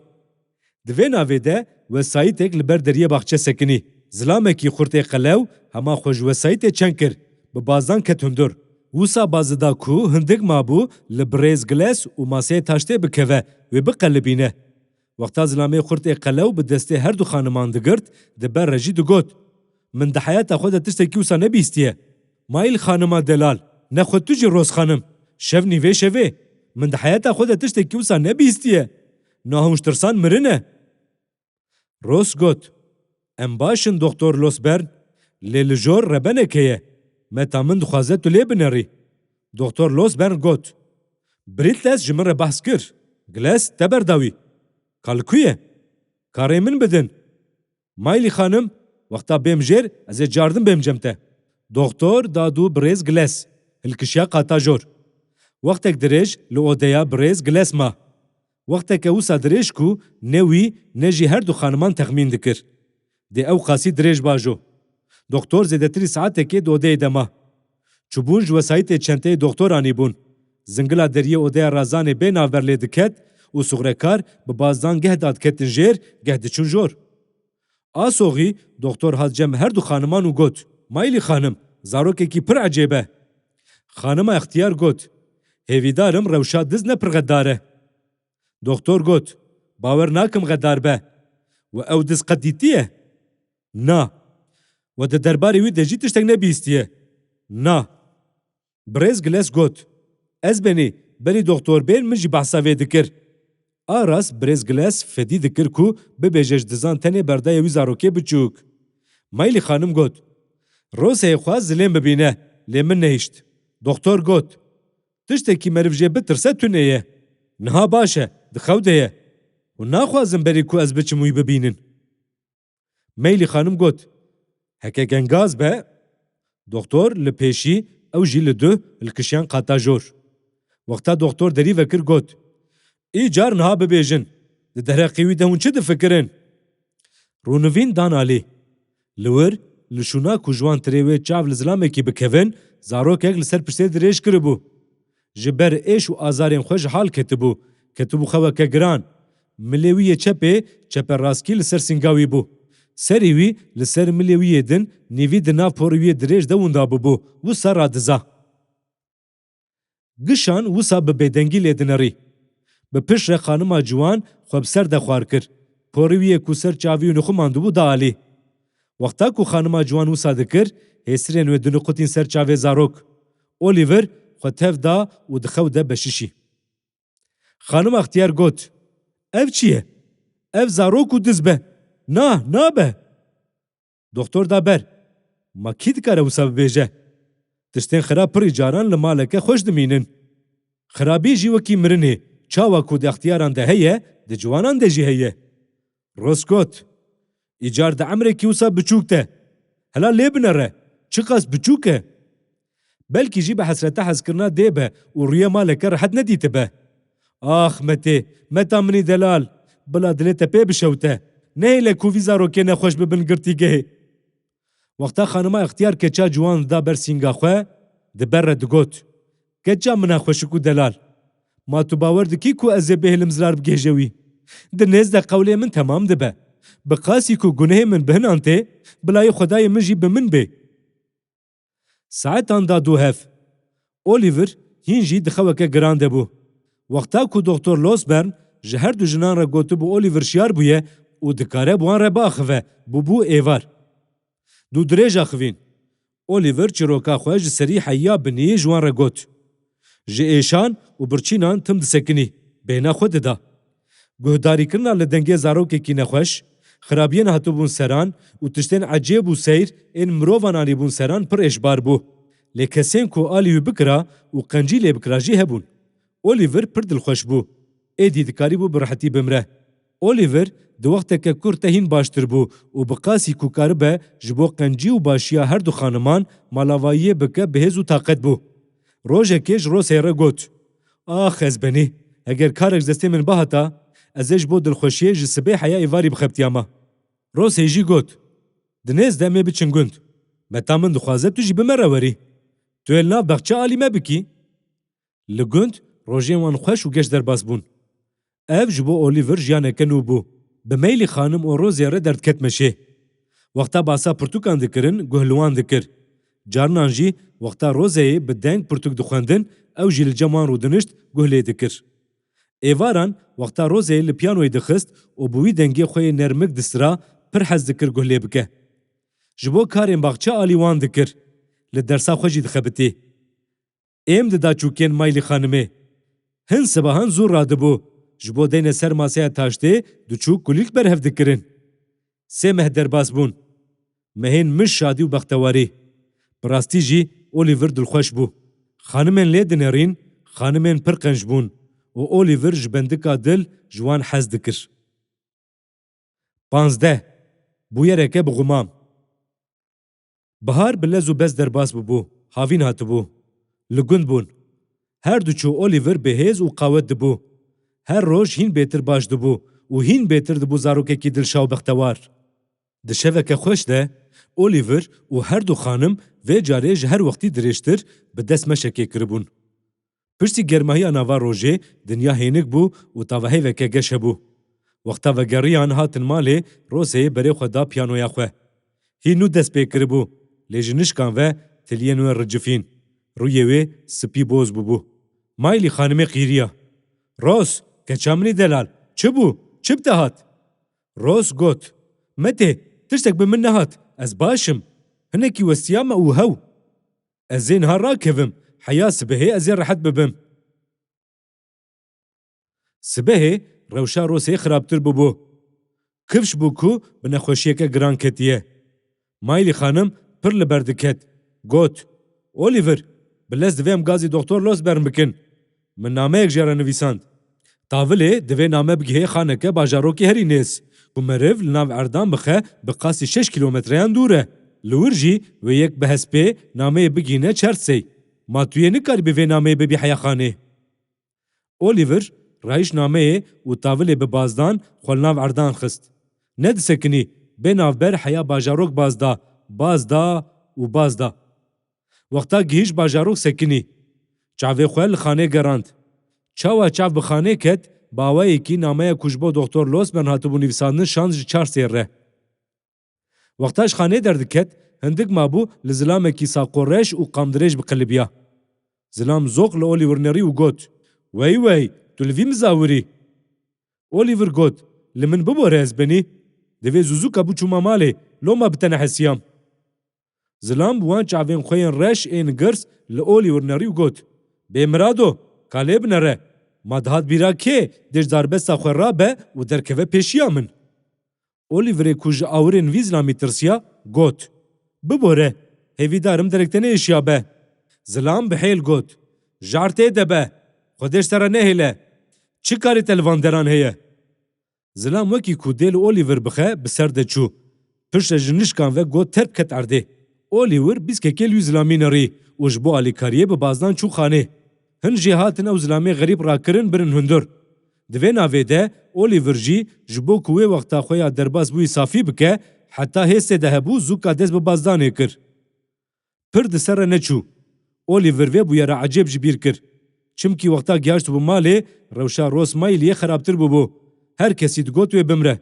Di vê navê de wesayîtek li ber deriyê baxçe sekinî. Zilamekî xurt ê qelew hema xwe ji wesayîtê çend kir, bi bazdan ket hundir. Wisa baz dida ku hindik mabû li Birêz Giles û maseyê taştê bikeve, wê biqelibîne. Wexta zilamê xurt ê qelew bi destê her du xaniman digirt, di ber re jî digot, Min di heyata xwe de tiştekî wisa nebîstiye. Mayîl xanima delal, ne xwe tu jî Roz xanim, şev nîvê şevê. Min di heyata xwe de tiştekî wisa nebîstiye. Niha hûn ji tirsan mirine. Roz got, Em baş in, Doktor Losbern, lê li jor rebeneke ye. Meta min dixwaze tu lê binerî. Doktor Losbern got, Britles ji min re behs kir. Giles te berda wî. Ka li ku ye? Ka rê min bidin. Maylî xanim, wexta bêm jêr, ez ê cardin bêm cem te. Doktor da dû birêz Giles, hilkişiya qata jor. Wextek dirêj li odeya birêz Giles ma. Wexteke wisa dirêj ku ne wî ne jî her du xaniman texmîn dikir. Dê ew qasî dirêj bajo. Doktor zêdetirî saetekê di odeyê de ma. Çûbûn ji wesayîtê çenteyê doktor anîbûn. Zingila deriyê odeya razanê bê navber lê diket û suxrekar bi bazdan geh dadiketin jêr, geh diçûn jor. A soxî doktor hat cem her du xaniman û got, Maylî xanim, zarokekî pir ecêb e. Xanima extiyar got, Hêvîdar im rewşa diz ne pir xedar e. Doktor got, Bawer nakim xedar be. We ew diz qet dîtiye? Na. We di derbarê wî de jî tiştek nebihîstiye? Na. Birêz Giles got, Ez benî, berî doktor bên min jî behsa vê dikir. A rast birêz Giles fedî dikir ku bibêje ji dizan tenê berdaye wî zarokê biçûk. Maylî xanim got, Roseyê xwest zilêm bibîne, lê min nehişt. Doktor got, Tiştekî meriv jê bitirse tune ye. Niha baş e, di xew de ye. Hûn naxwazin berî ku ez biçim wî bibînin. Meylî xanim got, Heke gengaz be. Doktor li pêşî, ew jî li du, li kişiyan qata jor. Wexta doktor derî vekir got, Îcar niha bibêjin, di derheqê wî de hûn çi difikirin? Rûnivîn dan alî. Li wir, li şûna ku ji wan tirê wê çav li zilamekî bikevin, zarokek li ser piştê dirêj kiribû. Ji ber êş û azarên xwe ji hal ketibû, ketibû xeweke giran. Milê wî yê çepê, çeperastkî li ser sînga wî bû. Serî wî li ser milê wî yê din nîvî di nav porê wî yê dirêj de winda bûbû, wisa radiza. Gişan wisa bi bêdengî lê dinerî. Bi pişt re xanima ciwan xwe bi ser de xwar kir. Porê wî yê ku ser çavî û nixu mandibû da alî. Wexta ku xanima ciwan wisa dikir, hêsirên wê diniqutîn ser çavê zarok. Oliver xwe tev da û di xew de beşişî. Xanima extiyar got, Ev çi ye? Ev zarok û diz be. Na, nabe. Doktor da ber. Ma kî dikare wisa bibêje? Tiştên xirab pirî caran li maleke xweş dimînin. Xirabî jî wekî mirinê, çawa ku di extiyaran de heye, di ciwanan de jî heye. Ross got, Îcar di emrekî wisa biçûk de. Hela lê binere, çiqas biçûk e. Belkî jî bi hesreta hezkirina dê be û rûyê maleke rehet nedîtibe. Ax Metê, meta min î delal, bila dilê te pê bişewte. Nehêle ku vî zarokê nexweş bibin girtîgehê. Wexta xanima extiyar keça ciwan dida ber sînga xwe, di ber re digot, Keça min a xweşik û delal. Ma tu bawer dikî ku ez ê bihêlim zirar bigihêje wî? Di nêz de qewlê min temam dibe. Bi qasî ku gunehê min bi hinan tê, bilayê Xwedayê min jî bi min bê. Saetan da dû hev. Oliver hîn jî di xeweke giran de bû. Wexta ku Doktor Losbern ji her du jinan re gotibû Oliver şiyar bûye û dikare bi wan re biaxive, bûbû êvar. Dû dirêj axivîn. Oliver çîroka xwe ji serî heya binî ji wan re got. Ji êşan û birçînan tim disekinî, bêhna xwe dida. Guhdarîkirina li dengê zarokekî nexweş, xirabiyên hatibûn seran û tiştên ecêb û seyr ên mirovan anîbûn seran pir êşbar bû. Lê kesên ku alî wî bikira û qencî lê bikira jî hebûn. Oliver pir dilxweş bû. Êdî dikarîbû bi rehetî bimre. Oliver di wexteke kurt de hîn baştir bû û bi qasî ku karibe ji bo qencî û başiya her du xaniman malavayiyê bike bi hêz û taqet bû. Rojekê ji Roseyê re got, "Ax ez benî, eger karek ji destê min bihata, ez ê ji bo dilxweşiyê ji sibê heya êvarî bixebitiyama." Rosey jî got, "Di nêz de em ê biçin gund. Meta min dixwaze tu jî bi me re werî. Tu ê li nav bexçe alî me bikî." Li gund rojên wan xweş û geş derbas bûn. Ev ji bo Oliver jiyaneke nû bû. Bi Meylî xanim û Rozê re derdket meşê. Wexta basa pirtûkan dikirin, guh li wan dikir. Carinan jî wexta Rozeyê bi deng pirtûk dixwendin, ew jî li cem wan rûdinişt, guh lê dikir. Êvaran wexta Rozeyê li piyanoyê dixist û bi wî dengê xwe yê nermik distira, pir hez dikir guh lê bike. Ji bo karên baxçe alî wan dikir. Li dersa xwe jî dixebitî. Êm dida çûkên Maylî xanimê. Hin sibahan zû radibû. Ji bo deyne ser maseya taştê diçû kulîlk berhev dikirin. Sê meh derbas bûn. Mehên mij şadî û bextewarî. Bi rastî jî Oliver dilxweş bû. Xanimên lê dinêrîn, xanimên pir qenc bûn û Oliver ji bendika dil ji wan hez dikir. Panzdeh. Bûyereke bi xumam. Bihar bi lez û bez derbas bûbû, havîn hatibû. Li gund bûn. Her du çû Oliver bi hêz û qawet dibû. Her roj hîn bêtir baş dibû û hîn bêtir dibû zarokekî dilşa û bextewar. Di şeveke xweş de Oliver û her du xanim vê carê ji her wextî dirêjtir bi dest meşekê kiribûn. Piştî germahiya nava rojê dinya hênik bû û tavahêveke geş hebû. Wexta vegeriyan hatin malê, Roseyê berê xwe da piyanoya xwe. Hîn nû dest pê kiribû, lê ji nişkan ve tiliyên wê ricifîn. Rûyê wê spî boz bûbû. Maylî xanimê qîriya. "Ros, keça min î delal, çi bû? Çi bi te hat?" Ros got, "Me tê, tiştek bi min nehat, ez baş im. Hinekî westiya me û hew. Ez ê niha rakevim, heya sibehê ez ê rehet bibim." Sibehê rewşa Rosê xirabtir bûbû. Kifş bû ku bi nexweşiyeke giran ketiye. Maylî xanim pir li ber diket. Got, "Oliver, bi lez divê em gazî Doktor Losbern bikin. Min nameyek jê re nivîsand. Tavilê divê name bigihê xaneke bajarokê herî nêz. Ku meriv li nav erdan bixe bi qasî şeş kîlometreyan dûr e. Li wir jî wê yek bi hespê nameyê bigihîne çer sey. Ma tu yê nikarîbî vê nameyê bibî heya xanê." Oliver rayîş nameyê û tavilê bi bazdan xwe li nav erdan xist. Nedisekinî, bê navber heya bajarok baz da, baz da û baz da. Wexta gihîşt bajarok sekinî. Çavê xwe li xanê gerand. Çawa çav bi xanê ket, bi awayekî nameya ku ji bo Doktor Losbern hatibû nivîsandin şand ji çar sêr re. Wexta ji xanê derdiket, hindik mabû li zilamekî saqo reş û qamdirêj biqilibiya. Zilam zoq li Oliver nerî û got, "Wey wey, tu li vî mizawirî?" Oliver got, "Li min bibore ez benî. Divê zûzûka biçûma malê, loma bi te nehesiyam." Zilam bi wan çavên xwe yên reş ên girs li Oliver nerî û got, "Bê mirado, ka lê binere. Ma dihat bîra kê dê ji darbesta xwe rabe û derkeve pêşiya min?" Oliverê ku ji awirên vî zilamî tirsiya, got, "Bibore, hêvîdar im derek te neêşiya be." Zilam bi hêl got, "Jar tê de be, Xwedê ji te re nehêle. Çi karê te li van deran heye?" Zilam wekî ku dê li Oliver bixe, bi ser de çû. Piştre ji nişkan ve got terp ket erdê. Oliver bîskekê li wî zilamî nerî û ji bo alîkariyê bi bazdan çû xanê. Hin jê hatin ew zilamê xerîb rakirin birin hundir. Di vê navê de Oliver jî ji bo ku wê wexta xwe ya derbas bûyî safî bike, heta hêstê de hebû zûka dest bi bazdanê kir. Pir di ser re neçû. Oliver vê bûyera ecêb ji bîr kir. Çimkî wexta gihaştibû malê, rewşa Rose Maileyê xerabtir bûbû. Her kesî digot wê bimre.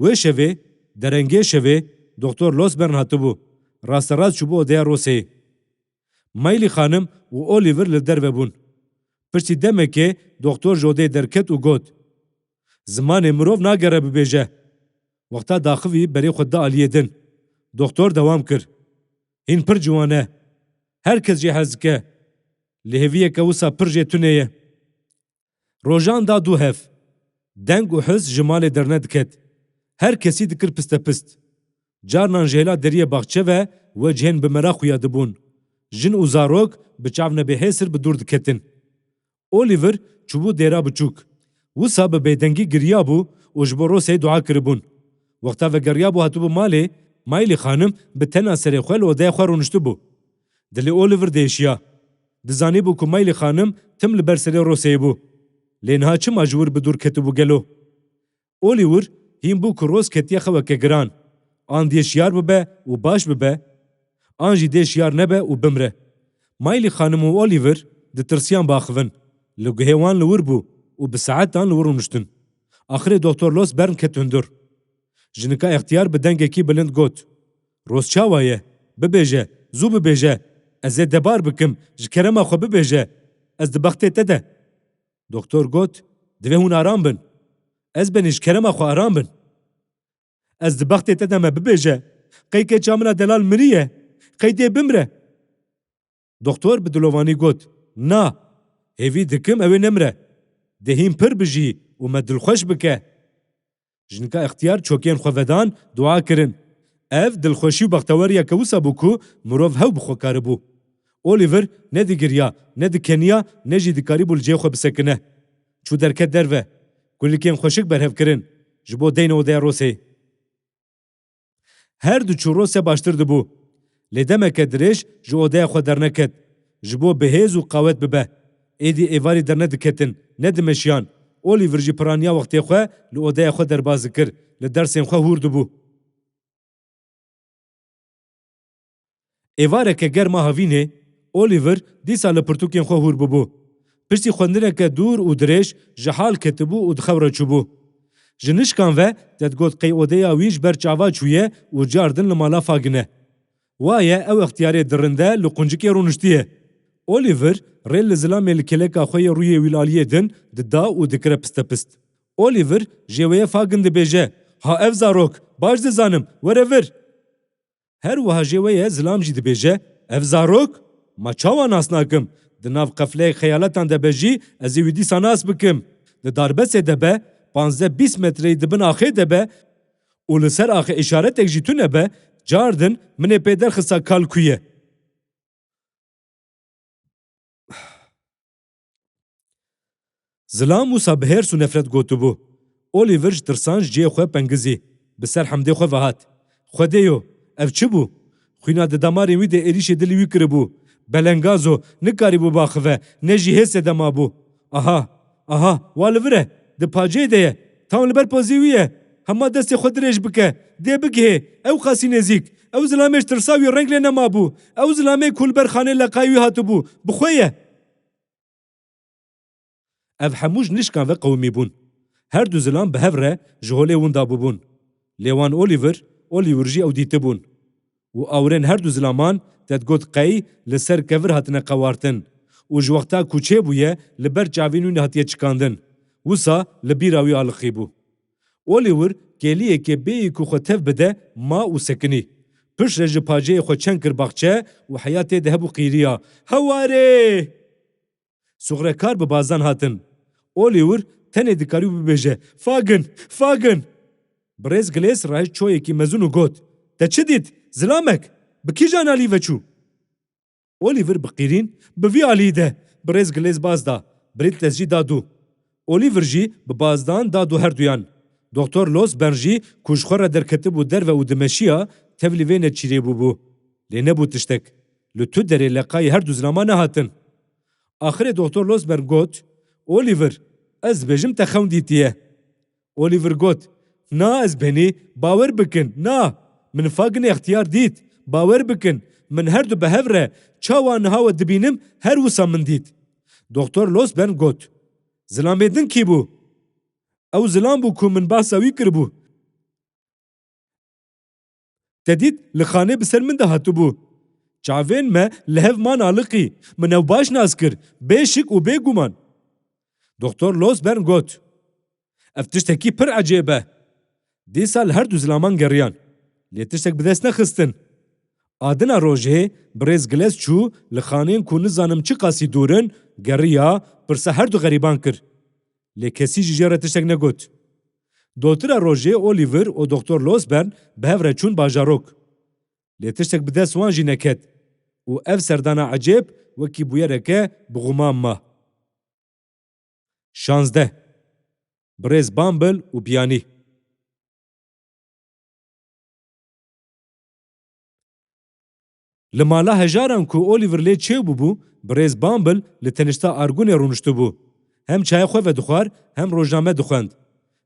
Wê şevê, derengê şevê, Doktor Losbern hatibû. Rasterast çûbû odeya Roseyê. Maylî xanim û Oliver li derve bûn. Piştî demekê doktor ji odeyê derket û got, "Zimanê mirov nagere bibêje." Wexta daxivî berê xwe da aliyê din. Doktor dewam kir, "Hîn pir ciwan e. Her kes jê hez dike. Lê hêviyeke wisa pir jê tune ye." Rojan da du hev. Deng û his ji malê dernediket. Her kesî dikir pistepist. Carnan ji hêla deriyê baxçe ve wecihên bi meraq xuya dibûn. Jin û zarok bi çav nebêhêsir bi dûr diketin. Oliver çûbû dêra biçûk. Wisa bi bêdengî giriyabû û ji bo Roseyê dua kiribûn. Wexta vegeriyabû hatibû malê, Maylî xanim bi tena serê xwe li odeya xwe rûniştibû. Dilê Oliver diêşiya. Dizanîbû ku Maylî xanim tim li ber serê Roseyê bû. Lê niha çima ji wir bi dûr ketibû gelo? Oliver hîn bû ku Rose ketiye xeweke giran. An dê şiyar bibe û baş bibe, an jî dê şiyar nebe û bimre. Maylî xanim û Oliver ditirsiyan biaxivin. Li guhê wan li wir bû û bi saetan li wir rûniştin. Axirê Doktor Losbern ket hundir. Jinika extiyar bi dengekî bilind got, "Rose çawa ye? Bibêje, zû bibêje. Ez ê debar bikim, ji kerema xwe bibêje. Ez di bextê te de." Doktor got, "Divê hûn aram bin. Ez benî ji kerema xwe aram bin." "Ez di bextê te de me, bibêje. Qey keça min a delal miriye. Qey dê bimre." Doktor bi dilovanî got, "Na, hêvî dikim ew ê nemre. Dê hîn pir bijî û me dilxweş bike." Jinika extiyar çokên xwe vedan, dua kirin. Ev dilxweşî û bexteweriyeke wisa bû ku mirov hew bi xwe karibû. Oliver ne digiriya, ne dikeniya, ne jî dikarîbû li cihê xwe bisekine. Çû derket derve. Kulîlkên xweşik berhev kirin. Ji bo deyne odeya Rosê. Her du çû Rose baştir dibû. Lê demeke dirêj ji odeya xwe derneket. Ji bo bi hêz û qawet bibe. Êdî êvarî dernediketin, nedimeşiyan. Oliver jî piraniya wextê xwe li odeya xwe derbas dikir, li dersên xwe hûr dibû. Êvareke germ a havînê, Oliver dîsa li pirtûkên xwe hûr bûbû. Piştî xwendineke dûr û dirêj ji hal ketibû û di xew re çûbû. Ji nişkan ve te digot qey odeya wî ji ber çava çûye û cardin li mala Fagin e. Waye ew extiyarê dirinde li quncikê rûniştiye. Oliver rê li zilamê li kêleka xwe yê rûyê wî li aliyê din dida û dikire pistepist. Oliver jê weye Fagin dibêje, "Ha ev zarok, baş dizanim, were vir." Her wiha jê weye zilam jî dibêje, "Ev zarok? Ma çawa nas nakim? Di nav qefleyek xeyaletan de be jî ez ê wî dîsa nas bikim. Di darbesê de be, panzdeh bîst metreyî di bin axê de be û li ser axê îşaretek jî tune be, cardin min ê pê derxista kal ku ye." Zilam wisa bi hêrs û nefret gotibû. Oliver ji tirsan ji cihê xwe pengizî. Bi ser hemdê xwe ve hat. "Xwedêyo, ev çi bû?" Xwîna di damarên wî de êrîşê dilî wî kiribû. Belengazo, nikarîbû biaxive, ne jî hêsê de mabû. "Aha, aha, wa li vir e, di paceyê de ye. Tam li ber pozî wî ye. Hema destê xwe dirêj bike, dê bigihê, ew qasî nêzîk. Ew zilamê ji tirsa wî reng lê nemabû. Ew zilamê ku li ber xanê leqayê wî hatibû, bi xwe ye." Ev hemû ji nişkan ve qewimî bûn. Her du zilam bi hev re ji holê winda bûbûn. Lê wan Oliver, Oliver jî ew dîtibûn. Û awirên her du zilaman te digot qey li ser kevir hatine qewartin û ji wexta ku çêbûye li ber çavên wî hatiye çikandin. Wisa li bîra wî aliqîbû. Oliver kêliyekê bêyî ku xwe tev bide ma û sekinî. Piştre ji paceyê xwe çend kir baxçe û heya tê de hebû qîriya. "Hewarê!" Sûxrekar bi bazdan hatin. Oliver tenê dikarî bibêje, "Fagin! Fagin!" Birêz Gilês rahişt çoyekî mezin û got, "Te çi dît? Zilamek! Bi kîjan alî ve çû?" Oliver bi qîrîn, "Bi vî alî de." Birêz Gilês baz da. Britles jî da dû. Oliver jî bi bazdan da dû her duyan. Doktor Losbern jî ku ji xwe re derketibû derve û dimeşiya, tevlî vê neçîrê bûbû. Lê nebû tiştek. Li tu derê leqayî her du zilama nehatin. Axirê Doktor Losbern got, "Oliver, ez dibêjim te xewn dîtiye." Oliver got, "Na, ez benî, bawer bikin, na! Min Fagin extiyar dît, bawer bikin, min her du bi hev re, çawa niha we dibînim, her wisa min dît." Doktor Losbern got, "Zilamê din kî bû?" Ew zilam bû ku min behsa wî kiribû. Te dît, li xanê bi ser min de hatibû. Çavên me li hev man aliqî. Min ew baş nas kir, bê şik û bê guman. Doktor Losbern got, "Ev tiştekî pir ecêb e." Dîsa li her du zilaman geriyan. Lê tiştek bi dest nexistin. Adina rojê birêz Gilez çû li xanên ku nizanim çiqasî dûr in, geriya, pirsa her du xerîban kir. Lê kesî jî jê re tiştek negot. Dotira rojê Oliver û doktor Losbern bi hev re çûn bajarok. Lê tiştek bi dest wan jî neket û ev serdana ecêb wekî bûyereke bi xumam ma. Şazdeh. Birêz Bumble û Biyanî. Li mala hejaran ku Oliver lê çêw bûbû, birêz Bumble li tenişta argunê rûniştibû. Hem çaya xwe vedixwar, hem rojname dixwend.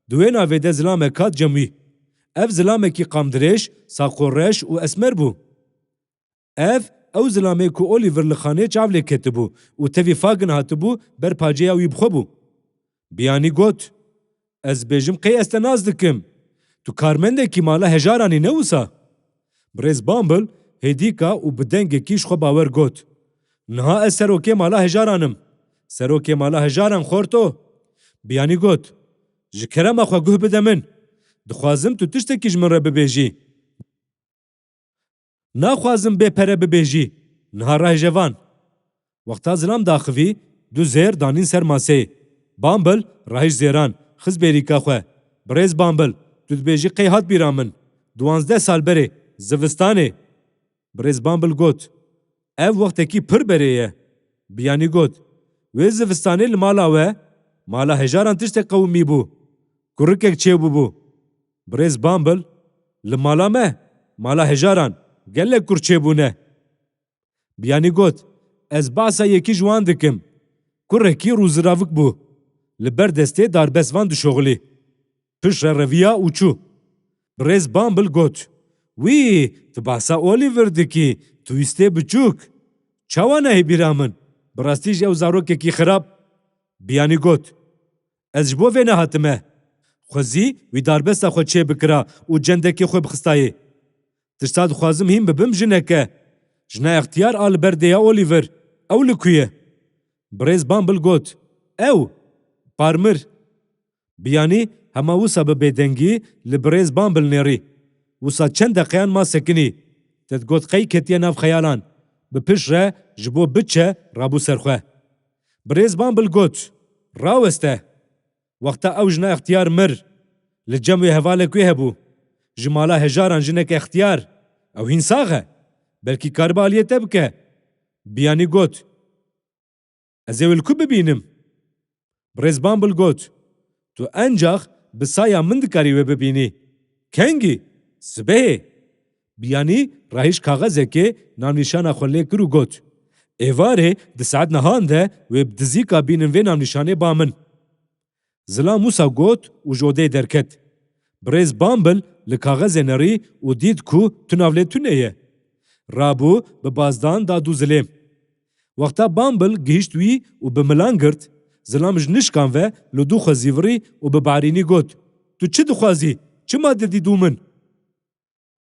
Di wê navê de zilamek hat cem wî. Ev zilamekî qamdirêj, saqoreş û esmer bû. Ev, ew zilamê ku Oliver li xanê çav lê ketibû û tevî fagin hatibû ber paceya wî bi xwe bû. Biyanî got, "Ez bêjim qey ez te nas dikim. Tu karmendekî mala hejaran î ne wisa?" Birêz Bumble hêdîka û bi dengekî ji xwe bawer got, "Niha ez serokê mala hejaran im. Serokê mala hejaran xorto." Biyanî got, "Ji kerema xwe guh bide min. Dixwazim tu tiştekî ji min re bibêjî." "Naxwazim bê pere bibêjî, niha rahêje van." Wexta zilam daxivî, du zêr danîn ser maseyê. Bumble rahîşt zêran, xist bêrîka xwe. "Birêz Bumble, tu dibêjî qey hat bîra min. Duwazdeh sal berê, zivistanê." Birêz Bumble got, "Ev wextekî pir berê ye." Biyanî got, "Wê zivistanê li mala we, mala hejaran tiştek qewimî bû. Kurikek çêbûbû." Birêz Bumble, "Li mala me, mala hejaran, gelek kur çêbûne." Biyanî got, "Ez behsa yekî ji wan dikim. Kurekî rûziravik bû. Li ber destê darbestvan dişoxilî." Piştre reviya û çû. Birêz Bumble got, "Wî, tu behsa Oliver dikî, twîstê biçûk. Çawa nehê bîra min? Bi rastî jî ew zarokekî xirab." Biyanî got, "Ez ji bo vê nehatime. Xwezî wî darbesta xwe çêbikira û cendekê xwe bixistayê. Tişta dixwazim hîn bibim jinek e. Jina extiyar a li ber dêya Oliver. Ew li ku ye?" Birêz Bumble got, "Ew, Parmir." Biyanî hema wisa bi bêdengî li birêz Bumble nêrî. Wisa çend deqeyan ma sekinî. Te digot qey ketiye nav xeyalan. Bi piştre ji bo biçe rabû ser xwe. Birêz Bumble got, "Raweste." Wexta ew jina extiyar mir, li cem wê hevalek wê hebû. Ji mala hejaran jinek extiyar. Ew hîn sax e. Belkî karibe aliyê te bike. Biyanî got, "Ez ê wê li ku bibînim?" Birêz Bumble got, "Tu encax bi saya min dikarî wê bibînî." "Kengî?" "Sibehê." Biyanî rahîşt kaxezekê navnîşana xwe lê kir û got, "Êvarê di saet nehan de wê bi dizîka bînin vê navnîşanê ba min." Zilam wisa got û ji odeyê derket. Birêz Bumble li kaxezê nerî û dît ku tu nav lê tune ye. Rabû bi bazdan da du zilêm. Wexta Bumble gihîşt wî û bi milan girt, zilam ji nişkan ve li dû xwe zîvirî û bi barînî got, "Tu çi dixwazî? Çima didî dû min?"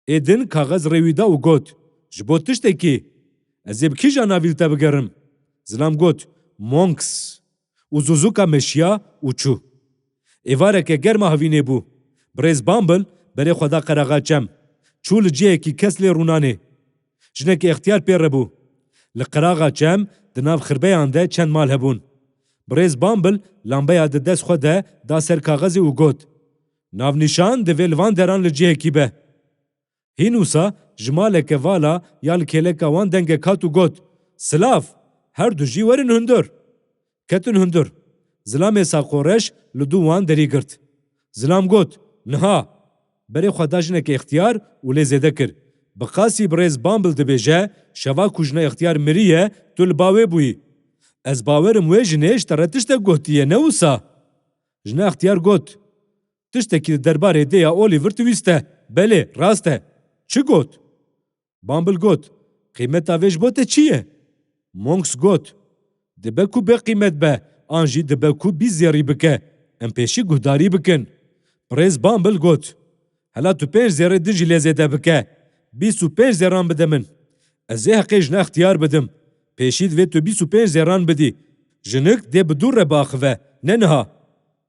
Ê din kaxez rê wî da û got, "Ji bo tiştekî, ez ê bi kîja navî li te bigerim?" Zilam got, "Monks." Û zûzûka meşiya û çû. Êvareke germa havînê bû. Birêz Bumble berê xwe da qeraxa çem. Çû li cihekî kes lê rûnanê. Jinekê extiyar pê re bû. Li qeraxa çem di nav xirbeyan de çend mal hebûn. Birêz Bumble lambeya di dest xwe de da ser kaxezê û got, "Navnîşan divê li van deran li cihekî be." Hîn wisa ji maleke vala ya li kêleka wan dengek hat û got, "Silav! Her du jî werin hundir." Ketin hundir. Zilamê saqoreş li dû wan derî girt. Zilam got, "Niha!" Berê xwe da jinekê extiyar û lê zêde kir. Bi qasî birêz Bumble dibêje, "Şeva ku jina extiyar miriye, tu li ba wê bûyî. Ez bawerim wê jinê ji te re tiştek gotiye, ne wisa?" Jina extiyar got, "Tiştekî li derbarê dêya Oliver tu wîste. Belê, rast e." "Çi got?" Bumble got, "Qîmeta vê ji bo te çi ye?" Monks got, "Dibe ku bê qîmet be, an jî dibe ku bîst zêrî bike. Em pêşî guhdarî bikin. Birêz Bumble got, "Hela tu pênc zêrê din jî lê zêde bike. Bîst û pênc zêran bide min. Ez ê heqê jina extiyar bidim. Pêşî divê tu bîst û pênc zêran bidî. Jinik dê bi dû re biaxive, ne niha."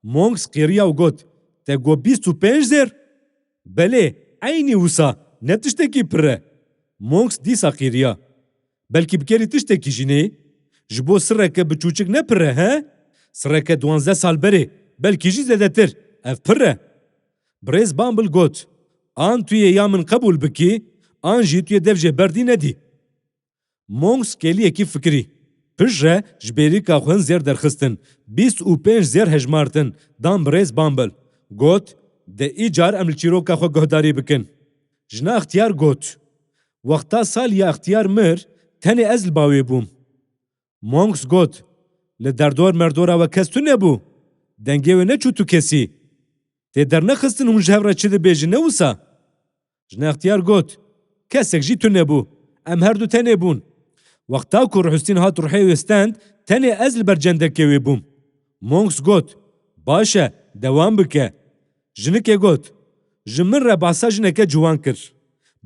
Monks qêriya û got, "Te got bîst û pênc zêr?" "Belê, eynî wisa, ne tiştekî pir e." Monks dîsa qêriya. "Belkî bikerî tiştekî jî nê? Ji bo sirreke biçûçik ne pir e, he? Sirreke duwazdeh sal berê, belkî jî zêdetir. Ev pir e." Birêz Bumble got, "An tu yê ya min qebûl bikî, an jî tu yê dev jê berdî nedî." Monks kêliyekî fikirî. Piştre ji bêrîka xwe hin zêr derxistin, bîst û pênc zêr hejmartin, dan birêz Bumble. Got, "De îcar em li çîroka xwe guhdarî bikin. Jina extiyar got, 'Wexta saliya extiyar mir, tenê ez li ba wê bûm.'" Monks got, "Li derdor merdora we kes tune bû? Dengê wê neçû tu kesî? Tê dernexistin hûn ji hev re çi dibêjin, ne wisa?" Jina extiyar got, "Kesek jî tune bû. Em her du tenê bûn. Wexta ku Ruhustîn hat ruhê wê stend, tenê ez li ber cendekê wê bûm." Monks got, "Baş e, dewam bike." Jinikê got, "Ji min re behsa jineke ciwan kir.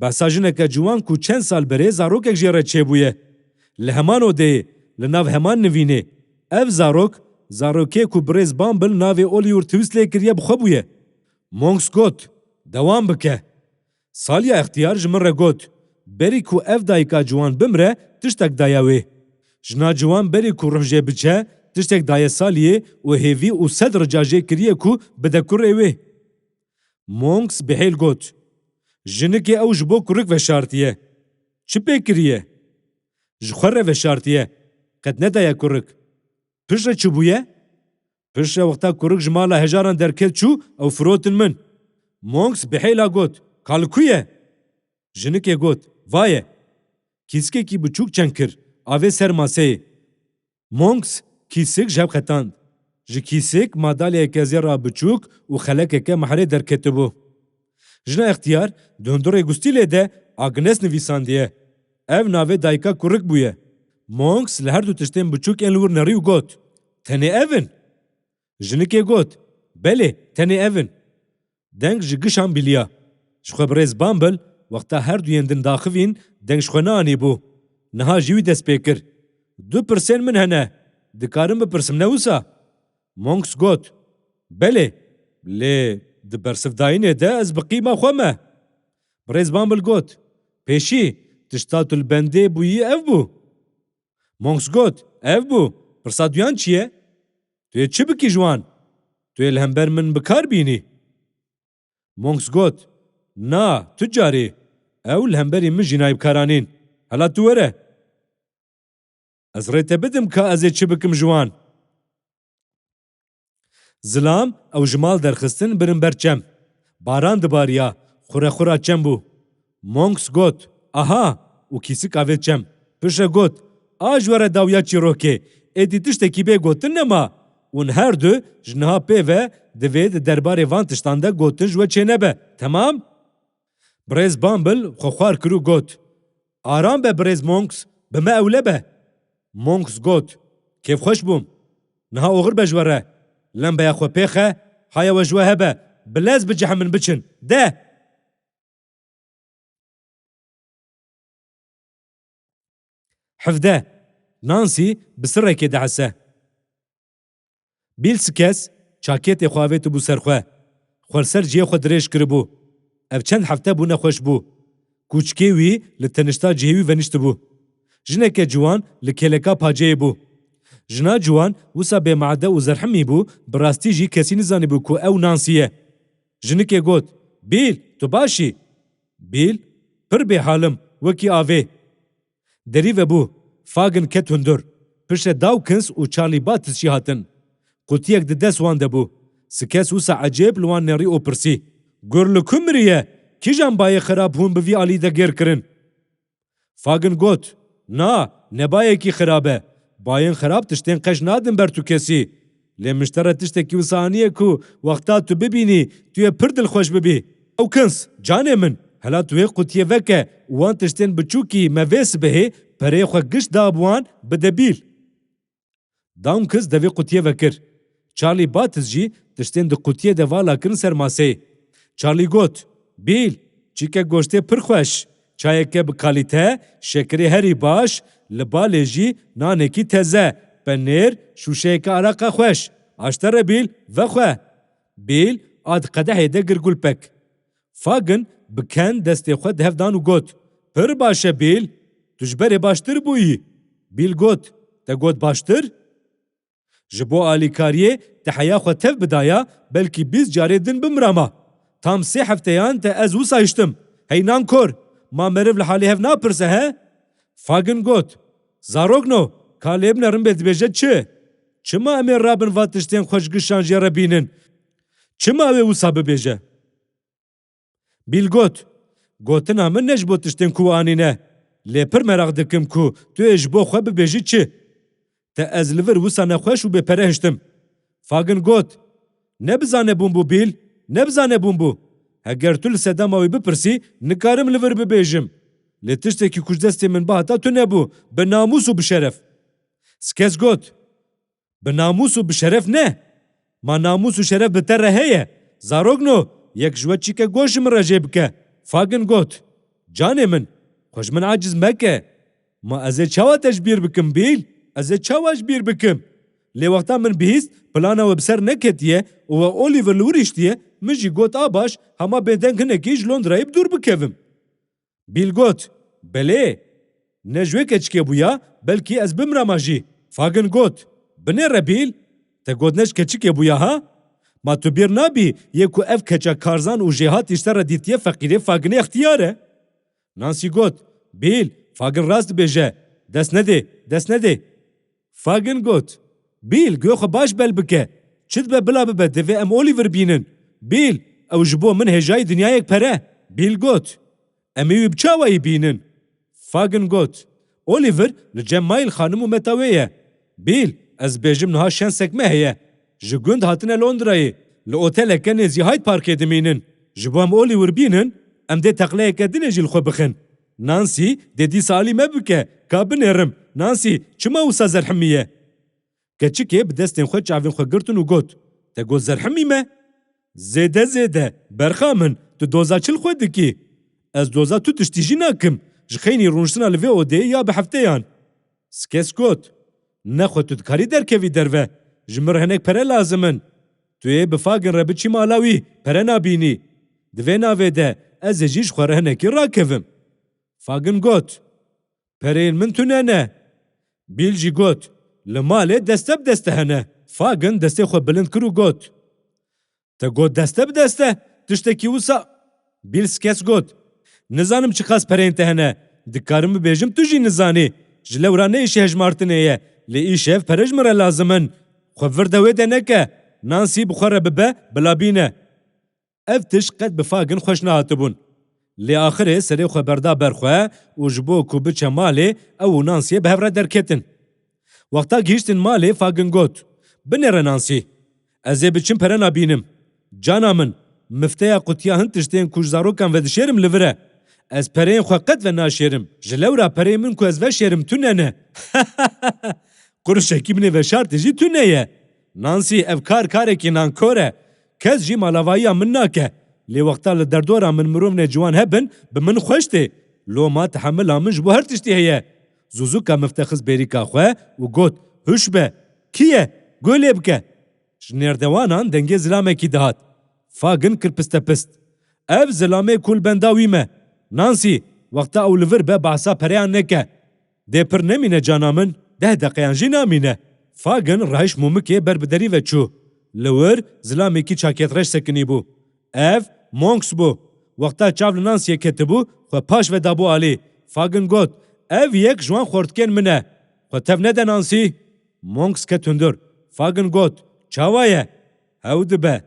Behsa jineke ciwan ku çend sal berê zarokek jê re çêbûye. Li heman odeyê, li nav heman nivînê. Ev zarok, zarokê ku birêz Bumble navê Oliver Twist lê kiriye bi xwe bûye." Monks got, "Dewam bike." Saliya extiyar ji min re got, "Berî ku ev dayika ciwan bimre, tiştek daye wê. Jina ciwan berî ku ruh jê biçe, tiştek daye saliyê û hêvî û sed rica jê kiriye ku bide kurê wê." Monks bihêl got, "Jinikê ew ji bo kurik veşartiye. Çi pê kiriye? Ji xwe re veşartiye. Qet nedaye kurik. Piştre çi bûye?" "Piştre wexta kurik ji mala hejaran derket çû, ew firotin min." Monks bihêla got, "Ka li ku ye?" Jinikê got, "Va ye." Kîskekî biçûk çeng kir, avê ser maseyê. Monks kîsik ji hev qetand. Ji kîsik madalyayeke zêra biçûk û xelekeke mehrê derketibû. Jina extiyar di hundirê gustîlê de Agnes nivîsandiye. Ev navê dayika kurik bûye. Monks li her du tiştên biçûk ên li wir nerî û got, "Tenê ev in?" Jinikê got, "Belê, tenê ev in." Deng ji gişan bîliya. Ji xwe birêz Bumble, wexta her duyên din daxivîn, deng ji xwe neanîbû. Niha ji wî dest pê kir. "Du pirsên min hene. Dikarim bipirsim, ne wisa?" Monks got, "Belê, lê di bersivdayînê de ez bi qîma xwe me." Birêz Bumble got, "Pêşî, tişta tu li bendê bûyî ev bû?" Monks got, "Ev bû. Pirsa duyan çi ye? Tu yê çi bikî ji wan? Tu yê li hember min bi kar bînî?" Monks got, "Na, tu carî. Ew li hemberî min jî nayê bi kar anîn. Hela tu were. Ez rê te bidim ka ez ê çi bikim ji wan." Zilam ew ji mal derxistin birin ber çem. Baran dibariya, xurexura çem bû. Monks got, "Aha!" û kîsik avêt çem. Piştre got, "A ji we re dawiya çîrokê, êdî tiştekî bê gotin nema." Hûn her du ji niha pê ve divê di derbarê van tiştan de gotin ji we çênebe. Temam? Birêz Bumble xwe xwar kir û got, "Aram be birêz Monks, bi me ewle be." Monks got, "Kêfxweş bûm. Niha oxir be ji we re. Lembeya xwe pê xe, haya we ji we hebe, bi lez bicihe min biçin. De!" Hevdeh. Nancy bi sirekê dihese. Bill Skes çakêtê xwe avêtibû ser xwe. Xwe li ser cihê xwe dirêj kiribû. Ev çend hefte bû nexweş bû. Kûçikê wî li tenişta cihê wî veniştibû. Jineke ciwan li kêleka paceyê bû. Jina ciwan wisa bêmade û zerhimî bû, bi rastî jî kesî nizanîbû ku ew Nancy ye. Jinikê got, "Bill, tu baş î?" Bill, "Pir bêhal im, wekî avê." Derî vebû. Fagin ket hundir. Piştre Dawkins û Charlie Bates jî hatin. Qutiyek di dest wan de bû. Skes wisa ecêb li wan nerî û pirsî, "Gur li ku miriye? Kîjan bayê xirab hûn bi vî alî de gêr kirin?" Fagin got, "Na, ne bayekî xirab e. Bayên xirab tiştên qeş nadin ber tu kesî. Lê min ji te re tiştekî wisa aniye ku wexta tu bibînî, tu yê pir dilxweş bibî. Ew kins, canê min, hela tu wê qutiyê veke û wan tiştên biçûkî me vê sibehê pereyê xwe giş da bi wan bide Bill." Dawkins devê qutiyê vekir. Charlie Bates jî tiştên di qutiyê de vala kirin ser maseyê. Charlie got, Bill, çîkek goştê pir xweş, çayeke bi kalîte, şekirê herî baş, li balê jî nanekî teze, penêr, şûşeyeke araqa xweş. Aşte re Bill, vexwe. Bill a di qedehê de gir gulpek. Fagin bi ken destê xwe di hev dan û got, Pir baş e Bill, tu ji berê baştir bûyî. Bill got, Te got baştir? Ji bo alîkariyê te heya xwe tev bidaya, belkî bîst carê din bimirama. Tam sê hefteyan te ez wisa hiştim. Hey nankor, ma meriv li halê hev napirse he? Fagin got, Zarokno, ka lê binerin bê dibêje çi? Çima em ê rabin va tiştên xwe ji gişan jê re bînin? Çima ew ê wisa bibêje? Bill got, Gotina min ne ji bo tiştên ku anîne. Lê pir meraq dikim ku tu ê ji bo xwe bibêjî çi? Te ez li vir wisa nexweş û bêpere hiştim. Fagin got, Ne bi zanebûn bû Bill, ne bi zanebûn bû. Heger tu li sedema wî bipirsî, nikarim li vir bibêjim. Lê tiştekî ku ji destê min bihata tune bû, bi namûs û bi şeref. Skes got, Bi namûs û bi şeref ne. Ma namûs û şeref bi te re heye? Zarokno, yek ji we çîke goş ji min re jê bike. Fagin got, Canê min, xwe ji min aciz meke. Ma ez ê çawa te ji bîr bikim Bill? Ez ê çawa ji bîr bikim? Lê wexta min bihîst, plana we bi ser neketiye û we Oliver li wir hiştiye, min jî got a baş, hema bêdeng hinekî ji Londrayê bi dûr bikevim. Bill got, Belê. Ne ji wê keçikê bûya, belkî ez bimrama jî. Fagin got, Binêre Bill. Te got ne ji keçikê bûya ha? Ma tu bîr nabî, yê ku ev keça karzan û jêhatî ji te re dîtiye feqîrê Faginê extiyar e? Nancy got, Bill, Fagin rast dibêje. Dest nedê, dest nedê. Fagin got, Bill, guhê xwe baş bel bike. Çi dibe bila bibe, divê em Oliver bînin. Bill, ew ji bo min hêjayî dinyayek pere. Bill got, Em ê wî bi çawayî bînin? Fagin got, Oliver li cem Mayl xanim û meta wê ye. Bill, ez bêjim niha şensek me heye. Ji gund hatine Londrayê. Li oteleke nêzî Hyde Parkê dimînin. Ji bo em Oliver bînin, em dê teqleyeke dinê jî li xwe bixin. Nancy dê dîsa alî me bike, ka binêrim. Nancy, çima wisa zerhimiye? Keçikê bi destên xwe çavên xwe girtin û got, Te got zerhimî me? Zêde zêde, berxa min, tu doza çi li xwe dikî? Ez doza tu tiştî jî nakim, ji xeynî rûniştina li vê odeyê ya bi hefteyan. Skes got, Nexwe tu dikarî derkevî derve, ji min re hinek pere lazim in. Tu yê bi Fagin re biçî mala wî, pere nabînî. Di vê navê de ez ê jî ji xwe re hinekî rakevim. Fagin got, Pereyên min tune ne. Bill jî got, Li malê deste bi deste hene. Fagin destê xwe bilind kir û got, Te got deste bi deste? Tiştekî wisa? Bill skes got, Nizanim çiqas pereyên te hene. Dikarim bibêjim tu jî nizanî. Ji lewra ne îşê hejmartinê ye. Lê îşev pere ji min re lazim in. Xwe vir de wê de neke. Nancy bi xwe re bibe, bila bîne. Ev tişt qet bi Fagin xweş nehatibûn. Lê axirê serê xwe berda ber xwe û ji bo ku biçe malê, ew û Nancyê bi hev re derketin. Wexta gihiştin malê, Fagin got, Binêre Nancy, ez ê biçim pere nabînim. Cana min, mifteya qutiya hin tiştên ku ji zarokan vedişêrim li vir e. Ez pereyên xwe qet venaşêrim. Ji lewra pereyên min ku ez veşêrim tune ne. Qurişekî min ê veşartî jî tune ye. Nancy, ev kar karekî nankor e. Kes jî malavayiya min nake. Lê wexta li derdora min mirovnê ciwan hebin, bi min xweş tê. Loma tehemila min ji bo her tiştî heye. Zûzûka mifte xist bêrîka xwe û got, Huş be! Kî ye? Guh lê bike! Ji nêrdewanan dengê zilamekî dihat. Fagin kir pistepist. Ev zilamê ku li benda wî me. Nancy, wexta ew li vir be behsa pereyan neke. Dê pir nemîne cana min, deh deqeyan jî namîne. Fagin rahişt mûmikê ber bi derî ve çû. Li wir zilamekî çakêtreş sekinîbû. Ev Monks bû. Wexta çav li Nancyê ketibû, xwe paş ve dabû alî. Fagin got, Ev yek ji wan xortikên min e. Xwe tev nede Nancy. Monks ket hundir. Fagin got, Çawa ye? Hew dibe.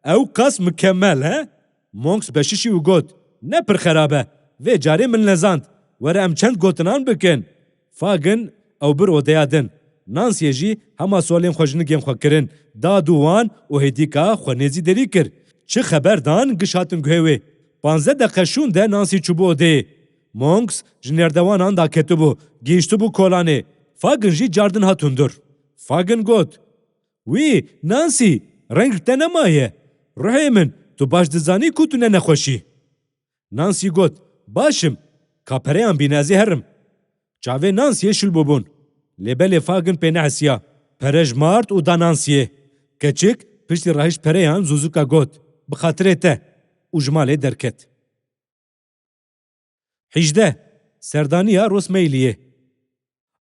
Ew qas mikemel, he? Monks beşişî û got, Ne pir xerab e. Vê carê min lezand. Were em çend gotinan bikin. Fagin ew bir odeya din. Nancyê jî hema solên xwe ji nigên xwe kirin, da dû wan û hêdîka xwe nêzî derî kir. Çi xeber dan, giş hatin guhê wê. Panzdeh deqe şûn de Nancy çûbû odeyê. Monks ji nêrdewanan daketibû, gihiştibû kolanê. Fagin jî cardin hat hundir. Fagin got, Wî, Nancy, Reng li te nemaye. Ruhê min, tu baş dizanî ku tu ne nexweş î. Nancy got, Baş im. Ka pereyan bîne ez ê herim. Çavê Nancyê şil bûbûn. Lê belê Fagin pê nehesiya. Pere jmart û da Nancyê. Keçik piştî rahişt pereyan zûzûka got, Bi xatirê te. Û ji malê derket. Hîjdeh. Serdaniya Ross Mayliyê.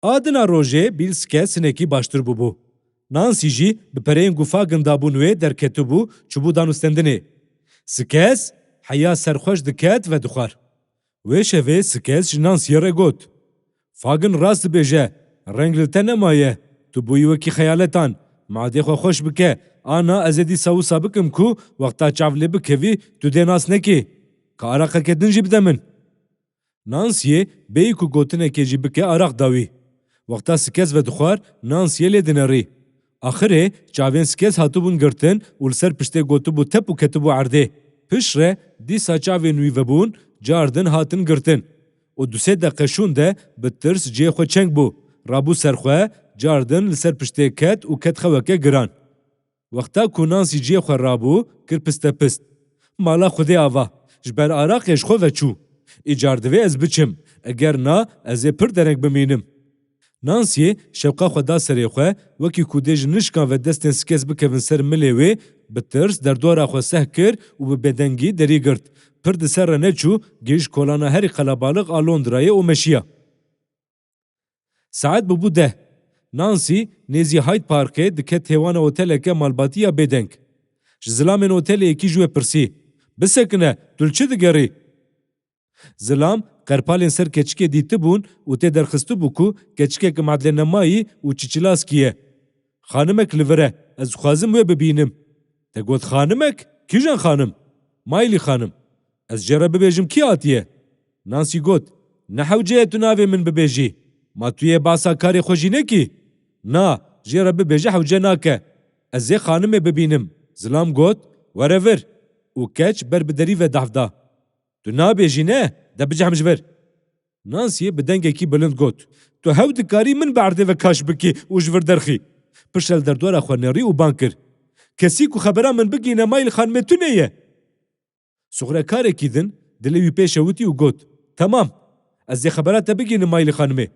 A dina rojê Bill Skez hinekî baştir bûbû. Nancy jî bi pereyên ku Fagin dabûn wê derketibû, çûbû danûstendinê. Skez heya serxweş diket vedixwar. Wê şevê Skez ji Nancyê re got, Fagin rast dibêje, reng li te nemaye, tu bûyî wekî xeyaletan, madê xwe xweş bike, ana ez ê dîsa wisa bikim ku wexta çav lê bikevî tu dê nas nekî. Ka araqeke din jî bide min. Nancyê bêyî ku gotinekê jî bike araq da wî. Wexta Skez vedixwar, Nancyê lê dinerî. Axirê çavên Skez hatibûn girtin û li ser piştê gotibû tep û ketibû erdê. Piştre dîsa çavên wî vebûn, cardin hatin girtin. Û du sê deqe şûn de bi tirs cihê xwe çeng bû. Rabû ser xwe, cardin li ser piştê ket û ket xeweke giran. Wexta ku Nancy cihê xwe rabû, kir pistepist. Mala Xwedê ava, ji ber araqê ji xwe ve çû. Îcar divê ez biçim, eger na ez ê pir dereng bimînim. Nancyê şewqa xwe da serê xwe, wekî ku dê ji nişkan ve destên Skez bikevin ser milê wê, bi tirs derdora xwe seh kir û bi bêdengî derî girt. Pir di ser re neçû, gihîşt kolana herî qelebalix a Londrayê û meşiya. Saet bûbû deh. Nancy nêzî Hyde Parkê diket hêwana oteleke malbatî ya bêdeng. Ji zilamên otelê yekî ji wê pirsî, Bisekine, tu li çi digerî? Zilam qerpalên ser keçikê dîtibûn û tê derxistibû ku keçikek madlenemayî û çiçilaskî ye. Xanimek li vir e, ez dixwazim wê bibînim. Te got xanimek? Kîjan xanim? Maylî xanim. Ez jê re bibêjim kî hatiye? Nancy got, Ne hewce ye tu navê min bibêjî. Ma tu yê basa karê xwe jî nekî? Na, jê re bibêje hewce nake. Ez ê xanimê bibînim. Zilam got, Were vir. Û keç ber bi derî ve dahf da. Tu nabêjî ne, de bicehim ji vir. Nancyê bi dengekî bilind got, Tu hew dikarî min bi erdê ve kaş bikî û ji vir derxî. Piştre li derdora xwe nerî û bang kir, Kesî ku xebera min bigihîne Maylî xanimê tune ye. Soxrekarekî din dilê wî pê şewitî û got, Temam, ez dê xebera te bigihînim Maylî xanimê.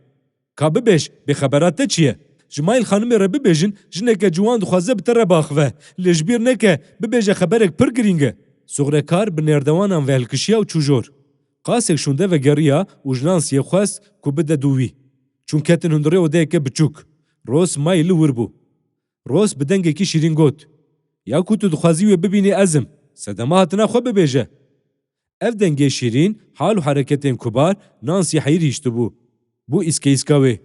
Ka bibêj, bê xebera te çi ye? Ji Mayl xanimê re bibêjin, jineke ciwan dixwaze bi te re biaxive. Lê ji bîr neke, bibêje xeberek pir girîng e. Soxrekar bi nêrdewanan ve hilkişiya û çû jor. Qasek şûnde vegeriya û ji Nansiyê xwest ku bide dû wî. Çûn ketin hundirê odeyeke biçûk. Ros Mayl li wir bû. Ros bi dengekî şîrîn got, Ya ku tu dixwazî wê bibînî ez im. Sedema hatina xwe bibêje. Ev dengê şîrîn, hal û hereketên kubar Nansî heyîr hiştibû. Bû îske îska wê.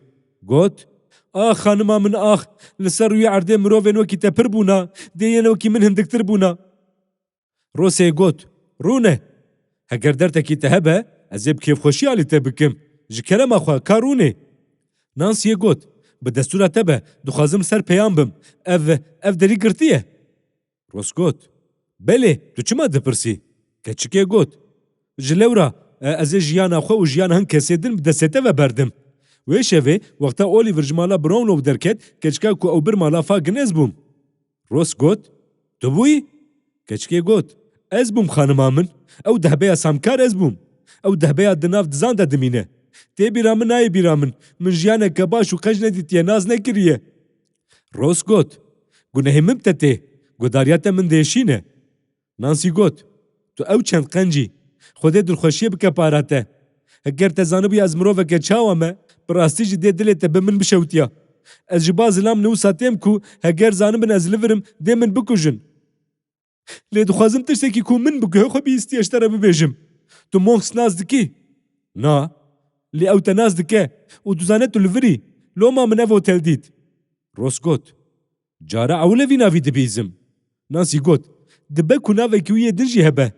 Got, Ax xanima min ax, li ser rûyê erdê mirovên wekî te pir bûna, dê yên wekî min hindiktir bûna. Rosê got, Rûne. Heger dertekî te hebe, ez ê bi kêfxweşî alî te bikim. Ji kerema xwe ka rûnê. Nansiyê got, Bi destûra te be, dixwazim li ser peyan bim. Ev, ev derî girtiye. Ros got, Belê, tu çima dipirsî? Keçikê got, Ji lewra, e, ez ê jiyana xwe û jiyana hin kesê din bi destê te ve berdim. Wê şevê, wexta Oliver ji mala Brownlow derket, keçika ku ew bir mala Fagin ez bûm. Ros got, Tu bûyî? Keçikê got, Ez bûm xanima min. Ew dehbeya samkar ez bûm. Ew dehbeya di nav dizan de dimîne. Tê bîra min nayê bîra min. Min jiyaneke baş û qenc nedîtiye, nas nekiriye. Ros got, Gunehê min bi te tê. Guhdariya te min dêşîne. Nansî got, Tu ew çend qenc î. Xwedê dilxweşiyê bike para te. Heger te zanibûya ez miroveke çawa me, bi rastî jî dê dilê te bi min bişewtiya. Ez ji ba zilam ne wisa têm ku heger zanibin ez li vir im, dê min bikujin. Lê dixwazim tiştekî ku min bi guhê xwe bihîstiye ji te re bibêjim. Tu Monks nas dikî? Na. Lê ew te nas dike û dizane tu li vir î. Loma min ev otel dît. Ros got, Cara ewil e vî navî dibihîzim. Nansî got, Dibe ku navekî wî yê din jî hebe.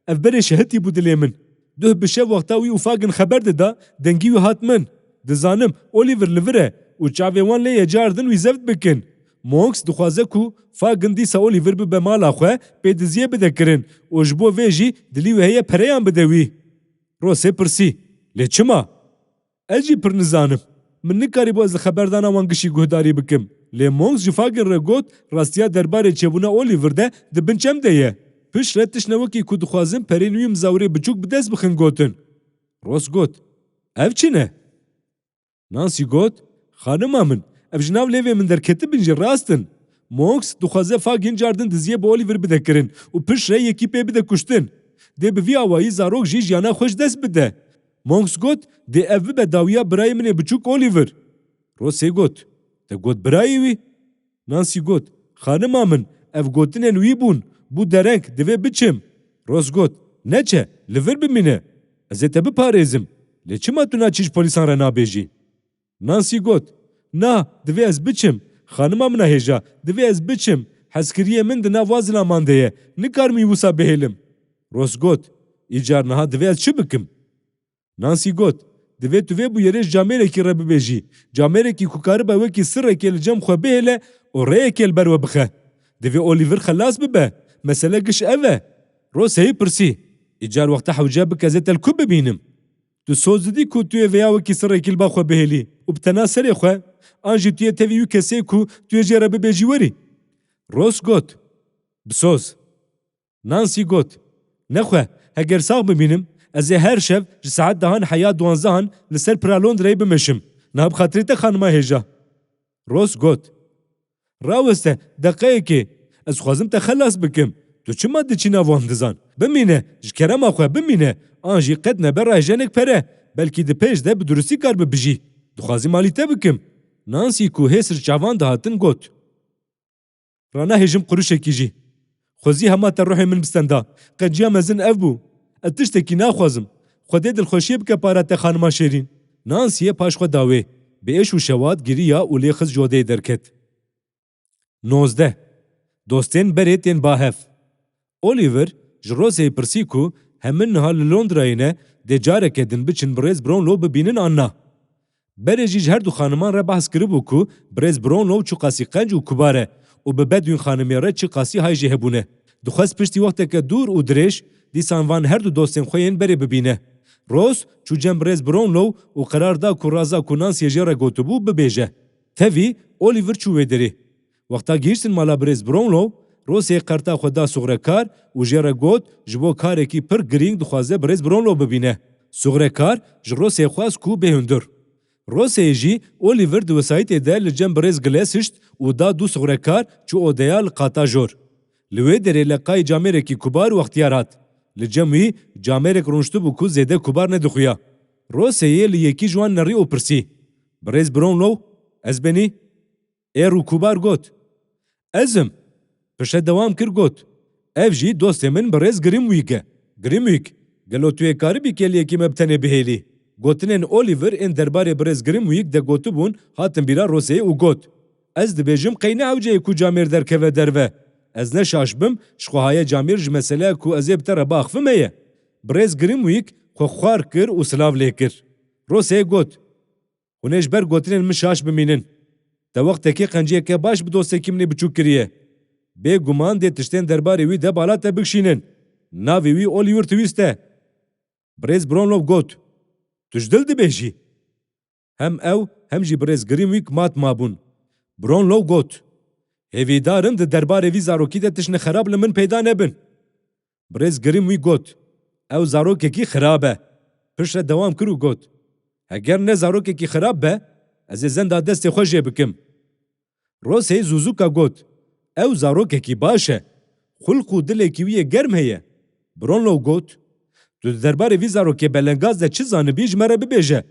Ev berê şehitî bû dilê min. Duh bi şev wexta wî û Fagin xeber dida, dengî wî hat min. Dizanim, Oliver li vir e û çavê wan lê ye car din wî zeft bikin. Monks dixwaze ku Fagin dîsa Oliver bibe mala xwe, pê diziyê bide kirin û ji bo vê jî dilî wê heye pereyan bide wî. Rosê pirsî, Lê çima? Ez jî pir nizanim. Min nikarîbû ez li xeberdana wan gişî guhdarî bikim. Lê Monks ji Fagin re got, rastiya derbarê çêbûna Oliver de di bin çem de ye. Piştre tiştine wekî ku dixwazin perên wî mizawirê biçûk bi dest bixin gotin. Ross got, Ev çi ne? Nancy got, Xanima min, ev ji nav lêvê min derketibin jî rast in. Monks dixwaze Fagin cardin diziyê bi Oliver bide kirin û piştre yekî pê bide kuştin. Dê bi vî awayî zarok jî jiyana xwe ji dest bide. Monks got, Dê ev bibe dawiya birayê min ê biçûk Oliver. Rossê got, Te got birayê wî? Nancy got, Xanima min, ev gotinên wî bûn, bû dereng, divê biçim. Ross got, Neçe, li vir bimîne. Ez ê te biparêzim. Lê çima tu naçî ji polîsan re nabêjî? Nancy got, Na, divê ez biçim. Xanima min a hêja, divê ez biçim. Hezkiriyê min di nav wan zilaman de ye. Nikarim wî wisa bihêlim. Ross got, Îcar niha divê ez çi bikim? Nancy got, Divê tu vê bûyerê ji camêrekî re bibêjî. Camêrekî ku karibe wekî sirrekê li cem xwe bihêle û rêyekê li ber we bixe. Divê Oliver xelas bibe. Mesele giş ev e. Rosseyê pirsî, Îcar wexta hewce bike ez ê te li ku bibînim? Tu soz didî ku tu yê vêya wekî sirrekî li ba xwe bihêlî û bi tena serê xwe, an jî tu yê tevî wî kesê ku tu yê jê re bibêjî werî? Ross got, Bi soz. Nancy got, Nexwe, heger sax bimînim, ez ê her şev ji saet dehan heya duwanzehan li ser pira Londrayê bimeşim. Niha bi xatirê te xanima hêja. Ross got, Raweste, deqeyekê, ez dixwazim te xelas bikim. Tu çima diçî nav wan dizan? Bimîne, ji kerema xwe bimîne, an jî qet nebe rahêjenek pere. Belkî di pêş de bi durustî karibe bijî. Dixwazî malî te bikim. Nancy ku hês ji çavan dihatin got, Ranahêjim quruşekî jî. Xwezî hema te ruhê min bi stenda. Qenciya mezin ev bû. Ez tiştekî naxwazim. Xwedê dilxweşiyê bike para te xanima şêrîn. Nansiyê paş xwe da wê. Bi êş û şewat giriya û lê xist ji odeyê derket. Nozdeh. Dostên berê tên ba hev. Oliver ji Roseyê pirsî ku hemin niha li Londrayê ne, dê careke din biçin birêz Brownlow bibînin an na. Berê jî ji her du xaniman re behs kiribû ku birêz Brownlow çiqasî qenc û kubar e û bi Bedwîn xanimê re çiqasî hay jê hebûne. Dixwest piştî wexteke dûr û dirêj dîsan van her du dostên xwe yên berê bibîne. Ross çû cem birêz Brownlow û qerar da ku raza ku Nancyê jê re gotibû bibêje. Tevî Oliver çû wê derê. Wexta gihîştin mala birêz Brownlow, Rossê qerta xwe da sûxrekar û jê re got, ji bo karekî pir girîng dixwaze birêz Brownlow bibîne. Sûxrekar ji Rossê xwest ku bê hundir. Rossê jî Oliver di wesayîtê de li cem birêz Glass hişt û da du sûxrekar çû odeya li qata jor. Li wê derê leqayî camêrekî kubar û extiyar hat. Li cem wî camêrek rûniştibû ku zêde kubar nedixuya. Rossê yê li yekî ji wan nerî û pirsî, Birêz Brownlow, ez benî? Ê rûkubar got, Ez im. Piştre dewam kir got, Ev jî dostê min birêz Grimwig e. Grimwig, gelo tu yê karibî kê li yekî me bi tenê bihêlî? Gotinên Oliver ên derbarê birêz Grimwig de gotibûn hatin bîra Roseyê û got, Ez dibêjim qey ne hewce ye ku camêr derkeve derve. Ez ne şaş bim, ji xwe haye camêr ji meseleya ku ez ê bi te re biaxivim heye. Birêz Grimwig xwe xwar kir û silav lê kir. Roseyê got, Hûn ê ji ber gotinên min şaş bimînin. Te wextekê qenciyeke baş bi dostekî min ê biçûk kiriye. Bêguman dê tiştên derbarê wî de bala te bikişînin. Navê wî Oliver Twist e. Birêz Brownlow got, Tu ji dil dibêjî? Hem ew, hem jî birêz Grimwig mat mabûn. Brownlow got, Hêvîdar im di derbarê vî zarokî de tiştine xerab li min peyda nebin. Birêz Grimwig got, Ew zarokekî xirab e. Piştre dewam kir û got, Heger ne zarokekî xirab be, ez ê zenda destê xwe jê bikim. Rosey zûzûka got, Ew zarokekî baş e. Xulq û dilekî wî yê germ heye. Bronlow got, Tu di derbarê vî zarokê belengaz de çi zanibî, ji me re bibêje.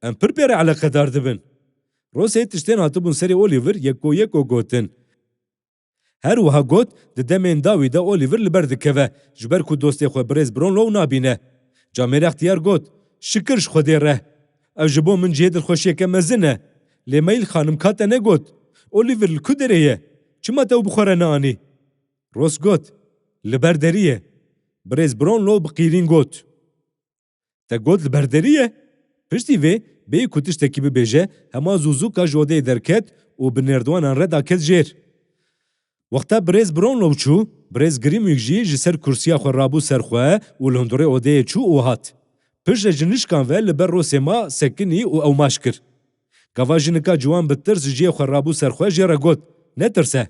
Em pir pê re eleqedar dibin. Rosey tiştên hatibûn serê Oliver yeko yeko gotin. Her wiha got, di demên dawî de Oliver li ber dikeve, ji ber ku dostê xwe birêz Bronlow nabîne. Camêr extiyar got, Şikir ji Xwedê re. Ev ji bo min cihê dilxweşiyeke mezin e. Lê Mail xanim ka te negot? Oliver li ku derê ye? Çima te ew bi xwe re neanî? Ross got, Li ber derî ye. Birêz Bronlow bi qîrîn got, Te got li ber derî ye? Piştî vê, bêyî ku tiştekî bibêje, hema zûzûka ji odeyê derket û bi nêrdiwanan re daket jêr. Wexta birêz Bronlow çû, birêz Grimwig jî ji ser kursiya xwe rabû ser xwe û li hundirê odeyê çû û hat. Piştre ji nişkan ve li ber Rosê ma sekinî û ew maç kir. Gava jinika ciwan bi tirs ji cihê xwe rabû ser xwe, jê re got, "Netirse."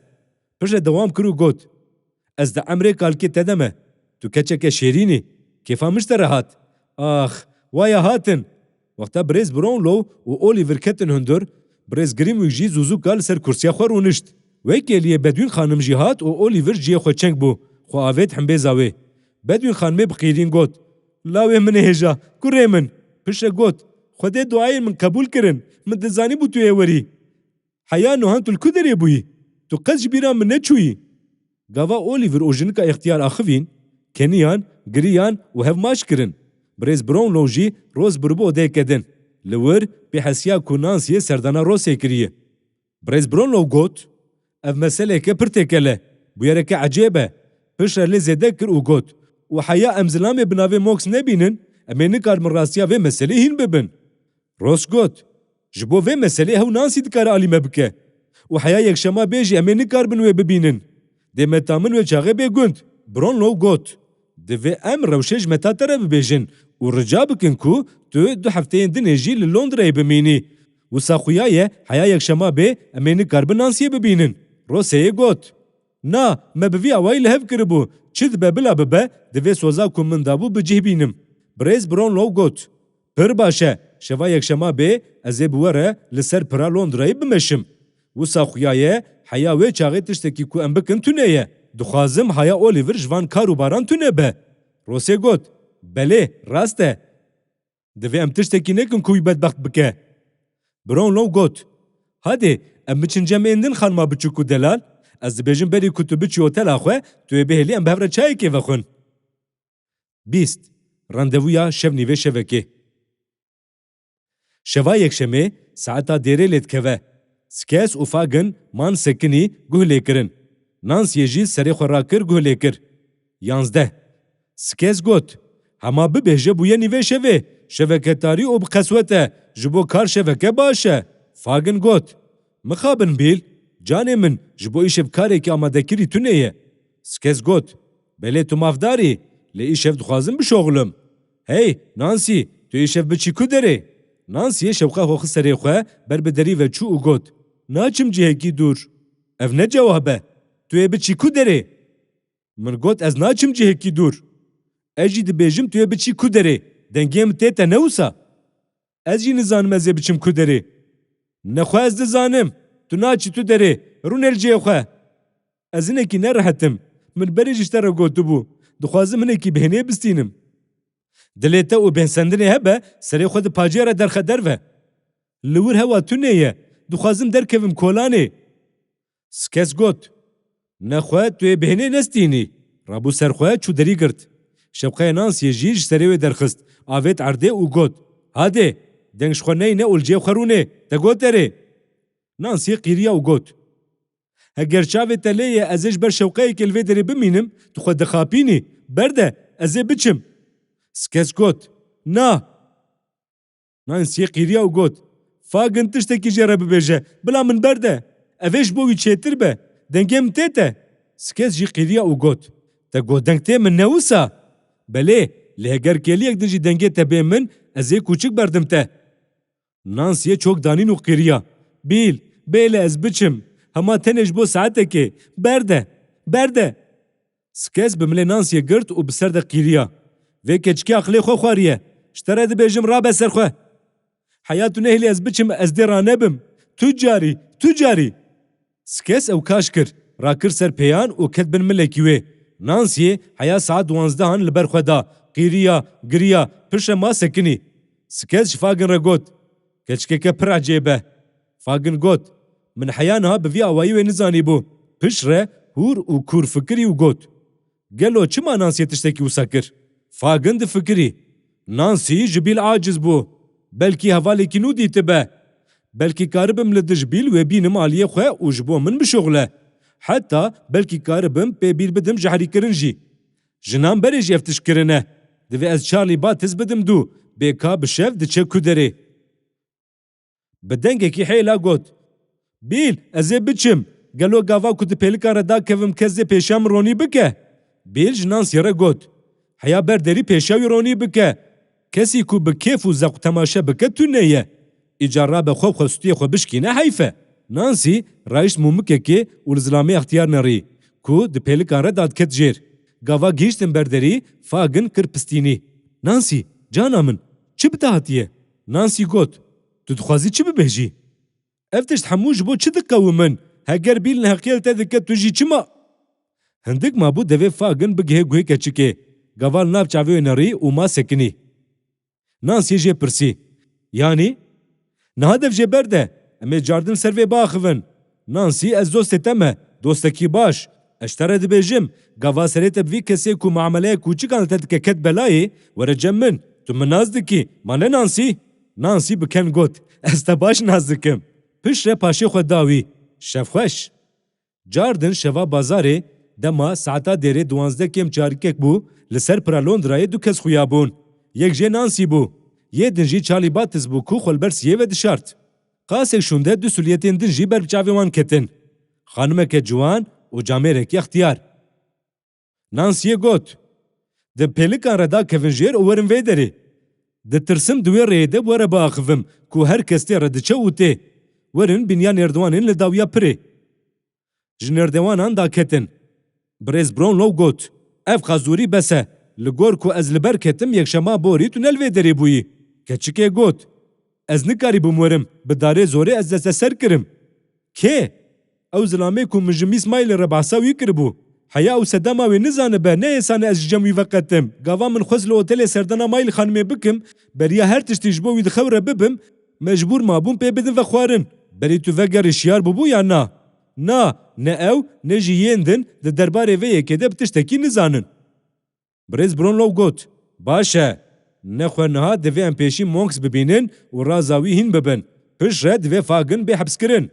Piştre dewam kir û got, "Ez di emrê kalkê te de me. Tu keçeke şêrîn î. Kêfa min ji te re hat." Ax, waya hatin. Wexta birêz Brownlow û Oliver ketin hundir, birêz Grimwig jî zûzûka li ser kursiya xwe rûnişt. Wê kêliyê Bedwîn xanim jî hat û Oliver ji cihê xwe çeng bû, xwe avêt himbêza wê. Bedwîn xanimê bi qîrîn got, "Lawê min ê hêja, kurê min." Piştre got, "Xwedê duayên min qebûl kirin, min dizanîbû tu yê werî. Heya nihan tu li ku derê bûyî? Tu qet ji bîra min neçûyî." Gava Oliver û jinika extiyar axivîn, keniyan, giriyan û hev maç kirin. Birêz Brownlow jî Rose biribo odeyeke din. Li wir pê hesiya ku Nancy'yê serdana Rose'ê kiriye. Birêz Brownlow got, "Ev meseleyeke pir têkel e. Bûyereke ecêb e." Piştre lê zêde kir û got, "Û heya em zilamê bi navê Mox nebînin, em ê nikarin rastiya vê meselê hîn bibin." Rose got, "Ji bo vê meselê hew Nancy dikare alî me bike. Û heya yekşema bê jî em ê nikaribin wê bibînin. Dê meta min wê çaxê bê gund." Brownlow got, "Divê em rewşê ji meta te re bibêjin û rica bikin ku tu du hefteyên dinê jî li Londrayê bimînî. Wisa xuya ye heya yekşema bê em ê nikaribin Nancy'yê bibînin." Rose'yê got, "Na, me bi vî awayî li hev kiribû. Çi dibe bila bibe, divê soza ku min dabû bi cih bînim." Birêz Brownlow got, "Pir baş e, şeva yekşema bê ez ê bi we re li ser pira Londrayê bimeşim. Wisa xuya ye, heya wê çaxê tiştekî ku em bikin tune ye. Dixwazim haya Oliver ji van kar û baran tune be." Rose got, "Belê, rast e. Divê em tiştekî nekin ku wî bedbext bike." Brownlow got, "Hadê, em biçin cem ên din xanima biçûk û delal. Ez dibêjim berî ku tu biçî otela xwe, tu yê bihêlî em bi hev re çayekê vexwin." Bîst. Randevuya şev nîvê şevekê. Şeva yekşemê, saeta dêrê lê dikeve. Skes û Fagin man sekinî guh lê kirin. Nancy'yê jî serê xwe rakir guh lê kir. Yanzdeh. Skes got, "Hema bibêje bûye nîvê şevê. Şeveke tarî û bi qeswet e. Ji bo kar şeveke baş e." Fagin got, "Mixabin Bîl, canê min, ji bo îşev karekî amadekirî tune ye." Skes got, "Belê tu mafdar î, lê îşev dixwazim bişoxilim." "Hey, Nancy, tu îşev biçî ku derê?" Nancy'yê şewqa xwe xist serê xwe, ber bi derî ve çû û got, "Naçim cihekî dûr." "Ev ne cewab e. Tu yê biçî ku derê?" "Min got ez naçim cihekî dûr." "Ez jî dibêjim tu yê biçî ku derê. Dengê min tê te ne wisa?" "Ez jî nizanim ez ê biçim ku derê." "Nexwe ez dizanim. Tu naçî tu derê. Rûnê li cihê xwe." "Ez hinekî nerehet im. Min berê jî ji te re gotibû. Dixwazim hinekî bêhnê bistînim." "Dilê te û bêhnsendinê hebe, serê xwe di pacê re derxe derve. Li wir hewa tune ye. Dixwazim derkevim kolanê." Skes got, "Nexwe tu yê bêhnê nestînî." Rabû ser xwe çû derî girt. Şewqeyê Nancy'yê jî ji serê wê derxist, avêt erdê û got, "Hadê, deng ji xwe neyne û li cihê xwe rûnê, te got erê." Nancy'yê qîriya û got, "Heger çavê te lê ye ez ê ji ber şewqeyekê li vê derê bimînim, tu xwe dixapînî, berde, ez ê biçim." Skes got, "Na." Nancy'yê qîriya û got, "Fagin tiştekî jê re bibêje, bila min berde. Ev ê ji bo wî çêtir be. Dengê min tê te." Skes jî qîriya û got, "Te got deng tê min ne wisa?" "Belê, lê heger kêliyek din jî dengê te bê min, ez ê kûçik berdim te." Nancy'yê çok danîn û qîriya. "Bîl, bêle ez biçim. Hema tenê ji bo saetekê. Berde, berde." Skes bi milê Nancy'yê girt û bi ser de qîriya. "Vê keçikê aqilê xwe xwariye. Ji te re dibêjim rabe ser xwe. Heya tu nehêlî ez biçim, ez dê ranebim. Tu carî, tu carî." Skes ew kaş kir, rakir ser pêyan û ket bin milekî wê. Nancy'yê heya saet duwanzdehan li ber xwe da, qîriya, giriya, piştre ma sekinî. Skes ji Fagin re got, "Keçikeke pir ecêb e." Fagin got, "Min heya niha bi vî awayî wê nizanîbû." Piştre hûr û kûr fikirî û got, "Gelo çima Nancy'yê tiştekî wisa kir?" Fagin difikirî, "Nancy ji Bîl aciz bû. Belkî hevalekî nû dîtibe. Belkî karibim li dij Bîl wê bînim aliyê xwe û ji bo min bişuxile. Heta belkî karibim pê Bîl bidim jehrîkirin jî. Jinan berê jî ev tişt kirine. Divê ez Charlie Bates bidim dû, bê ka bi şev diçe ku derê." Bi dengekî hêla got, "Bîl, ez ê biçim. Gelo gava ku di pêlikan re dakevim kes dê pêşiya min ronî bike?" Bîl ji Nancy'yê re got, "Heya ber derî pêşiya wî ronî bike. Kesî ku bi kêf û zewq temaşe bike tune ye." Îcar rabe xwe bi xwe stûyê xwe bişkîne heyf e. Nancy rayişt mûmikekê û li zilamê extiyar nerî ku di pêlikan re dadiket jêr. Gava gihîştin ber derî, Fagin kir pistînî. Nancy, cana min, çi bi te hatiye? Nancy got, tu dixwazî çi bibêjî? Ev tişt hemû ji bo çi diqewimin? Heger bîl neheqiyê li te dike, tu jî çima? Hindik mabû devê Fagin bigihê guhê keçikê. Gava li nav çavê wê nerî û ma sekinî. Nancyê jê pirsî. Yanî? Niha dev jê berde. Em ê cardin ser vê biaxivin. Nancy, ez dostê te me. Dostekî baş. Ez ji te re dibêjim, gava serê te bi vî kesê ku muameleya kûçikan li te dike ket belayê, were cem min. Tu min nas dikî, ma ne Nancy? Nancy bi ken got, ez te baş nas dikim. Piştre paşê xwe da wî. Şevxweş. Cardin şeva bazarê, dema saeta dêrê duwazdeh kêm çarikek bû, li ser pira Londrayê du kes xuya bûn. Yek jê Nancy bû. Yê din jî Charlie Bates bû ku xwe li ber siyê ve dişart. Qasek şûnde du silûyetên din jî ber bi çavê wan ketin. Xanimeke ciwan û camêrekî extiyar. Nancyê got, di pêlikan re dakevin jêr û werin vê derê. Ditirsim di wê rêyê de bi we re biaxivim ku her kes tê re diçe û tê. Werin bîniya nêrdiwanên li dawiya pirê. Ji nêrdewanan daketin. Birêz Brownlow got, ev qazûrî bes e. Li gor ku ez li ber ketim, yekşema borî tu ne li vê derê bûyî. Keçikê got, ez nikarîbûm werim, bi darê zorê ez desteser kirim. Kê? Ew zilamê ku min ji Miss Miley re behsa wî kiribû. Heya ew sedema wê nizanibe, ne êsan e ez ji cem wî veqetim. Gava min xwest li otelê serdana Miley xanimê bikim, beriya her tiştî ji bo wî di xew re bibim, mecbûr mabûm pê bidin vexwarin. Berî tu vegerî şiyar bûbû ya na? Na, ne ew, ne jî yên din di derbarê vê yekê de bi tiştekî nizanin. Birêz Brownlow got, baş e, nexwe niha divê em pêşî Monks bibînin û raza wî hîn bibin. Piştre divê Fagin bê hepskirin.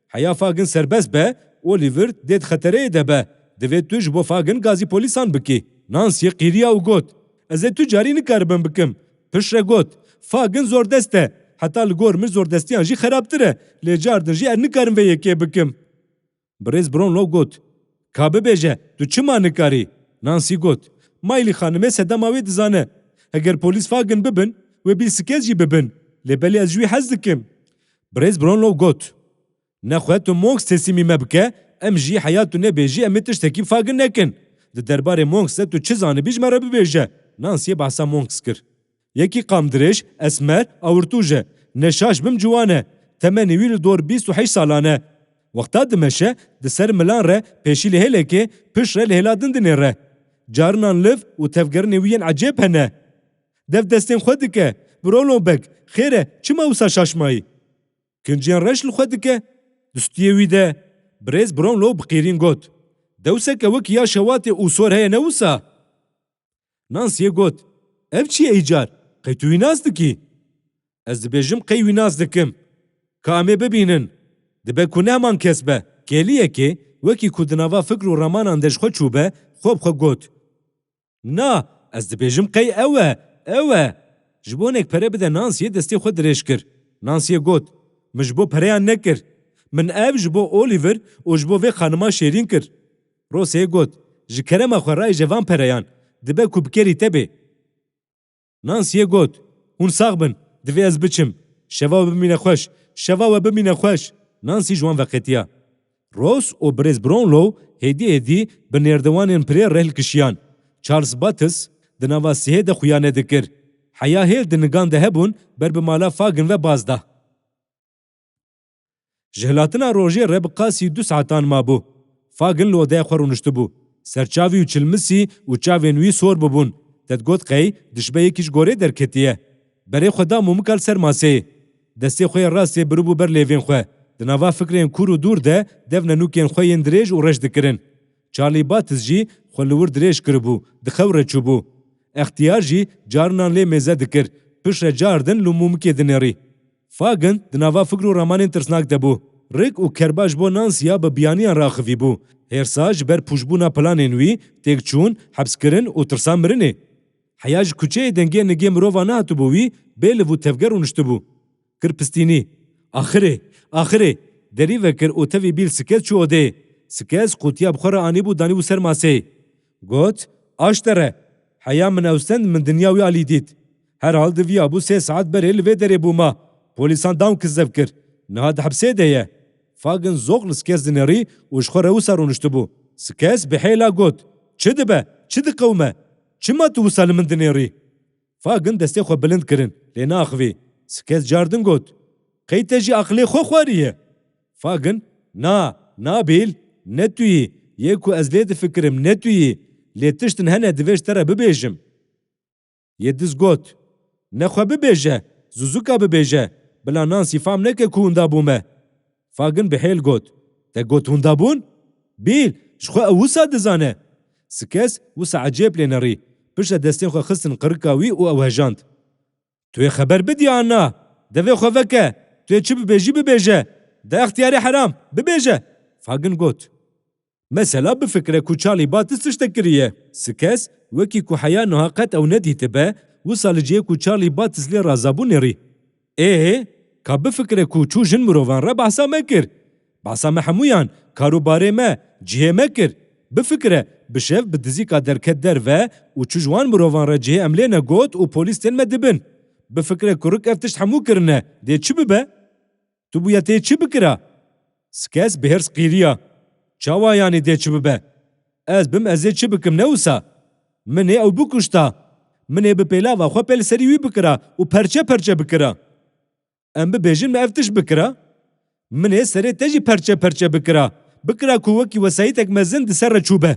Heya Fagin serbest be, Oliver dê di xetereyê de be. Divê tu ji bo Fagin gazî polîsan bikî. Nancyê qîriya û got, ez ê tu carî nikaribim bikim. Piştre got, Fagin zordest e. Heta li gor min zordestiyan jî xerabtir e. Lê cardin jî ez nikarim vê yekê bikim. Birêz Brownlow got, ka bibêje, tu çima nikarî? Nancy got, Miley xanimê sedema wê dizane. Heger polîs Fagin bibin, wê bîl Skez jî bibin. Lê belê ez ji wî hez dikim. Birêz Brownlow got, nexwe tu Monks teslîmî me bike, em jî heya tu nebêjî em ê tiştekî bi Fagin nekin. Di derbarê Monks de tu çi zanibî ji me re bibêje. Nancyê behsa Monks kir. Yekî qamdirêj, esmer, awirtûj e. Ne şaş bim ciwan e. Temenê wî li dor bîst û heşt salan e. Wexta dimeşe, di ser milan re pêşî li hêlekê, piştre li hêla din dinêre. Carinan liv û tevgerinên wî yên ecêb hene. Dev destên xwe dike. Brownlow beg, xêr e, çima wisa şaş mayî? Kincên reş li xwe dike. Di stûyê wî de. Birêz Brownlow bi qîrîn got, dewseke wekî ya şewatê û sor heye ne wisa? Nancyê got, ev çi ye îcar? Qey tu wî nas dikî? Ez dibêjim qey wî nas dikim. Ka em ê bibînin. Dibe ku ne heman kes be. Kêliyekê, wekî ku di nava fikr û ramanan de ji xwe çûbe, xwe bi xwe got, na, ez dibêjim qey ew e, ew e. Ji bo hinek pere bide Nancyê destê xwe dirêj kir. Nancyê got, min ji bo pereyan nekir. Min ev ji bo Oliver û ji bo vê xanima şêrîn kir. Rossê got, ji kerema xwe rayêje van pereyan, dibe ku bi kerî te bê. Nancyê got, hûn sax bin, divê ez biçim. Şeva we bimîne xweş, şeva we bimîne xweş. Nancy ji wan veqetiya. Ross û birêz Brownlow hêdî hêdî bi nêrdewanên pirê reh li kişiyan. Charles Bates di nava sihê de xuya nedikir. Heya hêl di nigan de hebûn ber bi mala Fagin ve baz da. Ji hilatina rojê re bi qasî du saetan mabû. Fagin li odeya xwe rûniştibû. Serçavî û çilmisî û çavên wî sor bibûn. Te digot qey dişbe yekî ji gorê derketiye. Berê xwe da mûmika li ser maseyê. Destê xwe yê rastê biribû ber lêvên xwe. Di nava fikrên kûr û dûr de dev nenûkên xwe yên dirêj û reş dikirin. Charlie Bates jî xwe li wir dirêj kiribû, di xew re çûbû. Extiyar jî carinan lê mêze dikir, piştre cardin li mûmikê dinêrî. Fagin di nava fikr û ramanên tirsnak de bû. Rik û kerba ji bo Nansiya bi biyaniyan re axivîbû. Hêrsa ji ber pûçbûna planên wî, têkçûn, hepskirin û tirsa mirinê. Heya ji kuçeyê dengê nigê mirova nehatibû wî, bê liv û tevger rûniştibû. Kir pistînî. Axirê, axirê! Derî vekir û tevî bîl Sikez çû odeyê. Sikez qûtiya bi xwe re anîbû danîbû ser maseyê. Got, aştere! Heya min ew stend min dinya wî alî dît. Herhal diviyabû sê saet berê li vê derê bûma. Polîsan Dawkins zev kir. Niha di hepsê de ye. Fagin zoq li Skes dinêrî û ji xwe re wisa rûniştibû. Skes bi hêla got, "Çi dibe? Çi diqewime? Çima tu wisa li min dinêrî?" Fagin destê xwe bilind kirin, lê neaxivî. Skes cardin got, "Qey te jî aqilê xwe xwariye?" Fagin, "Na, na Bîl, ne tu yî, yê ku ez lê difikirim ne tu yî, lê tiştin hene divê ji te re bibêjim." Yê diz got, "Ne xwe bibêje, zûzûka bibêje, bila Nansî fam neke ku winda bûme." Fagin bi hêl got, "Te got winda bûn? Bîl, ji xwe ew wisa dizane." Skes wisa ecêb lê nerî, piştre destên xwe xistin qirika wî û ew hejand. "Tu yê xeber bidî an na? Devê xwe veke, tu yê çi bibêjî bibêje. De extiyarê heram, bibêje." Fagin got, "Mesela bifikire ku Charlie Bates tiştek kiriye." Skes, wekî ku heya niha qet ew nedîtibe, wisa li cihê ku Charlie Bates lê razabû nêrî. "Ê, ka bifikire ku çû jin mirovan re behsa me kir. Behsa me hemûyan, kar û barê me, cihê me kir. Bifikire, bi şev bi dizîka derket derve û çû ji wan mirovan re cihê em lê negot û polîs tên me dibin. Bifikire ku rik ev tişt hemû kirine, dê çi bibe?" "Tu bûye tê çi bikira?" Skes bi hêrs qîriya. "Çawa yanî dê çi bibe? Ez bim, ez ê çi bikim, ne wisa? Min ê ew bikuşta. Min ê bi pêlava xwe pê li serî wî bikira û perçe perçe bikira." "Em bibêjin me ev tişt bikira? Min ê serê te jî perçe perçe bikira. Bikira ku wekî wesayîtek mezin di ser re çûbe."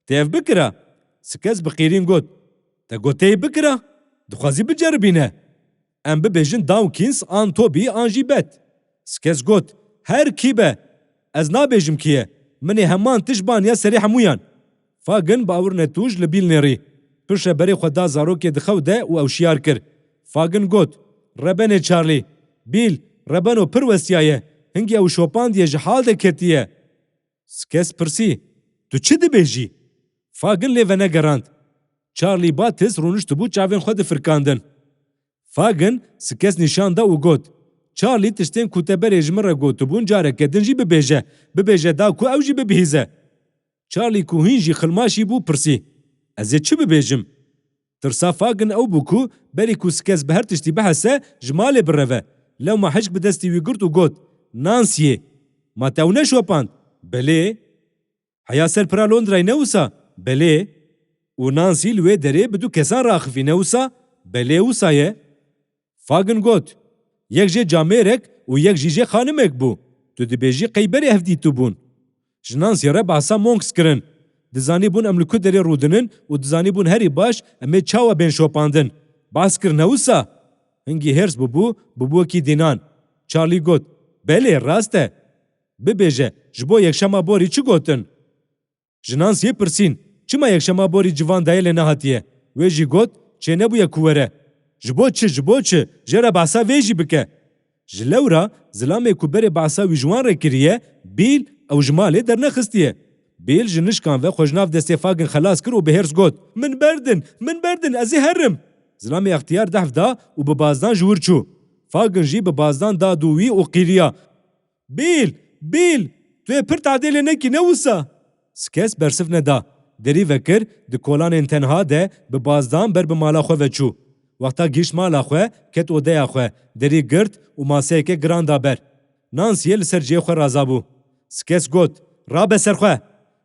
"Tê ev bikira?" Skes bi qîrîn got, "Te got tê bikira? Dixwazî biceribîne? Em bibêjin Dawkins an Toby an jî Bet." Skes got, "Her kî be, ez nabêjim kî ye. Min ê heman tişt baniya serê hemûyan." Fagin bi awirine tûj li Bîl nêrî. Piştre berê xwe da zarokê di xew de û ew şiyar kir. Fagin got, "Rebenê Charlie. Bîl, rebeno pir westiyaye. Hingî ew şopandiye, ji hal de ketiye." Skes pirsî, "Tu çi dibêjî?" Fagin lê venegerand. Charlie Bates rûniştibû çavên xwe difirkandin. Fagin Skes nîşan da û got, "Charlie tiştên ku te berê ji min re gotibûn careke din jî bibêje. Bibêje da ku ew jî bibihîze." Charlie ku hîn jî xilmaşî bû pirsî, "Ez ê çi bibêjim?" Tirsa Fagin ew bû ku berî ku Skes bi her tiştî bihese ji malê bireve. Lewma hişk bi destî wî girt û got, "Nansiyê, ma te ew neşopand?" "Belê." "Heya ser pira Londrayê ne wisa?" "Belê." "Û Nansî li wê derê bi du kesan raxivî ne wisa?" "Belê, wisa ye." Fagin got, "Yek jê camêrek û yek jî jê xanimek bû. Tu dibêjî qey berê hev dîtibûn?" Ji Nansiyê re behsa Monks kirin. Dizanîbûn em li ku derê rûdinin û dizanîbûn herî baş em ê çawa bên şopandin. Behs kir ne wisa? Hingî hêrs bûbû, bûbû wekî dînan. Charlie got, "Belê, rast e." "Bibêje, ji bo yekşema borî çi gotin?" Ji Nansiyê pirsîn, "Çima yekşema borî civan daye lê nehatiye?" Wê jî got, "Çênebûye ku were." "Ji bo çi, ji bo çi? Jê re behsa vê jî bike." Ji lewra zilamê ku berê behsa wî ji wan re kiriye, Bîl ew ji malê dernexistiye. Bîl ji nişkan ve xwe ji nav destê Fagin xelas kir û bi hêrs got, "Min berdin, min berdin, ez ê herim." Zilamê extiyar dehf da û bi bazdan ji wir çû. Fagin jî bi bazdan da dû wî û qîriya, "Bîl, Bîl, tu yê pir tadê lê nekî ne wisa?" Skes bersiv neda. Derî vekir, di kolanên tenha de bi bazdan ber bi mala xwe ve çû. Wexta gihîşt mala xwe, ket odeya xwe, derî girt û maseyeke giran da ber. Nansiyê li ser cihê xwe razabû. Skes got, "Rabe ser xwe."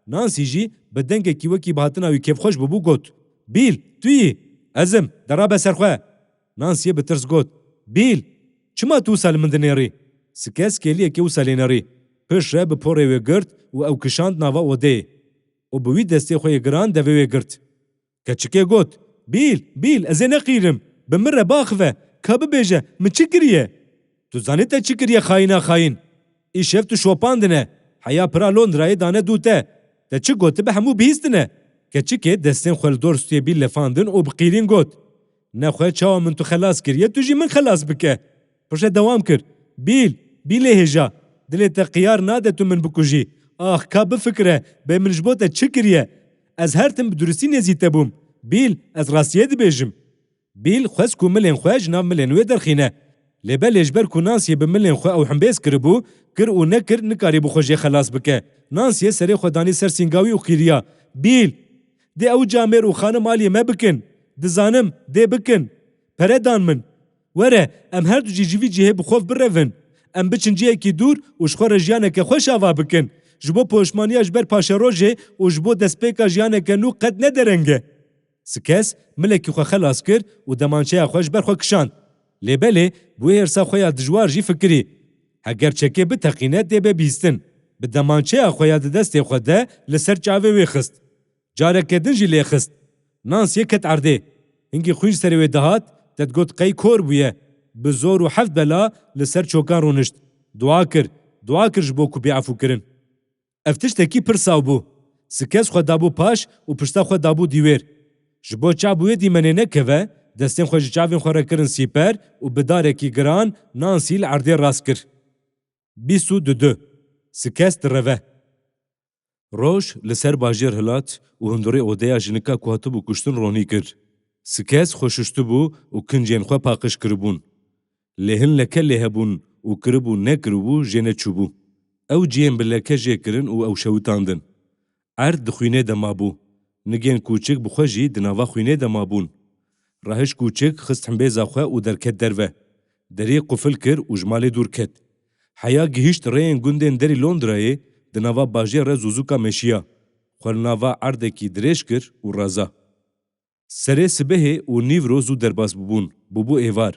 Nansî jî bi dengekî wekî bi hatina wî kêfxweş bûbû got, "Bîl, tu yî?" "Ez im, de rabe ser xwe." Nansiyê bi tirs got, "Bîl, çima tu wisa li min dinêrî?" Skes kêliyekê wisa lê nerî. Piştre bi porê wê girt û ew kişand nava odeyê. Û bi wî destê xwe yê giran devê wê girt. Keçikê got, "Bîl, Bîl, ez ê neqîrim. Bi min re biaxive. Ka bibêje, min çi kiriye?" "Tu zanî te çi kiriye, xayîna xayîn? Îşev tu şopandine. Heya pira Londrayê dane dû te. Te çi gotibe hemû bihîstine." Keçikê destên xwe li dor stûyê Bîl lefandin û bi qîrîn got, "Nexwe çawa min tu xelas kiriye, tu jî min xelas bike." Piştre dewam kir, "Bîl, Bîlê hêja, dilê te qiyar nade tu min bikujî. Ax, ka bifikire, bê min ji bo te çi kiriye? Ez her tim bi duristî nêzî te bûm. Bîl, ez rastiyê dibêjim." Bîl xwest ku milên xwe ji nav milên wê derxîne. Lê belê ji ber ku Nansiyê bi milên xwe ew himbêz kiribû, kir û nekir nikarîbû xwe jê xelas bike. Nansiyê serê xwe danî ser sînga wî û qîriya, "Bîl! Dê ew camêr û xanim alî me bikin. Dizanim, dê bikin. Pere dan min. Were, em her du jî ji vî cihê bi xwe birevin. Em biçin cihekî dûr û ji xwe re jiyaneke xweş ava bikin. Ji bo poşmaniya ji ber paşerojê û ji bo destpêka jiyaneke nû qet ne dereng e. Sikes milekî xwe xelas kir û demançeya xwe ji ber xwe kişand. Lê belê, bi wê hêrsa xwe ya dijwar jî fikirî. Heger çekê biteqîne, dê be bihîstin. Bi demançeya xwe ya di destê xwe de li ser çavê wê xist. Careke din jî lê xist. Nansiyê ket erdê. Hingî xwîn ji serê wê dihat, te digot qey kor bûye. Bi zor û heft bela li ser çokan rûnişt. Dua kir, dua kir ji bo ku bê efûkirin. Ev tiştekî pir saw bû. Sikes xwe dabû paş û pişta xwe dabû dîwêr. Ji bo çav bi wê dîmenê nekeve, destên xwe ji çavên xwe re kirin sîper û bi darekî giran Nansî li erdê rast kir. Bîst û du. Sikes direve. Roj li ser bajêr hilat û hundirê odeya jinika ku hatibû kuştin ronî kir. Sikes xwe şuştibû û kincên xwe paqij kiribûn. Lê hin leke lê hebûn û kiribû nekiribû jê neçûbû. Ew cihên bi leke jê kirin û ew şewitandin. Erd di xwînê de mabû. Nigên kûçik bi xwe jî di nava xwînê de mabûn. Rahişt kûçik xist himbêza xwe û derket derve. Derî qufil kir û ji malê dûr ket. Heya gihîşt rêyên gundên derî Londrayê, di nava bajêr re zûzûka meşiya. Xwe li nava erdekî dirêj kir û raza. Serê sibehê û nîvro zû derbas bûbûn, bûbû êvar.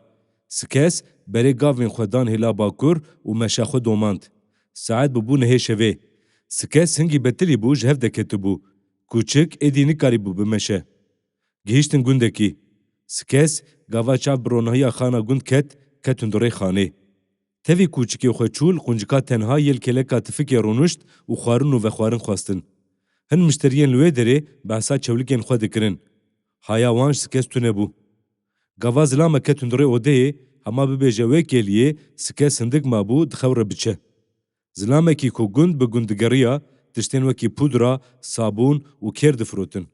Sikes berê gavên xwe dan hêla bakur û meşa xwe domand. Saet bûbû nehê şevê. Sikes hingî betilî bû, ji hev deketibû. Kûçik êdî nikarîbû bimeşe. Gihîştin gundekî. Sikes gava çav bi ronahiya xana gund ket, ket hundirê xanê. Tevî kûçikê xwe çû li quncika tenha yê li kêleka tifikê rûnişt û xwarin û vexwarin xwestin. Hin mişteriyên li wê derê behsa çewlikên xwe dikirin. Haya wan ji Sikes tune bû. Gava zilame ket hundirê odeyê, hema bibêje wê kêliyê, Sikes hindik mabû di xew re biçe. Zilamekî ku gund bi gund digeriya, tiştên wekî pudra, sabûn û kêr difirotin.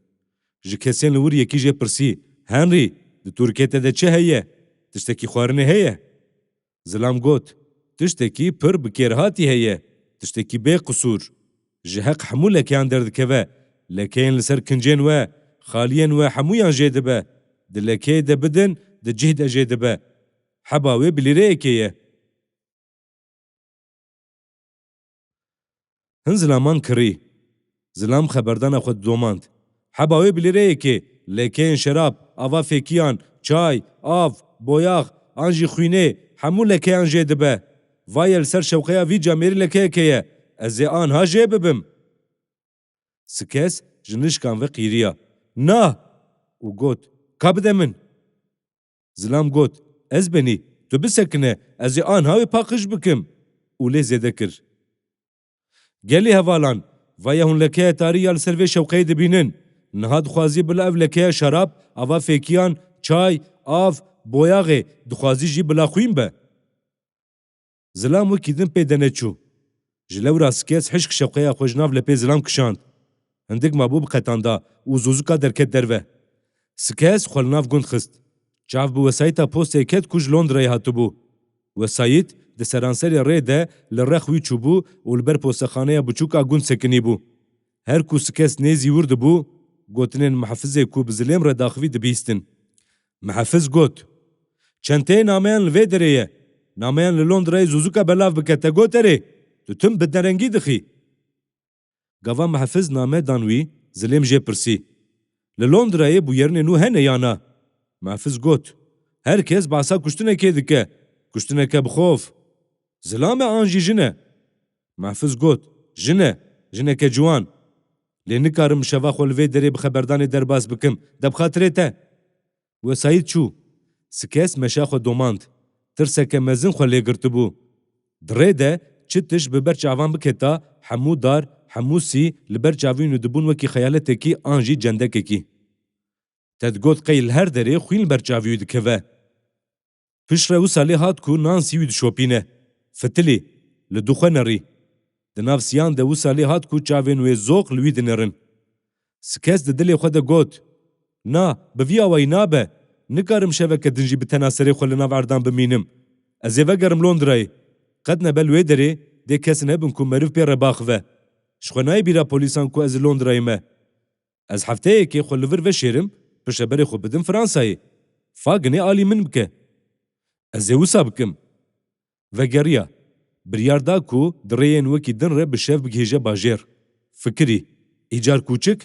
Ji kesên li wir yekî jê pirsî, Henrî, di tûrikê te de çi heye? Tiştekî xwarinê heye? Zilam got, Tiştekî pir bi kêrhatî heye, tiştekî bê qisûr. Ji heq hemû lekeyan derdikeve, lekeyên li ser kincên we, xaliyên we hemûyan jê dibe. Di lekeyê de bidin, di cih de jê dibe. Heba wê bi lîreyekê ye. Hin zilaman kirî. Zilam xeberdana xwe didomand. Heba wê bi lîreyekê, lekeyên şerab, ava fêkiyan, çay, av, boyax, an jî xwînê, hemû lekeyan jê dibe. Vaye li ser şewqeya vî camêrî lekeyekê ye. Ez ê anha jê bibim. Sikes ji nişkan ve qîriya. Na! Û got, Ka bide min! Zilam got, Ez benî, tu bisekine, ez ê anha wê paqij bikim. Û lê zêde kir. Gelî hevalan, vaye hûn lekeya tarî ya li ser vê şewqeyê dibînin. Niha dixwazî bila ev lekeya şerab, ava fêkiyan, çay, av, boyaxê, dixwazî jî bila xwîn be. Zilam wekî din pê de neçû. Ji lewra Sikes hişk şewqeya xwe ji nav lepê Zilam kişand. Hindik mabû biqetanda û zûzika derket derve. Sikes xwe li nav gund xist. Çav bi wesayîta postê ket ku ji Londrayê hatibû. Wesayît di seranserê rê de li rex wî çûbû û li ber postexaneya biçûk a gund sekinîbû. Her ku Sikes nêzî wir dibû, gotinên mihefizê ku bi zilêm re daxivî dibihîstin. Mihefiz got, Çenteyê nameyan li vê derê ye. Nameyan li Londrayê zûzûka belav bike, te got erê. Tu tim bi nerengî dixî. Gava mihefiz name dan wî, zilêm jê pirsî, Li Londrayê bûyerinên nû hene ya na? Mihefiz got, Her kes behsa kuştinekê dike. Kuştineke bi xof. Zilam e an jî jin e? Mihefiz got, Jin e, jineke ciwan. Lê nikarim şeva xwe li vê derê bi xeberdanê derbas bikim, de bi xatirê te. Wesayît çû. Sikes meşa xwe domand. Tirseke mezin xwe lê girtibû. Di rê de çi tişt bi ber çavan biketa, hemû dar, hemû sî li ber çavî wî dibûn wekî xeyaletekî an jî cendekekî. Te digot qey li her derê xwîn li ber çavî wî dikeve. Piştre wisa lê hat ku Nansî wî dişopîne. Fitilî, li du xwe nerî. Di nav siyan de wisa lê hat ku çavên wê zoq li wî dinirin. Sikes di dilê xwe de got, Na, bi vî awayî nabe. Nikarim şeveke din jî bi tena serê xwe li nav erdan bimînim. Ez ê vegerim Londrayê. Qet nebe li wê derê dê kes nebin ku meriv pê re baxive. Ji xwe nayê bîra polîsan ku ez li Londrayê me. Ez hefteyekê xwe li vir veşêrim, pişeberê xwe bidim Fransayê. Fa ginê alî min bike. Ez ê wisa bikim. Vegeriya. Biryar da ku di rêyên wekî din re bi şev bigihêje bajêr. Fikirî. Îcar kûçik?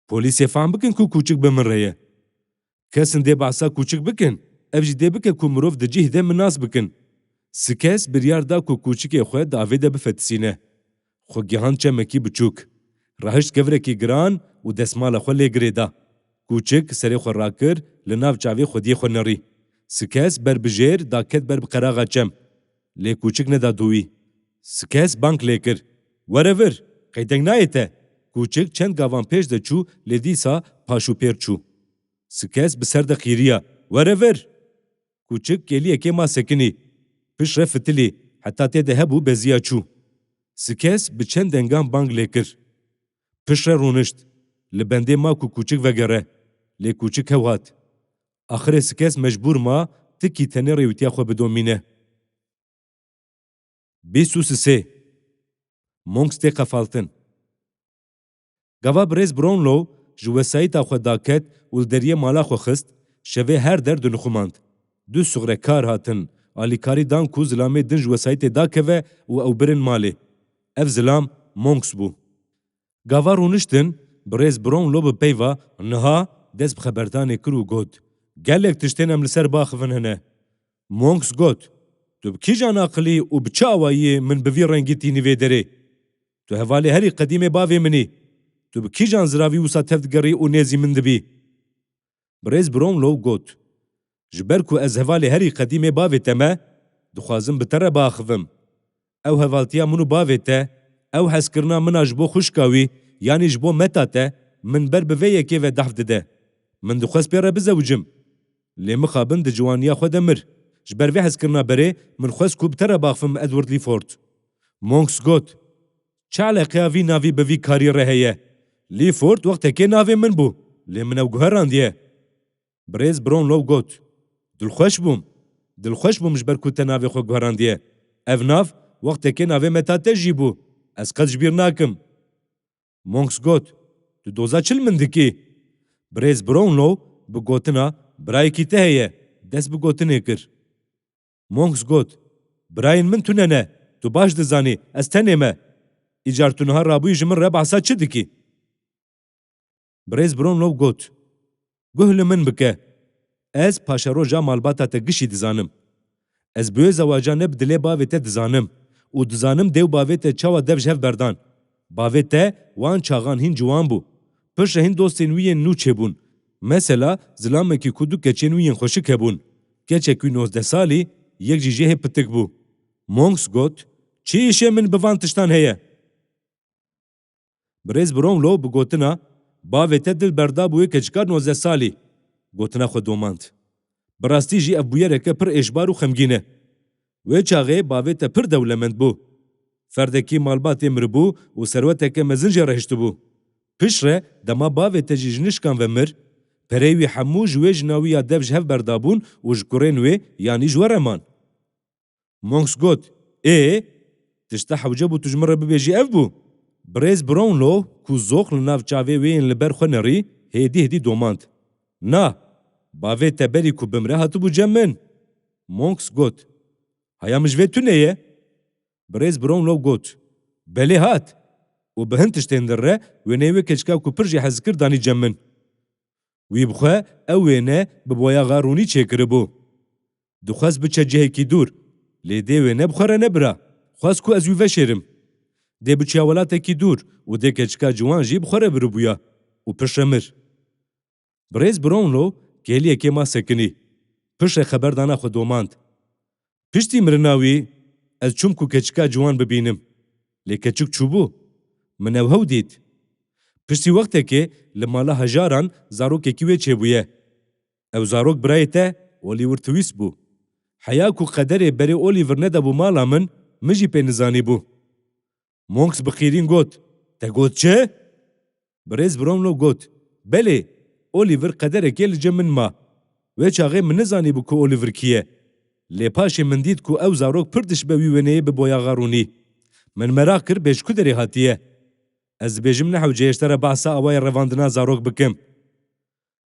Polîsê fam bikin ku kûçik bi min re ye. Kesin dê behsa kûçik bikin, ev jî dê bike ku mirov di cih de min nas bikin. Sikes biryar da ku kûçikê xwe di avê de bifetisîne. Xwe gihand çemekî biçûk. Rahişt kevirekî giran û destmala xwe lê girê da. Kûçik serê xwe rakir, li nav çavê xwediyê xwe nerî. Sikes ber bi jêr da ket ber bi qeraxa çem. Lê kûçik neda dû wî. Sikes bang lê kir. Were vir, qey deng nayê te. Kûçik çend gavan pêş de çû, lê dîsa paş û pêr çû. Sikes bi ser de qîriya. Were vir! Kûçik kêliyekê ma sekinî. Piştre fitilî, heta tê de hebû beziya çû. Sikes bi çend dengan bang lê kir. Piştre rûnişt. Li bendê ma ku kûçik vegere. Lê kûçik hew hat. Axirê Sikes mecbûr ma tikî tenê rêwîtiya xwe bidomîne. Bîst û sisê. Monks tê qefaltin. Gava birêz Brownlow ji wesayîta xwe daket û li deriyê mala xwe xist, şevê her der dinixumand. Du suxre kar hatin, alîkarî dan ku zilamê din ji wesayîtê dakeve û ew birin malê. Ev zilam Monks bû. Gava rûniştin, birêz Brownlow bi peyva niha dest bi xeberdanê kir û got, Gelek tiştên em li ser biaxivin hene. Monks got, Tu bi kîjan aqilî û bi çi awayiyê min bi vî rengî tînî vê derê? Tu hevalê herî qedîmê bavê min î. Tu bi kîjan ziravî wisa tev digerî û nêzî min dibî? Birêz Brownlow got, Ji ber ku ez hevalê herî qedîmê bavê te me, dixwazim bi te re biaxivim. Ew hevaltiya min û bavê te, ew hezkirina min a ji bo xwişka wî, yanî ji bo meta te, min ber bi vê yekê ve dehf dide. Min dixwest pê re bizewicim. Lê mixabin di ciwaniya xwe de mir. Ji ber vê hezkirina berê min xwest ku bi te re baxivim Edward Leaford. Monks got, Çi eleqeya vî navî bi vî karî re heye? Leaford wextekê navê min bû, lê min ew guherandiye. Birêz Brownlow got, Dilxweş bûm. Dilxweş bûm ji ber ku te navê xwe guherandiye. Ev nav wextekê navê meta te jî bû. Ez qet ji bîr nakim. Monks got, Tu doza çi li min dikî? Birêz Brownlow bi gotina, Birayekî te heye, dest bi gotinê kir. Monks got, Birayên min tune ne, tu baş dizanî, ez tenê me. Îcar tu niha rabûyî ji min re behsa çi dikî? Birêz Brownlow got, Guh li min bike. Ez paşeroja malbata te gişî dizanim. Ez bi wê zewaca ne bi dilê bavê te dizanim û dizanim dê û bavê te çawa dev ji hev berdan. Bavê te wan çaxan hîn ciwan bû. Piştre hîn dostên wî yên nû çêbûn. Mesela, zilamekî ku du keçên wî yên xweşik hebûn. Keçek wî nozdeh salî, yek jî jê hê pitik bû. Monks got, Çi îşê min bi van tiştan heye? Birêz Brownlow bi gotina, Bavê te dil berda bi wê keçika nozdeh salî, gotina xwe domand. Bi rastî jî ev bûyereke pir êşbar û xemgîn e. Wê çaxê bavê te pir dewlemend bû. Ferdekî malbatê miribû û serweteke mezin jê re hiştibû. Piştre dema bavê te jî ji nişkan ve mir, pereyê wî hemû ji wê jina wî ya dev ji hev berdabûn û ji kurên wê, yanî ji we re man. Monks got, Ê, tişta hewce bû tu ji min re bibêjî ev bû? Birêz Brownlow ku zox li nav çavê wê yên li ber xwe nerî, hêdî hêdî domand. Na, bavê te berî ku bimre hatibû cem min. Monks got, Haya min ji vê tune ye? Birêz Brownlow got, Belê hat. Û bi hin tiştên din re wêneyê wê keçika ku pir jê hez dikir danî cem min. Wî bi xwe ew wêne bi boyaxa rûnî çêkiribû. Dixwest biçe cihekî dûr, lê dê wêne bi xwe re nebira. Xwest ku ez wî veşêrim. Dê biçiya welatekî dûr û dê keçika ciwan jî bi xwe re biribûya û piştre mir. Birêz Brownlow kêliyekê ma sekinî. Piştre xeberdana xwe domand. Piştî mirina wî, ez çûm ku keçika ciwan bibînim. Lê keçik çûbû. Min ew hew dît. Piştî wextekê li mala hejaran zarokekî wê çêbûye. Ew zarok birayê te, Oliver Twist bû. Heya ku qederê berê Oliver nedabû mala min, min jî pê nizanîbû. Monks bi qîrîn got, Te got çi? Birêz Brownlow got, Belê, Oliver qederekê li cem min ma. Wê çaxê min nizanîbû ku Oliver kî ye. Lê paşê min dît ku ew zarok pir dişibe wî wêneyê bi boyaxa rûnî. Min meraq kir bê ji ku derê hatiye. Ez dibêjim nehewce ye ji te re behsa awayê revandina zarok bikim.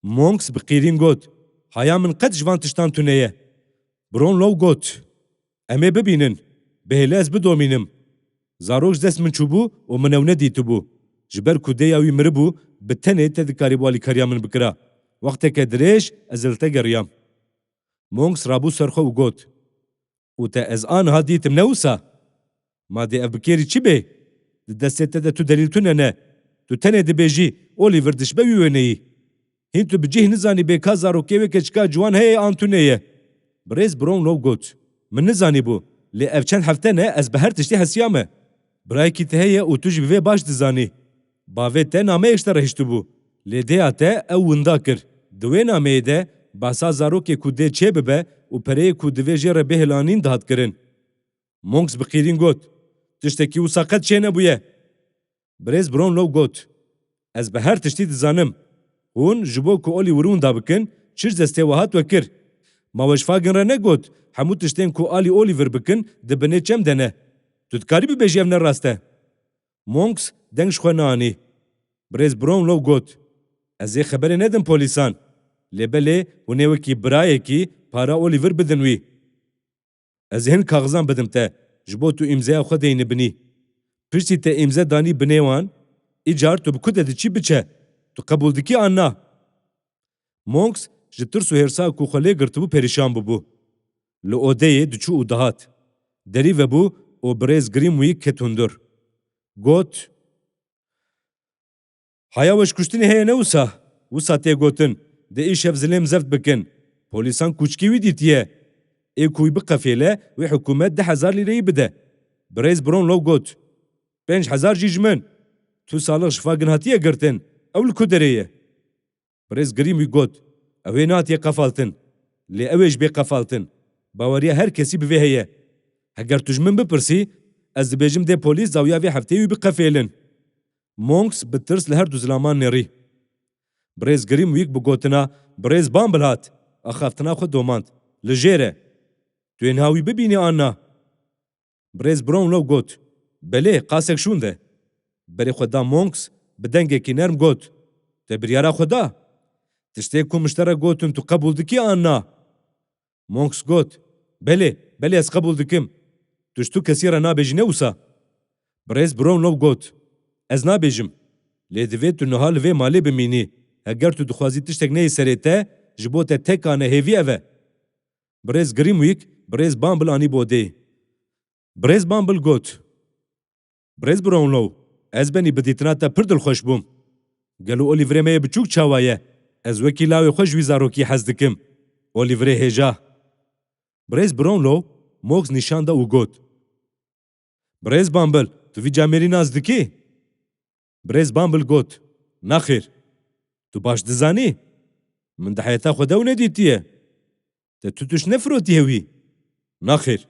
Monks bi qîrîn got, Haya min qet ji van tiştan tune ye. Brownlow got, "Em ê bibînin. Bihêle ez bidomînim. Zarok ji dest min çûbû û min ew nedîtibû. Ji ber ku dêya wî miribû, bi tenê te dikarîbû alîkariya min bikira. Wexteke dirêj ez li te geriyam." Monks rabû ser xwe û got, "Û te ez aniha dîtim, ne wisa? Ma dê ev bi kêrî çi bê? Di destê te de tu delîl tune ne. Tu tenê dibêjî, Oliver dişibe wî wêneyî. Hîn tu bi cih nizanî bê ka zarokê wê keçika ciwan heye an tune ye." Birêz Brownlow got, "Min nizanîbû, lê ev çend hefte ne ez bi her tiştî hesiyame. Birayekî te heye û tu jî bi vê baş dizanî. Bavê te nameyek ji te re hiştibû. Lê dêya te ew winda kir. Di wê nameyê de behsa zarokê ku dê çêbibe û pereyê ku divê jê re bê hilanîn dihat kirin." Monks bi qîrîn got, "Tiştekî wisa qet çênebûye." Birêz Brownlow got, "Ez bi her tiştî dizanim. Hûn ji bo ku Oliver winda bikin, çi ji destê we hat we kir. Ma we ji Fagin re negot, hemû tiştên ku alî Oliver bikin, di binê çem de ne. Tu dikarî bibêjî ev ne rast e?" Monks deng ji xwe neanî. Birêz Brownlow got, "Ez ê xeberê nedim polîsan. Lê belê hûn ê wekî birayekî para Oliver bidin wî. Ez ê hin kaxizan bidim te, ji bo tu îmzeya xwe deyne binî. Piştî te îmze danî binê wan, îcar tu bi ku de diçî biçe. Tu qebûl dikî an na?" Monks ji tirs û hêrsa ku xwe lê girtibû perîşan bûbû. Li odeyê diçû û dihat. Derî vebû û birêz Grimwick ket hundir. Got, "Haya we ji kuştinê heye ne wisa? Wisa tê gotin, di îşev zilêm zeft bikin. Polîsan kûçikî wî dîtiye. Ê ku wî biqefêle, wê hikûmet deh hezar lîreyî bide." Birêz Brownlow got, "Pênc hezar jî ji min. Tu salix ji Fagin hatiye girtin. Ew li ku derê ye?" Birêz Grimwick got, "Ew ê nehatiye qefaltin. Lê ew ê jî bê qefaltin. Baweriya her kesî bi vê heye. Heger tu ji min bipirsî, ez dibêjim dê polîs dawiya vê hefteyê wî biqefêlin." Monks bi tirs li her du zilaman nêrî. Birêz Grimwick bi gotina, "Birêz Bumble hat," axaftina xwe domand. "Li jêr e. Tu ê niha wî bibînî an na?" Birêz Brownlow got, "Belê, qasek şûnde." Berê xwe da Monks, bi dengekî nerm got, "Te biryara xwe da? Tiştê ku min ji te re gotin tu qebûl dikî an na?" Monks got, "Belê, belê ez qebûl dikim. Tu ji tu kesî re nabêjî ne wisa?" Birêz Brownlow got, "Ez nabêjim. Lê divê tu niha li vê malê bimînî. Heger tu dixwazî tiştek neyê serê te, ji bo te tek ane hêvî ev e." Birêz Grimwick, birêz Bumble anî bi odeyê. Birêz Bumble got, "Birêz Brownlow, ez benî bi dîtina te pir dilxweş bûm. Gelo Oliverê me yê biçûk çawa ye? Ez wekî lawê xwe ji wî zarokî hez dikim. Oliverê hêja." Birêz Brownlow Monks nîşan da û got, "Birêz Bumble, tu vî camêrî nas dikî?" Birêz Bumble got, "Naxêr. Tu baş dizanî? Min di heyeta xwe de ew nedîtiye. Te tu tişt nefirotiye wî? Naxêr.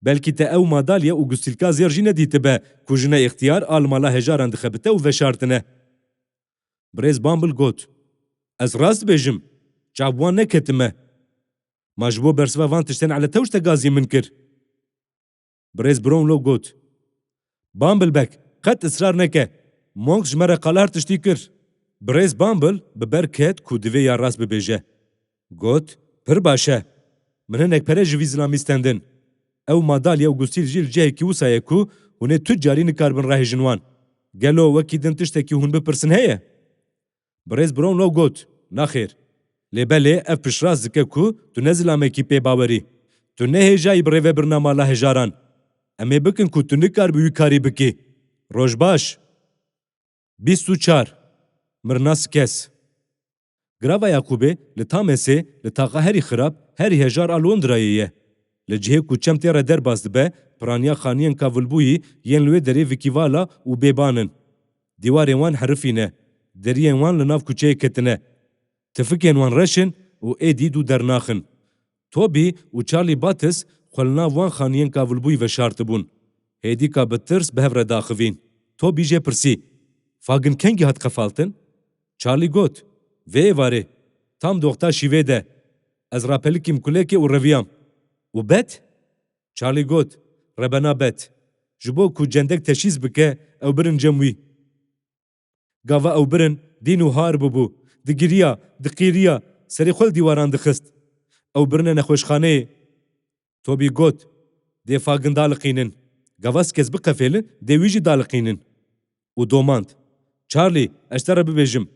Belkî te ew madalya û gustîlka zêr jî nedîtibe ku jina îxtiyar a li mala hejaran dixebite û veşartine." Birêz Bumble got, "Ez rast dibêjim, çav bi wan neketime. Ma ji bo bersiva van tiştên eletew ji te gazî min kir." Birêz Brownlow got, "Bumble bek, qet israr neke. Monks ji me re qala her tiştî kir." Birêz Bumble bi ber ket ku divê ya rast bibêje. Got, "Pir baş e. Min hinek pere ji vî zilamî stendin. Ew madalya û gustîl jî li cihekî wisa ye ku hûn ê tu carî nikaribin rahêjin wan. Gelo wekî din tiştekî hûn bipirsin heye?" Birêz Brownlow got, "Naxêr. Lê belê ev piştrast dike ku tu ne zilamekî pê bawerî. Tu ne hêjayî bi rêvebirina mala hejaran. Em ê bikin ku tu nikaribî wî karî bikî. Roj baş." Bîst û çar. Mirina Skes. Girava Yaqûbê li Tamesê, li taxa herî xirab, herî hejar a Londrayê ye. Li cihê ku çem tê re derbas dibe, piraniya xaniyên kavilbûyî yên li wê derê vikîvala û bêban in. Dîwarên wan herifî ne. Deriyên wan li nav kuçeyê ketine. Tifikên wan reş in û êdî dû dernaxin. Toby û Charlie Bates xwe li nav wan xaniyên kavilbûyî veşartibûn. Hêdîka bi tirs bi hev re daxivîn. Toby jê pirsî, "Fagin kengî hat qefaltin?" Charlie got, "Vê êvarê, tam di wexta şîvê de. Ez rapelikîm kulekê û reviyam." "Û Bet?" Charlie got, "Rebena Bet. Ji bo ku cendek teşhîs bike, ew birin cem wî." Gava ew birin, dîn û har bûbû. Digiriya, diqîriya, serê xwe li dîwaran dixist. Ew birine nexweşxaneyê. Tobî got, Dê fagin daliqînin. Gava Sikes biqefêlin, dê wî jî daliqînin. Û domand, Charlie, ez ji te re bibêjim,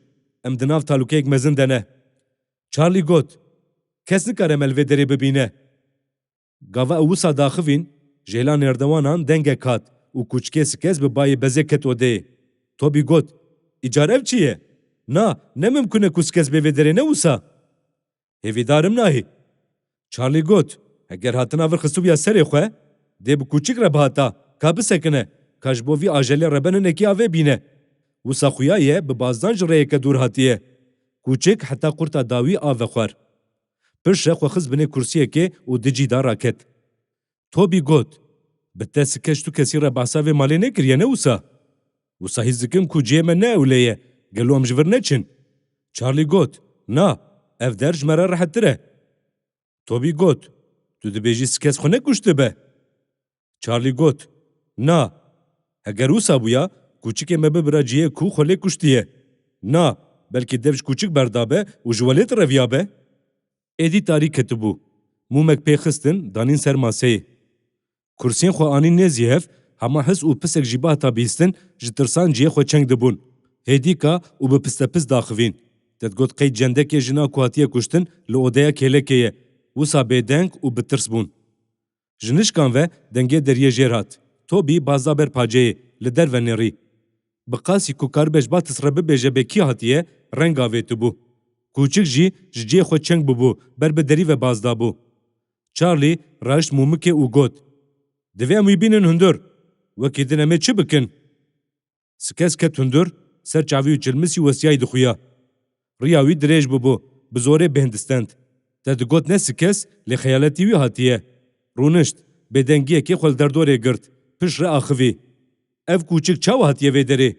em di nav talûkeyek mezin de ne. Charlie got, Kes nikare me li vê derê bibîne. Gava ew wisa daxivîn, ji hêla nêrdewanan dengek hat û kûçikê Sikes bi bayê bezê ket odeyê. Tobî got, Îcar ev çi ye? Na, ne mimkun e ku Sikes bê vê derê ne wisa. Hêvîdar im nahî. Charlie got, Heger hatina vir xistibûya serê xwe, dê bi kûçik re bihata, ka bisekine, ka ji bo vî ajelê reben hinekî avê bîne. Wisa xuya ye bi bazdan ji rêyeke dûr hatiye. Kûçik heta qurta dawî av vexwar. Piştre xwe xist binê kursiyekê û di cî de raket. Tobî got, Bi te Sikes tu kesî re behsa vê malê nekiriye ne wisa? Wisa hîs dikim ku cihê me ne ewle ye, gelo em ji vir neçin? Charlie got, Na, ev der ji me re rehettir e. Tobî got, Tu dibêjî Sikes xwe nekuştibe? Charlie got, Na. Heger wisa bûya, kûçikê me bibira cihê ku xwe lê kuştiye. Na, belkî dev ji kûçik berdabe û ji welêt reviyabe. Êdî tarî ketibû. Mûmek pê xistin, danîn ser maseyê. Kursiyên xwe anîn nêzî hev, hema his û pisek jî bihata bihîstin, ji tirsan cihê xwe çeng dibûn. Hêdîka û bi pistepis daxivîn. Te digot qey cendekê jina ku hatiye kuştin li odeya kêlekê ye. Wisa bêdeng û bi tirs bûn. Ji nişkan ve dengê deriyê jêr hat. Tobî baz da ber paceyê, li derve nêrî. Bi qasî ku karibe ji Batis re bibêje bê kî hatiye, reng avêtibû. Kûçik jî ji cihê xwe çeng bûbû, ber bi derî ve baz dabû. Charlie raşt mûmikê û got, Divê em wî bînin hundir. Wekî din em ê çi bikin? Sikes ket hundir, ser çavî û çilmisî westiyayî dixuya. Riya wî dirêj bûbû, bi zorê bêhn distend. Te digot ne Sikes, lê xeyaletî wî hatiye. Rûnişt, bêdengiyekê xwe li derdorê girt, piştre axivî. Ev kûçik çawa hatiye vê derê?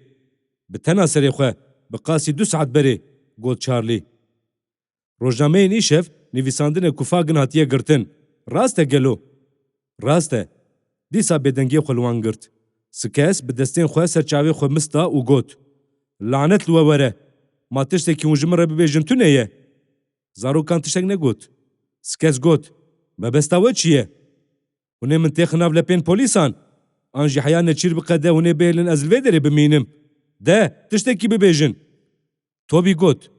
Bi tena serê xwe, bi qasî du saet berê, got Charlie. Rojnameyên îşev nivîsandine ku fagin hatiye girtin. Rast e gelo? Rast e. Dîsa bêdengiyê xwe li wan girt. Sikes bi destên xwe ser çavê xwe mist da û got, Lanet li we were! Ma tiştekî hûn ji min re bibêjin tune ye? Zarokan tiştek negot. Sikes got, Mebesta we çi ye? Hûn ê min têxin nav lepên polîsan? An jî heya neçîr biqede hûn ê bihêlin ez li vê derê bimînim? De, tiştekî bibêjin. Tobî got,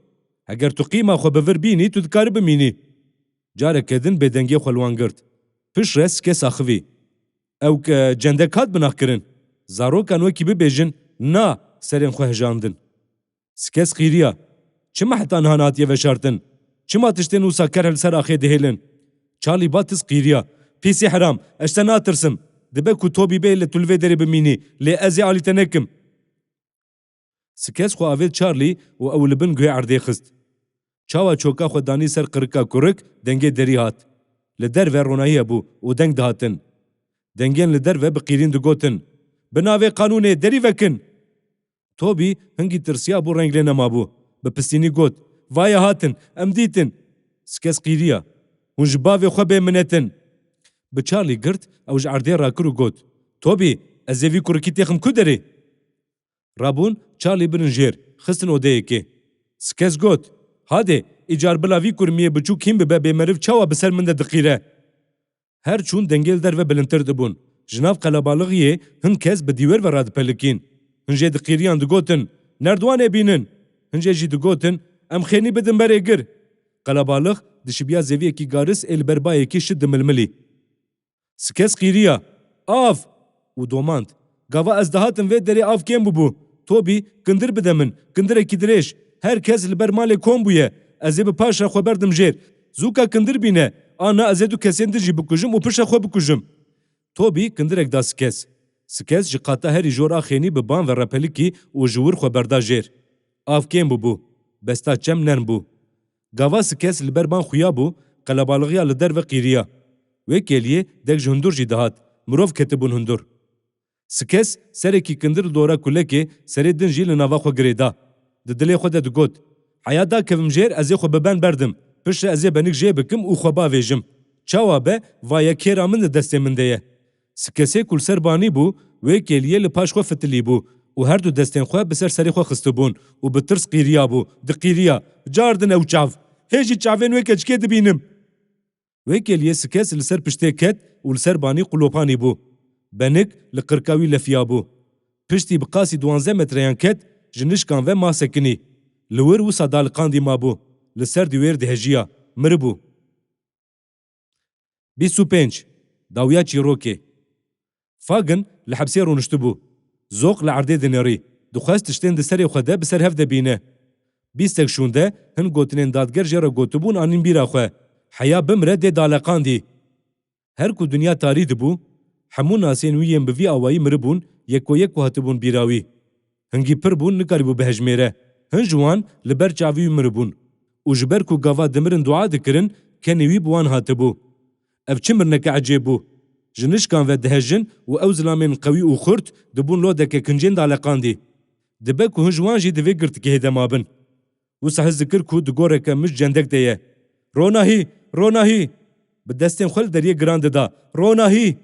Heger tu qîma xwe bi vir bînî, tu dikarî bimînî. Careke din bêdengiyê xwe li wan girt. Piştre Sikes axivî. Ew ke cendek hat binaxkirin. Zarokan wekî bibêjin, na, serên xwe hejandin. Sikes qîriya. Çima heta niha nehatiye veşartin? Çima tiştên wisa kerh li ser axê dihêlin? Charlie Batis qîriya. Pîsî heram, ez ji te natirsim. Dibe ku Tobî bê li tu li vê derê bimînî, lê ez ê alî te nekim. Sikes xwe avêt Charlie û ew li bin guhê erdê xist. Çawa çoka xwe danî ser qirika kurik, dengê derî hat. Li derve ronahî hebû û deng dihatin. Dengên li derve bi qîrîn digotin, Bi navê qanûnê derî vekin! Tobî hingî tirsiyabû, reng lê nemabû. Bi pistînî got, Vaye hatin, em dîtin. Sikes qîriya. Hûn ji bavê xwe bê minet in. Bi Charlie girt, ew ji erdê rakir û got, Tobî, ez ê vî kurikî têxim ku derê? Rabûn, Charlie birin jêr, xistin odeyekê. Sikes got, Hadê, îcar bila vî kurmiyê biçûk hîn bibe bê meriv çawa bi ser min de diqîre? Her çûn dengê li derve bilindtir dibûn. Ji nav qelebalixiyê hin kes bi dîwêr ve radipelikîn. Hin jê diqîriyan digotin, Nerdiwanê bînin! Hin jê jî digotin, Em xênî bidin berê gir! Qelebalix dişibiya zeviyekî garis ê li ber bayekî şit dimilmilî. Sikes qîriya. Av! Û domand. Gava ez dihatim vê derê av kêm bûbû. Tobî, kindir bide min, kindirekî dirêj. Her kes li ber malê kom bûye. Ez ê bi paş re xwe berdim jêr. Zûka kindir bîne. Ana ez ê du kesên din jî bikujim û piştre xwe bikujim. Tobî kindirek da Sikes. Sikes ji qata herî jor a xênî bi ban ve repelikî û ji wir xwe berda jêr. Av kêm bûbû. Besta çem nerm bû. Gava Sikes li ber ban xuya bû, qelebalixiya li derve qîriya. Wê kêliyê dek ji hundur jî dihat, mirov ketibûn hundur. Sikes serekî kindir li dora kulekê, serê din jî li nava xwe girê da. Di dilê xwe de digot, Heya dakevim jêr, ez ê xwe bi ben berdim. Piştre ez ê benik jê bikim û xwe bavêjim. Çawa be, va ye kêra min di destê min de ye. Sikesê ku li ser banî bû, wê kêliyê li paş xwe fitilî bû û her du destên xwe bi ser serê xwe xistibûn û bi tirs qîriyabû, diqîriya, Cardin ew çav! Hê jî çavên wê keçikê dibînim! Wê kêliyê Skes li ser piştê ket û li ser banî qulopanî bû. Benik li qirka wî lefiya bû. Piştî bi qasî duwazdeh metreyan ket, ji nişkan ve ma sekinî. Li wir wisa daliqandî mabû. Li ser dîwêr dihejiya. Miribû. Bîst û pênc. Dawiya çîrokê. Fagin li hepsê rûniştibû. Zoq li erdê dinêrî. Dixwest tiştên di serê xwe de bi ser hev de bîne. Bîstek şûnde hin gotinên dadger jê re gotibûn anîn bîra xwe. Heya bimire dê daleqandî. Her ku dinya tarî dibû, hemû nasên wî yên bi vî awayî miribûn, yeko yeko hatibûn bîra wî. Hingî pir bûn, nikarîbû bihejmêre. Hin ji wan li ber çavî wî miribûn. Û ji ber ku gava dimirin dua dikirin, kenê wî bi wan hatibû. Ev çi mirineke ecêb bû! Ji nişkan ve dihejin û ew zilamên qewî û xurt dibûn lodeke kincên daleqandî. Dibe ku hin ji wan jî di vê girtikehê de mabin. Wisa his dikir ku di goreke mij cendek de ye. Ronahî! Ronahî! Bi destên xwe li deriyê giran dida. Ronahî!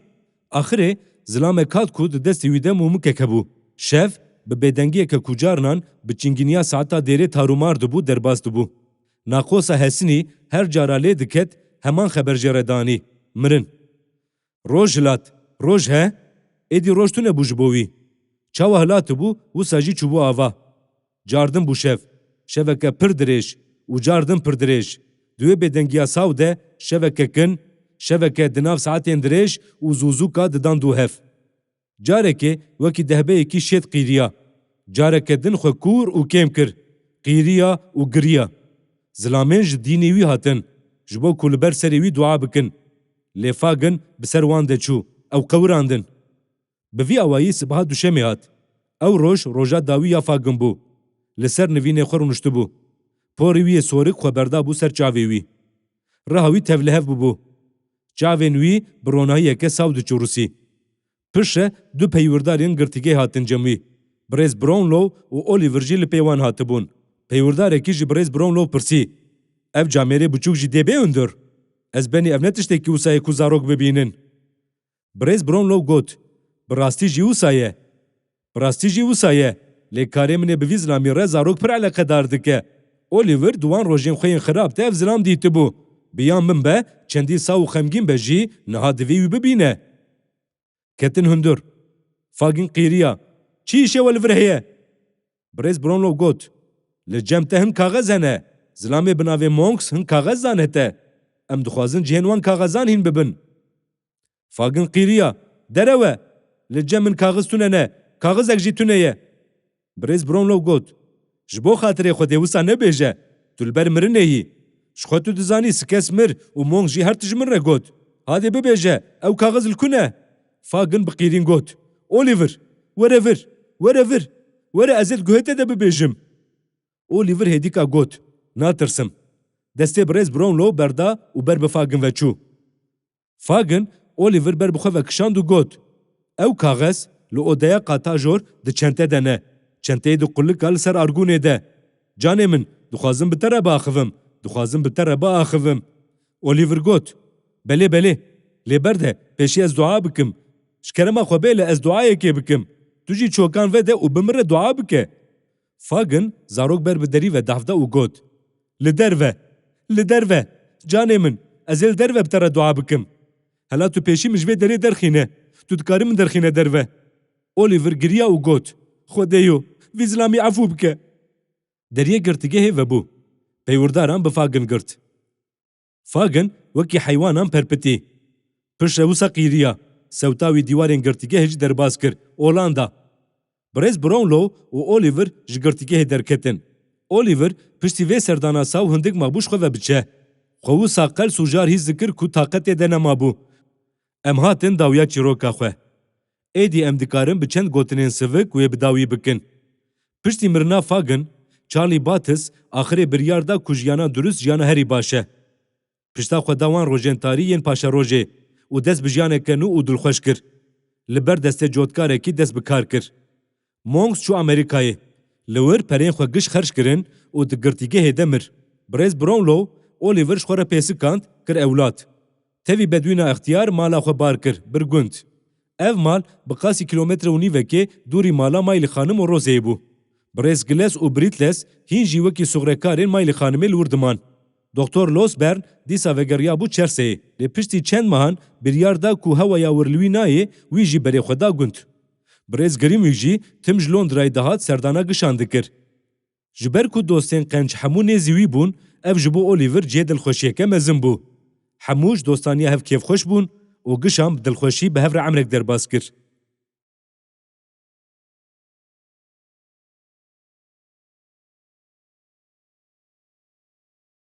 Axirê zilamek hat ku di destê wî de mûmikek hebû. Şev bi bêdengiyeke ku carinan bi çingîniya saeta dêrê tarûmar dibû, derbas dibû. Naqosa hesinî her cara lê diket, heman xeber jê re danî. Mirin. Roj hilat, roj he? Êdî roj tune bû ji bo wî. Çawa hilatibû, wisa jî çûbû ava. Cardin bû şev. Şeveke pir dirêj û cardin pir dirêj. Di wê bêdengiya saw de şeveke kin, şeveke di nav saetên dirêj û zûzûka didan dû hev. Carekê wekî dehbeyekî şêt qîriya. Careke din xwe kûr û kêm kir. Qîriya û giriya. Zilamên ji dînê wî hatin, ji bo ku li ber serê wî dua bikin. Lê Fagin bi ser wan de çû, ew qewirandin. Bi vî awayî sibaha duşemê hat. Ew roj roja dawî ya Fagin bû. Li ser nivînê xwe rûniştibû. Porê wî yê sorik xwe berdabû ser çavê wî. Riha wî tevlihev bûbû. Çavên wî bi ronahiyeke saw diçûrisî. Piştre du peywirdarên girtîgehê hatin cem wî. Birêz Brownlow û Oliver jî li pê wan hatibûn. Peywirdar-ekî ji birêz Brownlow pirsî, "Ev camêrê biçûk jî dê bê hundir? Ez benî ev ne tiştekî wisa ye ku zarok bibînin." Birêz Brownlow got, "Bi rastî jî wisa ye. Bi rastî jî wisa ye. Lê karê min ê bi vî zilamî re zarok pir eleqedar dike. Oliver di wan rojên xwe yên xirab de ev zilam dîtibû. Bi ya min be, çendî saw û xemgîn be jî, niha divê wî bibîne." Ketin hundir. Fagin qîriya. "Çi îşê we li vir heye?" Birêz Brownlow got, "Li cem te hin kaxez hene. Zilamê bi navê Monks hin kaxez dane te. Em dixwazin cihên wan kaxezan hîn bibin." Fagin qîriya. "Derewe! Li cem min kaxiz tune ne. Kaxizek jî tune ye." Birêz Brownlow got, "Ji bo xatirê Xwedê wisa nebêje. Tu li ber mirinê yî. Ji xwe tu dizanî Skes mir û Monks jî her tişt ji min re got. Hadê bibêje, ew kaxiz li ku ne?" Fagin bi qîrîn got, "Oliver, were vir, were vir, were ez ê di guhê te de bibêjim." Oliver hêdîka got, "Natirsim." Destê birêz Brownlow berda û ber bi Fagin ve çû. Fagin Oliver ber bi xwe ve kişand û got, "Ew kaxez li odeya qata jor di çente de ne. Çenteyê di qulika li ser argûnê de. Canê min, dixwazim bi te re biaxivim, dixwazim bi te re biaxivim." Oliver got, "Belê, belê, lê berde, pêşî ez dua bikim. Ji kerema xwe bêle ez duayekê bikim. Tu jî çokan vede û bi min re dua bike." Fagin zarok ber bi derî ve davda û got, "Li derve, li derve, canê min, ez ê li derve bi te re dua bikim. Hela tu pêşî min ji vê derê derxîne, tu dikarî min derxîne derve." Oliver giriya û got, "Xwedêyo, vî zilamî efû bike." Deriyê girtîgehê vebû. Peywirdaran bi Fagin girt. Fagin wekî heywanan perpitî. Piştre wisa qîriya. Sewta wî dîwarên girtîgehê jî derbas kir. Olanda. Birêz Brownlow û Oliver ji girtîgehê derketin. Oliver piştî vê serdana saw hindik mabû ji xwe ve biçe. Xwe wisa qels û jar hîs dikir ku taqetê de nemabû. Em hatin dawiya çîroka xwe. Êdî em dikarin bi çend gotinên sivik wê bi dawî bikin. Piştî mirina Fagin, Charlie Bates axirê biryar da ku jiyana durist jiyana herî baş e. Pişta xwe da wan rojên tarî yên paşerojê û dest bi jiyaneke nû û dilxweş kir. Li ber destê cotkarekî dest bi kar kir. Monks çû Amerîkayê. Li wir perên xwe giş xerc kirin û di girtîgehê de mir. Birêz Brownlow, Oliver ji xwe re pêsikand, kir ewlad. Tevî bedwîna extiyar mala xwe bar kir, bir gund. Ev mal bi qasî kîlometre û nîvekê dûrî mala Maylî Xanim û Rozeyê bû. Birêz Giles û Britles hîn jî wekî suxrekarên Maylî Xanimê li wir diman. Doktor Losbern dîsa vegeriya bû Çerseyê, lê piştî çend mehan biryar da ku hewa ya wir li wî nayê, wî jî berê xwe da gund. Birêz Grimwig jî tim ji Londrayê dihat serdana gişan dikir. Ji ber ku dostên qenc hemû nêzî wî bûn, ev ji bo Oliver cihê dilxweşiyeke mezin bû. Hemû ji dostaniya hev kêfxweş bûn û gişan bi dilxweşî bi hev re emrek derbas kir.